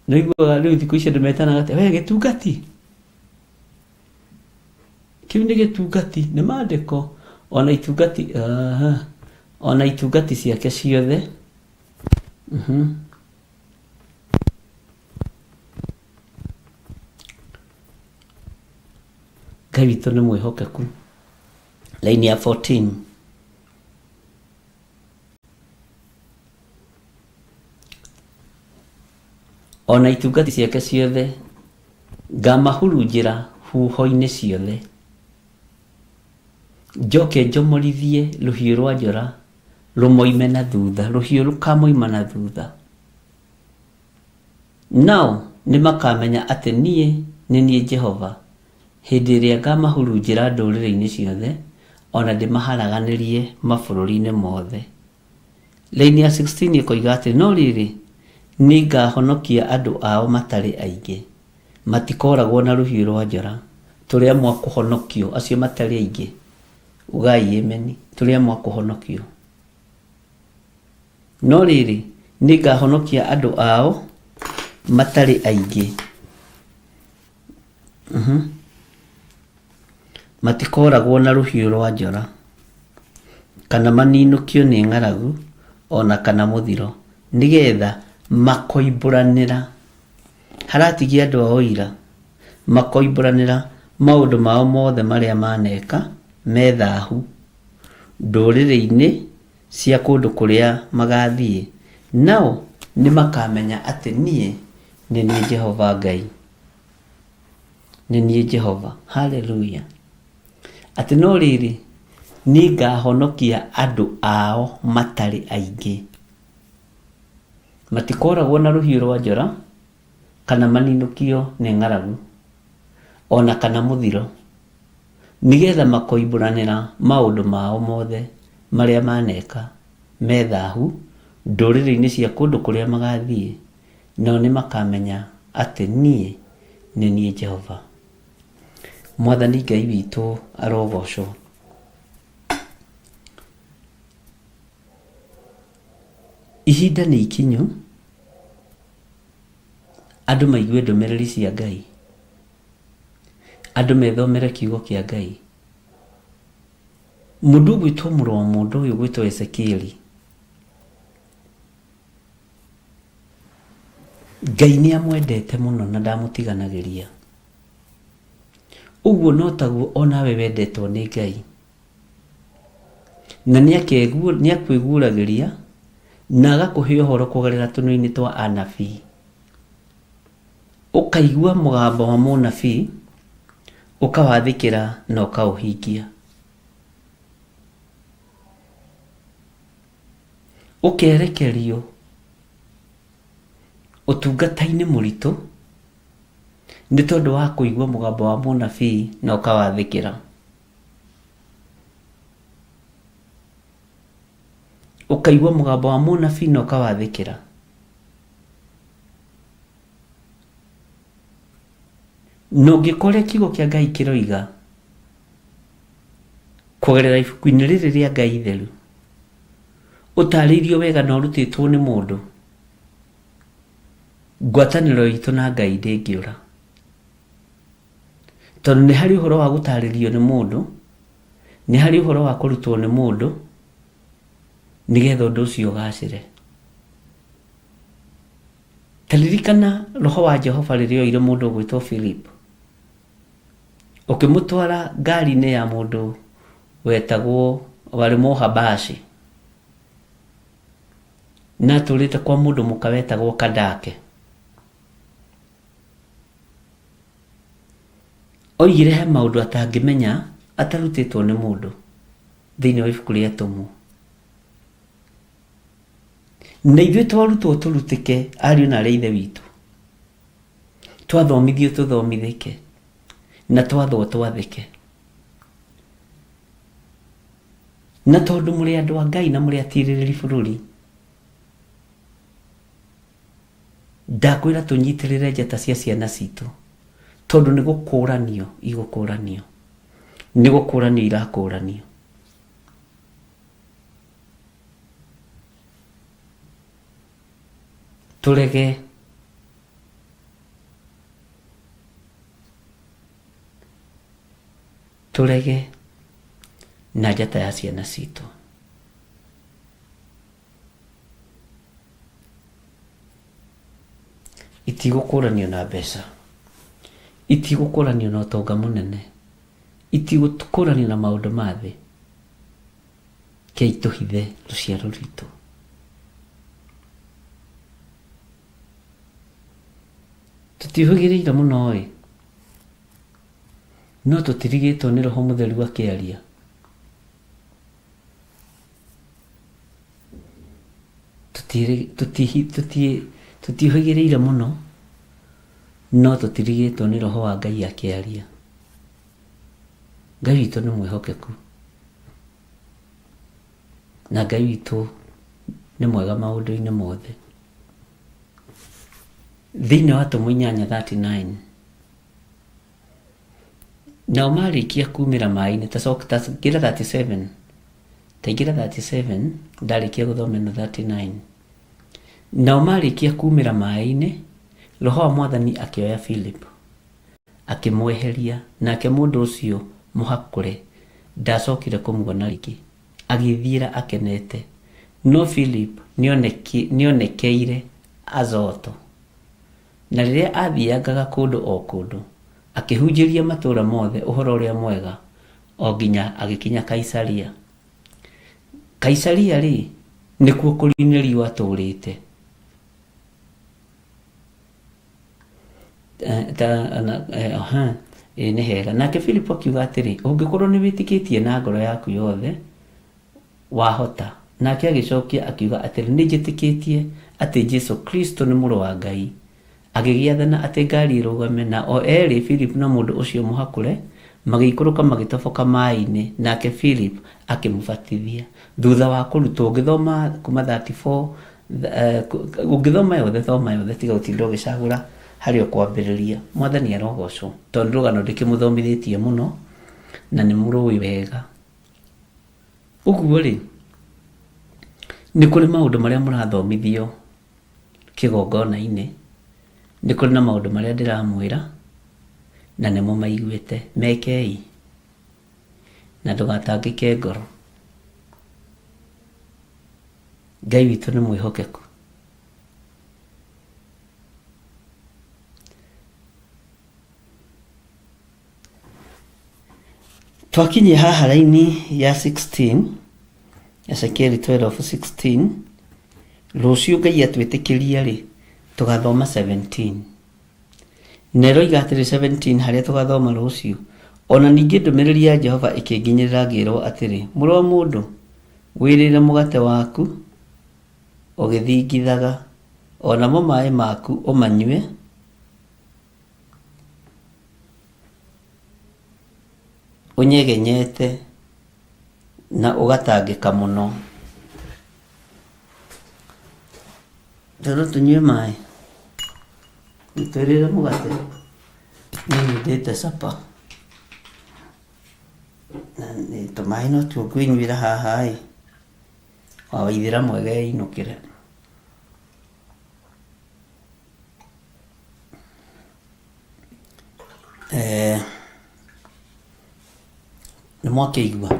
Nĩ ũiguaga rĩu thikũ ici andũ metanaga atĩ we gĩtungati? Kĩu nĩ gĩtungati, nĩ maandĩko. Ona itungati, aha, ona itungati ciake ciothe. Ngai witũ nĩ mwĩhokeku. Laini ya 14. O na itungati ciake ciothe ngamahurunjĩra huho-inĩ ciothe, njoke njomorithie rũhiũ rwa njora rũmoime na thutha, rũhiũ rũkamoima na thutha. Nao nĩmakamenya atĩ niĩ nĩ niĩ Jehova, hĩndĩ ĩrĩa ngamahurunjĩra ndũrĩrĩ-inĩ ciothe, o na ndĩmaharaganĩrie mabũrũri-inĩ mothe. Raini ya 16 ĩkoiga atĩ, no rĩrĩ, nĩngahonokia andũ ao matarĩ aingĩ, matikooragwo na rũhiũ rwa njora. Tũrĩ amwe a kũhonokio, acio matarĩ aingĩ. Ugai ĩmeni, tũrĩ amwe a kũhonokio. No rĩrĩ, nĩngahonokia andũ ao matarĩ aingĩ. Matikooragwo na rũhiũ rwa njora, kana maninũkio nĩ ng'aragu, o na kana mũthiro, nĩgeetha makoimbũranĩra, haratigia andũ a ũira, makoimbũranĩra maũndũ mao mothe marĩa maaneka me thaahu ndũrĩrĩ-inĩ cia kũndũ kũrĩa magaathiĩ, nao nĩmakamenya atĩ niĩ nĩ niĩ Jehova Ngai. Nĩ niĩ Jehova. Haleluya! Atĩ no rĩrĩ, nĩngahonokia andũ ao matarĩ aingĩ. Matikoragwo na rũhiũ rwa njora, kana maninũkio nĩ ng'aragu, o na kana mũthiro, nĩgetha makoimbũranĩra maũndũ mao mothe marĩa maneka me thahu ndũrĩrĩ-inĩ cia kũndũ kũrĩa magathiĩ, nao nĩmakamenya atĩ niĩ nĩ niĩ Jehova. Mwathani Ngai witũ arogocwo. Ihinda nĩ ikinyu andũ maigue ndũmĩrĩri cia Ngai, andũ methomere kiugo kĩa Ngai. Mũndũ ũgwĩtwo mũrũ wa mũndũ ũyũ ũgwĩtwo Ezekieli, Ngai nĩ amwendete mũno na ndamũtiganagĩria. Ũguo no taguo onawe wendetwo nĩ Ngai. Na nĩ akwĩguũragĩria na agakũhe ũhoro kũgerera tũnua-inĩ twa anabii. Ũkaigua mũgambo wa mũnabii, ũkawathĩkĩra na ũkaũhingia. Ũkerekerio ũtungata-inĩ mũritũ nĩ tondũ wa kũigua mũgambo wa mũnabii na ũkawathĩkĩra. Ũkaigua mũgambo wa mũnabii na ũkawathĩkĩra. Na ũngĩka ũrĩa kiugo kĩa Ngai kĩroiga kũgerera ibuku-inĩ rĩrĩ rĩa Ngai itheru, ũtarĩirio wega na ũrutĩtwo nĩ mũndũ, ngwatanĩro itũ na Ngai ndĩngĩũra. Tondũ nĩ harĩ ũhoro wa gũtarĩrio nĩ mũndũ, nĩ harĩ ũhoro wa kũrutwo nĩ mũndũ, nĩgetha ũndũ ũcio ũgacĩre. Ta ririkana roho wa Jehova rĩrĩa oire mũndũ ũgwĩtwo Philip, ũkĩmũtwara ngari-inĩ ya mũndũ wetagwo warĩ Mũhabashi, na atũrĩte kwa mũndũ mũka wetagwo Kandake. Oigire he maũndũ atangĩmenya atarutĩtwo nĩ mũndũ thĩinĩ wa ibuku rĩa Atũmwo. Na ithuĩ twarutwo tũrutĩke ariũ na arĩ a ithe witũ. Twathomithio tũthomithĩke na twathwo twathĩke. Na tondũ mũrĩ andũ a Ngai na mũrĩ atirĩrĩri bũrũri, Ndakwĩra tũnyitĩrĩre njata cia ciana citũ tondũ nĩ gũkũranio igũkũranio. Nĩ gũkũranio irakũranio. Tũrege tũrege na njata ya ciana citũ. Itigũkũranio na mbeca, itigũkũranio na ũtonga mũnene, itigũkũranio na maũndũ ma thĩ. Rekei tũhithe rũciaro rwitũ. Tũtiũhĩgĩrĩire mũno ĩ, no tũtirigĩtwo nĩ Roho Mũtheru akĩaria. Tũtiũhĩgĩrĩire mũno, no tũtirigĩtwo nĩ Roho wa Ngai akĩaria. Ngai witũ nĩ mwĩhokeku, na Ngai witũ nĩ mwega maũndũ-inĩ mothe. Thĩinĩ wa Atũmwo 8:39, Nao marĩkia kumĩra maĩ-inĩ, ta coka, ta ingĩra 37, ta ingĩra 37, ndarĩkia gũthoma ĩno 39. Nao marĩkia kumĩra maĩ-inĩ, Roho wa Mwathani akĩoya Philip, akĩmweheria, nake mũndũ ũcio mũhakũre ndacokire kũmuona rĩngĩ, agĩĩthiĩra akenete. No Philip nĩonekeire Azoto. Na rĩrĩa aathiangaga kũndũ o kũndũ, akĩhunjĩria matũũra mothe Ũhoro-ũrĩa-Mwega, o nginya agĩkinya Kaisaria. Kaisaria-rĩ, nĩkuo Korinelio aatũũrĩte. Ĩĩ nĩ hega. Nake Filipo akiuga atĩrĩ, Ũngĩkorũo nĩwĩtĩkĩtie na ngoro yaku yothe, Wahota. Nake agĩcokia akiuga atĩrĩ, Nĩnjĩtĩkĩtie atĩ Jesu Kristo nĩ Mũrũ wa Ngai. Agĩgĩathana atĩ ngari ĩrũgame, na o erĩ, Filipu na mũndũ ũcio mũhakũre, magĩikũrũka magĩtoboka maĩ-inĩ, nake Filipu akĩmũbatithia. Thutha wa kũrutwo, ũngĩthoma kuma 34, ũngĩthoma yothe, thoma yothe, tiga gũtinda ũgĩcagũra harĩa ũkwambĩrĩria. Mwathani arogocwo, tondũ nĩ rũgano ndĩkĩmũthomithĩtie mũno, na nĩ mũrũĩ wega. Ũguo-rĩ, nĩ kũrĩ maũndũ marĩa mũrathomithio kĩgongona-inĩ, nĩ kũrĩ na maũndũ marĩa ndĩramwĩra na nĩ mũmaiguĩte, mekei na ndũgatangĩke ngoro. Ngai witũ nĩ mwĩhokeku. Twakinyia haha raini ya 16, Ezekieli 12:16, rũciũ Ngai atwĩtĩkĩria rĩ, tũgathoma 17. Na ĩroiga atĩrĩ 17 harĩa tũgathoma rũciũ, o na ningĩ ndũmĩrĩri ya Jehova ĩkĩnginyĩrĩra ngĩrwo atĩrĩ, mũrũ wa mũndũ, wĩrĩre mũgate waku ũgĩthingithaga, o namo maĩ maku ũmanyue Ũnyegenyete na ũgatangĩka mũno. Tondũ tũnyue maĩ, twĩrĩre mũgate, niĩ nĩ ndĩte supper na tũmaĩ no tuo ngwĩnyuĩra haha ĩ, wa Waithĩra mwega einũkĩre. Eh. Nĩ mwakĩigua?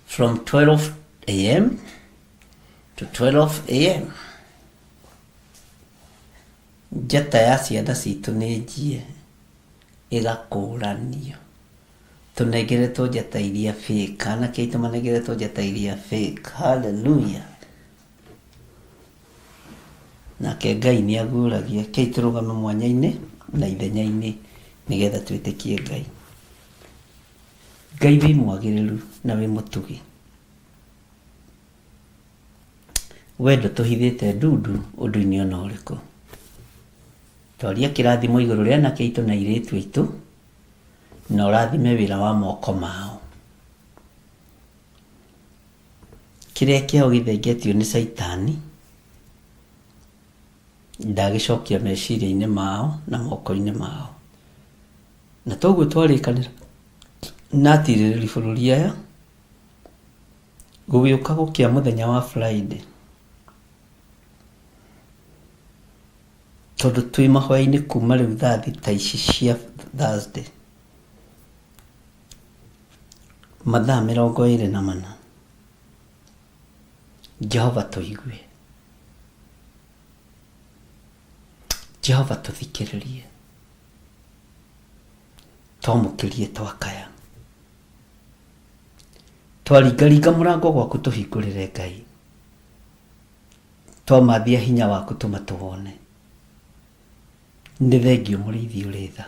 From 12 am to 12 am. Njata ya ciana citũ nĩ njie ĩgakũranio. Tũnengeretwo njata iria fake. Anake aitũ manengeretwo njata iria fake. Hallelujah. Nake Ngai nĩ aguũragia. Kei tũrũgame mwanya-inĩ na ithenya-inĩ nĩgetha twĩtĩkie Ngai. Ngai wĩ mwagĩrĩru na wĩ mũtugi. We ndũtũhithĩte ndundu ũndũ-inĩ ona ũrĩkũ. Twaria kĩrathimo igũrũ rĩa anake aitũ na airĩtu aitũ na ũrathime wĩra wa moko mao. Kĩrĩa kĩao gĩthengetio nĩ Caitani ndagĩcokia meciria-inĩ mao na moko-inĩ mao. Na toguo twarĩkanĩra na atirĩrĩri bũrũri aya, gũgĩũka gũkĩa mũthenya wa Friday, tondũ twĩ mahoya-inĩ kuma rĩu thaa thita ici cia Thursday, mathaa 24. Jehova tũigue, Jehova tũthikĩrĩrie, twamũkĩrie twakaya, twaringaringa mũrango gwaku tũhingũrĩre Ngai, twamathia hinya waku tũma tũwone. Nĩ thengiũ mũrĩithi ũrĩ tha.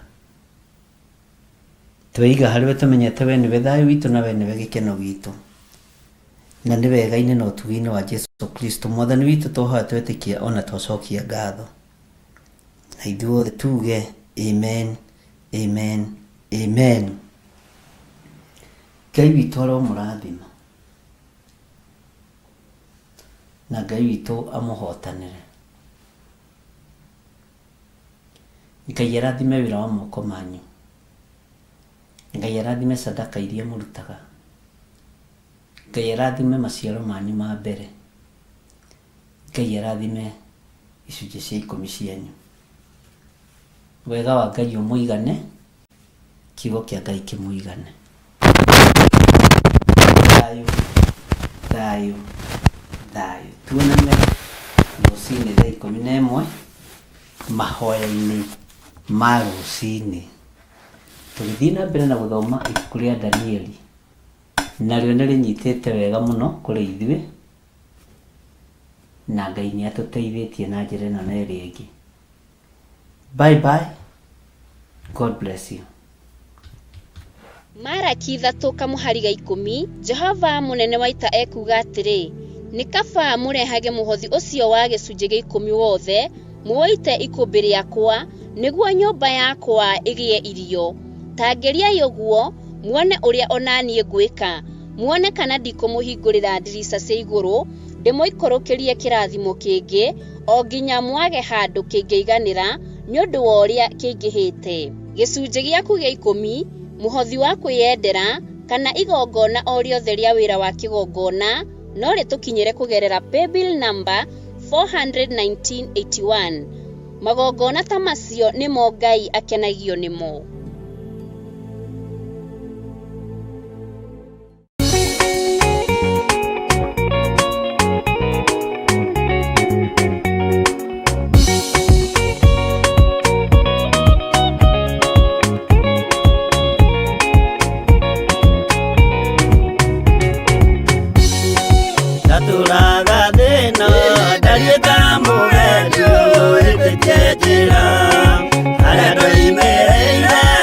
Tweiga harĩ we tũmenyete we nĩwe thayũ witũ na we nĩwe gĩkeno gitũ. Na nĩ wega-inĩ na ũtugi-inĩ wa Jesu Kristo Mwathani witũ twahoya twetĩkia ona twacokia ngatho. Na ithuothe tuge amen, amen, amen. Ngai witũ aromũrathima. Na Ngai witũ amũhotanĩre. Ngai arathime wĩra wa moko manyu. Ngai arathime sadaka iria mũrutaga. Ngai arathime maciaro manyu ma mbere. Ngai arathime icunjĩ cia ikũmi cianyu. Wega wa Ngai ũmũigane, kiugo kĩa Ngai kĩmũigane. Thayũ, thayũ, thayũ. Tuonane rũcinĩ thaa 11 mahoya-inĩ ma rũcinĩ. Tũgĩthiĩ na mbere na gũthoma ibuku rĩa Danieli, narĩo nĩ rĩnyitĩte wega mũno kũrĩ ithuĩ, na Ngai nĩ atũteithĩtie na njĩra ĩno na ĩrĩa ĩngĩ. Bye bye. God bless you. Maraki ithatũ kamũhari ga ikũmi, Jehova mũnene wa ita ekuuga atĩrĩ, Nĩ kaba mũrehage mũhothi ũcio wa gĩcunjĩ gĩa ikũmi wothe, mũũite ikũmbĩ rĩakwa, nĩguo nyũmba yakwa ĩgĩe irio. Ta ngeriai ũguo, muone ũrĩa o na niĩ ngwĩka, muone kana ndikũmũhingũrĩra ndirica cia igũrũ, ndĩmũikũrũkĩrie kĩrathimo kĩngĩ, o nginya mwage handũ kĩngĩiganĩra nĩ ũndũ wa ũrĩa kĩingĩhĩte. Gĩcunjĩ gĩaku gĩa ikũmi, mũhothi wa kwĩyendera, kana igongona o rĩothe rĩa wĩra wa kĩgongona no rĩtũkinyĩre kũgerera paybill number 41981. Magongona ta macio nĩmo Ngai akenagio nĩmo. Ndatũraga thĩna ndariĩ ta mũgendi ũhĩtĩtie njĩra harĩa ndoimĩrĩire.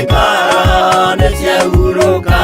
Ngoro nĩ ciahurũka.